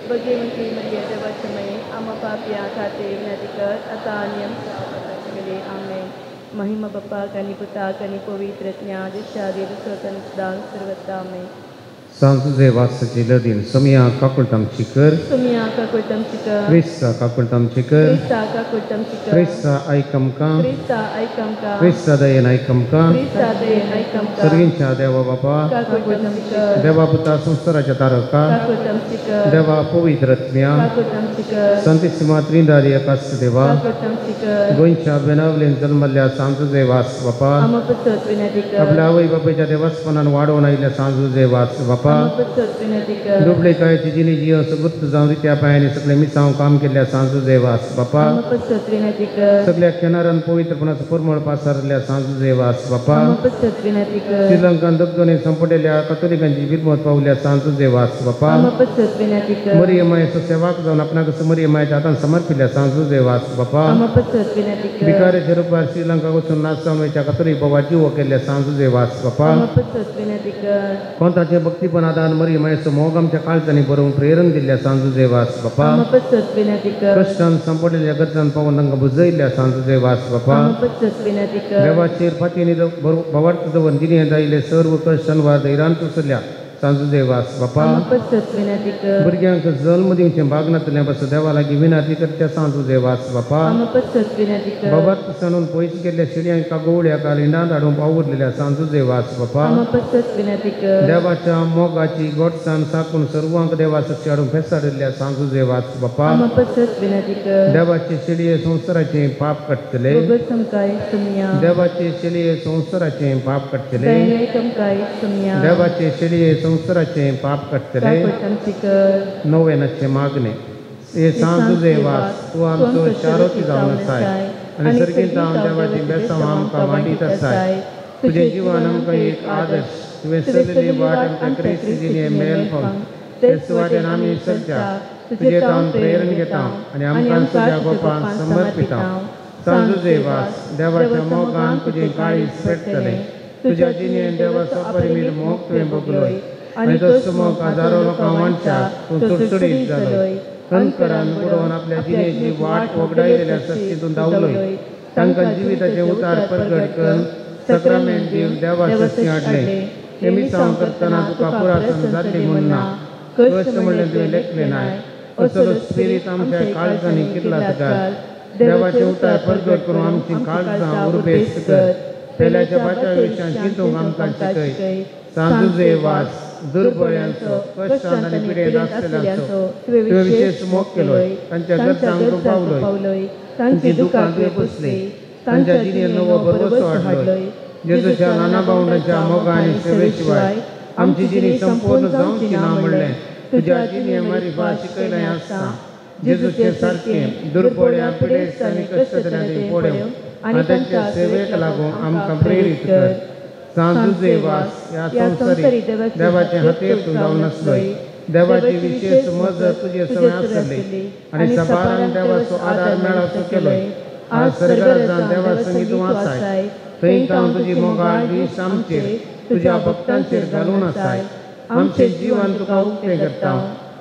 भगवंती मरिये देवाचे माये, आमा पापयां खातीर विनंती कर आतां आनी आमच्या मरणाच्या वेळी. आमेन. महिमा बापाक आनी पुताक आनी पवित्र आत्म्याक, दिशा आनी सदां सर्वत्र. आमेन. सांग तुझे वासाची लदीन सोमिया काकुळट आमची कर, सोमिया काकुळट आमची कर, क्रिस्ता काकुळट आमची कर, क्रिस्ता काकुळट आमची कर, क्रिस्ता आयक आमकां, क्रिस्ता आयक आमकां, क्रिस्ता दयेन आयक आमकां, क्रिस्ता दयेन आयक आमकां, सर्गींच्या देवा बापा, काकुळट आमची कर, देवा पुता संवसाराच्या तारका, काकुळट आमची कर, देवा पवित्र आत्म्या, काकुळट आमची कर, संतिसिमा त्रिंदारी एकाच देवा, काकुळट आमची कर, गोंयच्या बेनावलेन जल्मल्ल्या सांजुजे वास बापा, आमा पसत विनंती कर, आपल्या आवय बापायच्या देवास्पनान वाडोवन आयिल्ल्या सांजुजे वास बापा, दुबळेकायची जिणी जियो सगुर्त जावन रित्या पांयांनी सगळे मिसांव काम केल्ल्या सांजुजे वास बापा, सगळ्या किनारान पवित्रपणाचो परमळ पासारल्या सांजुजे वास बापा, श्रीलंकान दगदोने संपटलेल्या कथोलिकांची बिरमत पावल्या सांजुजे वास बापा, मरिय मायेचो सेवाक जावन आपणाक मरिय मायेच्या हातान समर्पिल्ल्या सांजुजे वास बापा, भिकाऱ्याच्या रुपार श्रीलंका वचून नाच जावन वयच्या कथोलीक बाबा जीव केल्ल्या सांजुजे वास बापा, कोंताचें भक्तीपण आदान मरिय मायेचो मोग आमच्या काळजांनी बरोवन प्रेरण दिल्ल्या सांजुजे वास बापा, कश्टान सांपडलेल्या गरजान पावून तांकां बुजयल्ल्या सांजुजे वास बापा, देवाचेर फातींनी भावार्थ दवरून दिने आयिल्ले सर्व कश्ट अनवार धैर्यान सोंसल्या सांजुजे वास बापा, भुरग्यांक जल्म दिवचें भाग नातलें बस देवा लागीं विनंती करच्या सांजुजे वास बापा, बाबार्थ सांडून पयस गेल्ल्या शिडयांक गवळ्याक लिंडांत हाडून पावुरलेल्या सांजुजे वास बापा, देवाच्या मोगाची गोडसाण साकून सर्वांक देवा सक्ष हाडून फेसारिल्ल्या सांजुजे वास बापा, देवाचे शिडये संवसाराचें पाप काडटले, देवाचे शिडये संवसाराचें पाप काडटले, देवाचे शिडये संवसाराचें पाप काडटले. नोवेनाचें मागणें. हे सांजुजे वास तूं आमचो शारोती जावन आसाय आनी सर्गींत देवाची बेसांव आमकां वांटीत आसाय. तुजें जिवन आमकां एक आदर्श, तुवें चललेली वाट आमच्या क्रिस्त जिणें मेल फावून तेच वाटेन आमी चलच्या तुजे तावन प्रेरण घेता आनी आमकां तुज्या गोपान समर्पिता. सांजू देवास देवाच्या मोगान तुजें काळीज पेटतलें. तुज्या जिणेन देवाचो परिमीत मोग तुवें भोगलोय आनी तोच मोग हजारो लोकां वांटच्या तूं चुडचुडीत जालोय. कणकरान बुडोवन आपल्या जिणेची वाट वगडायलेल्या शक्तीतून धांवलोय. तांकां जिविताचें उतार परगट करून सक्रामेंट दिवन देवा शक्ती हाडलें. हें मिसांव करतना तुका पुरासन जाल्ली म्हूण ना कश्ट म्हणलें तुवें लेखलें नाय. असलो स्पिरीत आमच्या काळजांनी किल्लात घाल. देवाचें उतार परगट करून आमचीं काळजां उर्बेस्त कर. पेल्याच्या बाच्या विशयान चिंतूंक आमकां शिकय. सांजुजे वास दुर्बळ्यांचो कश्टांत आनी पिडेंत आसलेल्यांचो तुवें विशेश मोग केलोय. तांच्या गरजांक तूं पावलोय. तांची दुकां तुवें पुसलीं. तांच्या जिणेंत नवो भरवसो हाडलोय. जेजूच्या नाना भावंडांच्या मोगा आनी सेवे शिवाय आमची जिणी संपूर्ण जावची ना म्हणलें तुज्या जिणे मारिफा शिकयलें आसता. जेजूचे सारकें दुर्बळ्या पिडेस्त आनी कश्टतल्यांनी पडोवं आनी तांच्या सेवेक लागून आमकां प्रेरीत कर. सांजुजे वास ह्या संवसारीक देवाचे हातीर तूं जावन आसलोय. देवाची विशेश मजत तुजे सगळें आसली आनी सबारान देवाचो आदार मेळाचो केलोय. आज सर्गराजान देवा संगी तूं आसाय. थंय तावन तुजी मोगाळ दीस आमचेर तुज्या भक्तांचेर घालून आसाय. आमचें जिवन तुका उक्तें करता.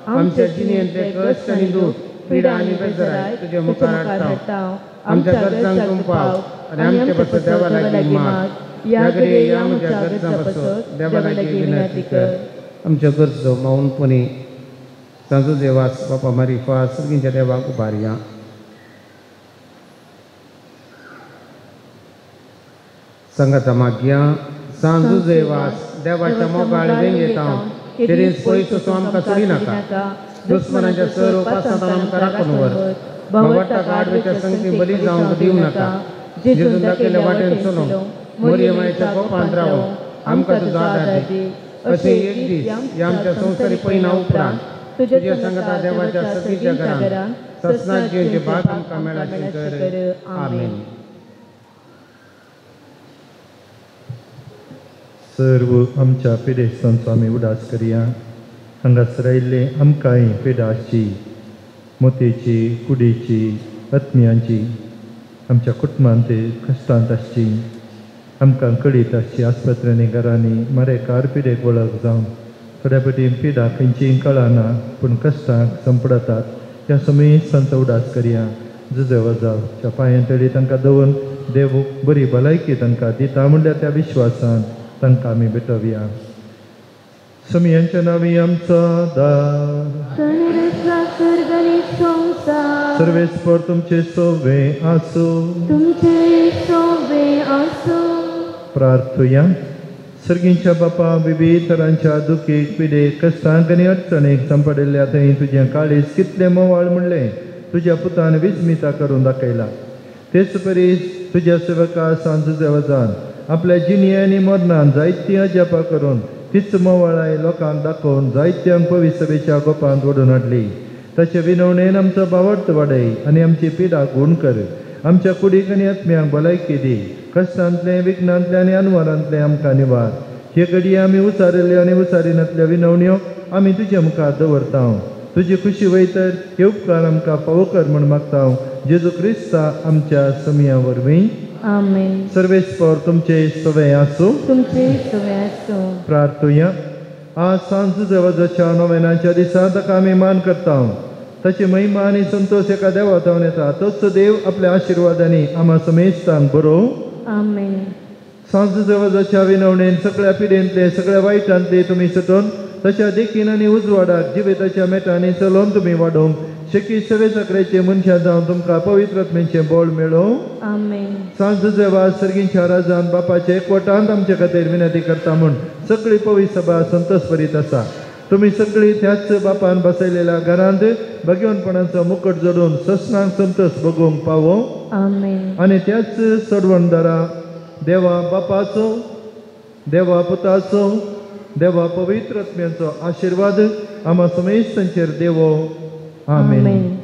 आमच्या जिणेंतले कश्ट आनी दूख पिडा आनी बेजराय तुजे मुखार हाडटा. आमच्या गरजांक तूं पाव आनी आमचे पासत देवा लागीं माग. ह्या घडये ह्या म्हज्या गरजां पासत देवा लागीं विनंती कर. आमच्यो गरजो मौनपणी सांजू देवास बापा मारिफा सर्गींच्या देवाक उबारया. संगाता मागया. सांजू देवास देवाच्या मोगाळ वेंगेता तेरीस पयस तूं आमकां सोडिनाका. दुस्मनाच्या सर उपासांत आमकां राखून व्हर. भगवंताक आडवेच्या संगती बली जावंक दिवं नाका. जेजून दाखयल्ल्या वाटेन चलोवंक मोरये मायेच्या गोपांत रावूंक आमकां तुजो आदार दी. अशें एक दीस ह्या आमच्या संवसारी पयना उपरांत तुज्या संगता देवाच्या सगळीच्या घरांत ससनाक जिवचे भाग आमकां मेळाचें कर. आमेन. सर्व आमच्या पिडेस्तांचो आमी उदास करया. हांगासर आयिल्ले आमकांय पिडाची मोतेची कुडीची आत्म्यांची आमच्या कुटुंबांत कश्टांत आसची आमकां कळीत आसची आस्पत्र्यांनी घरांनी मारेकार पिडेक वळख जावन थोड्या पटी पिडा खंयचीय कळना पूण कश्टांक संपडतात त्या समेस्तांचो उदास करया. जुजे वजावच्या पांयां तडी तांकां दवरून देव बरी भलायकी तांकां दिता म्हणल्यार त्या विश्वासान तांकां आमी भेटोवया. समियांच्या नांवी आमचो दार सर्वेस्पर तुमचे सोवे आसूं. तुमचे सोवे आसूं. प्रार्थुया. सर्गींच्या बापा विविध तरांच्या दुखीक पिडेक कश्टांक आनी अडचणीक सांपडिल्ल्या थंय तुजें काळीज कितलें मोवाळ म्हणलें तुज्या पुतान विस्मिता करून दाखयला. तेच परी तुज्या सेवका सांजुजे वजान आपल्या जिणे आनी मरणान जायतीं अजापां करून तीच मोवाळाय लोकांक दाखोवन जायत्यांक पवित्र सभेच्या गोपांत ओडून हाडली. ताचे विनवणेन आमचो भावार्थ वाडय आनी आमची पिडा गूण कर. आमच्या कुडीक आनी आत्म्यांक भलायकी दी. कश्टांतलें विघ्नांतलें आनी अनवरांतलें आमकां निवार. हे घडये आमी उचारिल्ल्यो आनी उचारिनातल्यो विनवण्यो आमी तुजे मुखार दवरता. तुजी खुशी वयतर हे उपकार आमकां फावो कर म्हूण मागता जेजू क्रिस्ता आमच्या समिया वरवीं. आमेन. सर्वेस्पर तुमचे सवे आसूं. तुमचे सवे आसूं. प्रार्थुया. आज सांज देवाच्या नोवेनाच्या दिसा ताका आमी मान करता. ताची महिमा आनी संतोष एका देवा थावन येता. तोच देव आपल्या आशिर्वादांनी आमा समेस्तांक बरोवं. आमेन. सांज देवाच्या विनवणेन सगळ्या पिडेंतले सगळ्या वायटांतले तुमी सुटून तशा देखीन आनी उजवाडाक जिविताच्या मेटांनी चलोवन तुमी वाडोवंक शेकी सवे साकरेचे मनशां जावन तुमकां पवित्र आत्म्याचें बळ मेळोवं. आमेन. सांज देवा सर्गींच्या राजान बापाचे एकवटांत आमचे खातीर विनंती करता म्हूण सगळी पवित्र सभा संतोष भरीत आसा. तुमी सगळी त्याच बापान बसयलेल्या घरांत भगवनपणाचो मुकट जोडून ससनांक संतोष भोगोवंक पावो. आमेन. आनी त्याच सोडवणदारा देवा बापाचो देवा पुताचो देवा पवित्र आत्म्याचो आशिर्वाद आमा समेस्तांचेर देवो. आमेन.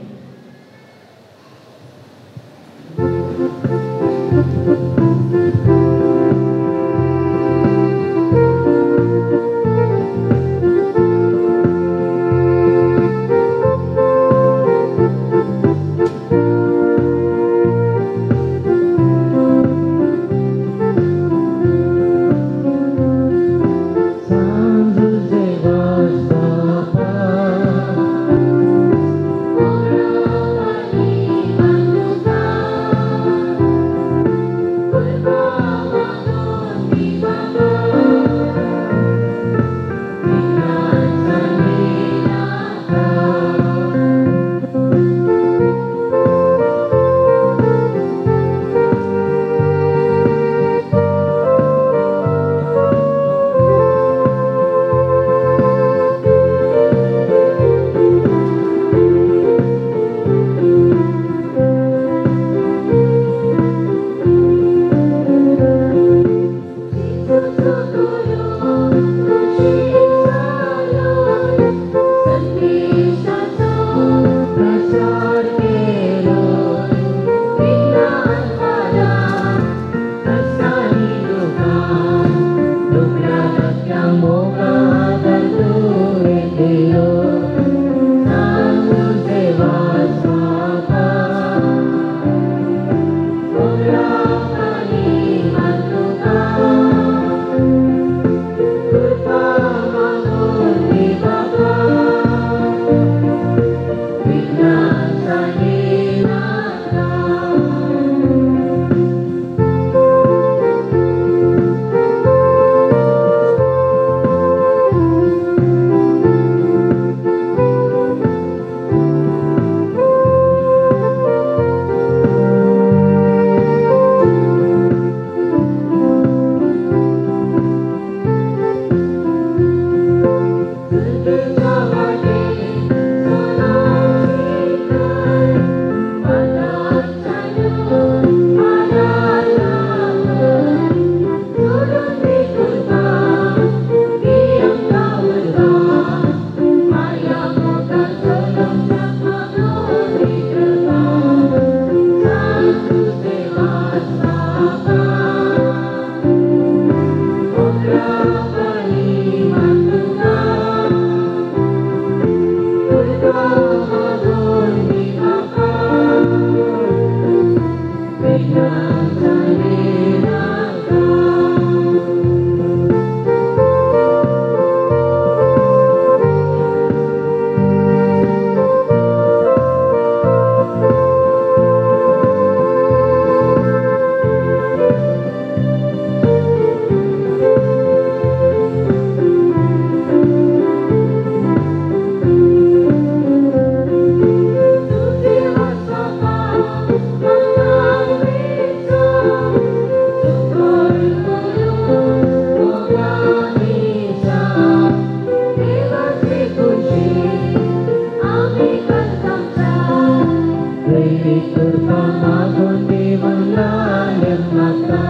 कृपा मागून देवनाले माता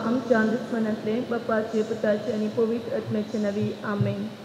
आमच्या दुस्मनांतले बापाचे पुताचे आनी पवित्र आत्म्याचे नवी. आमेन.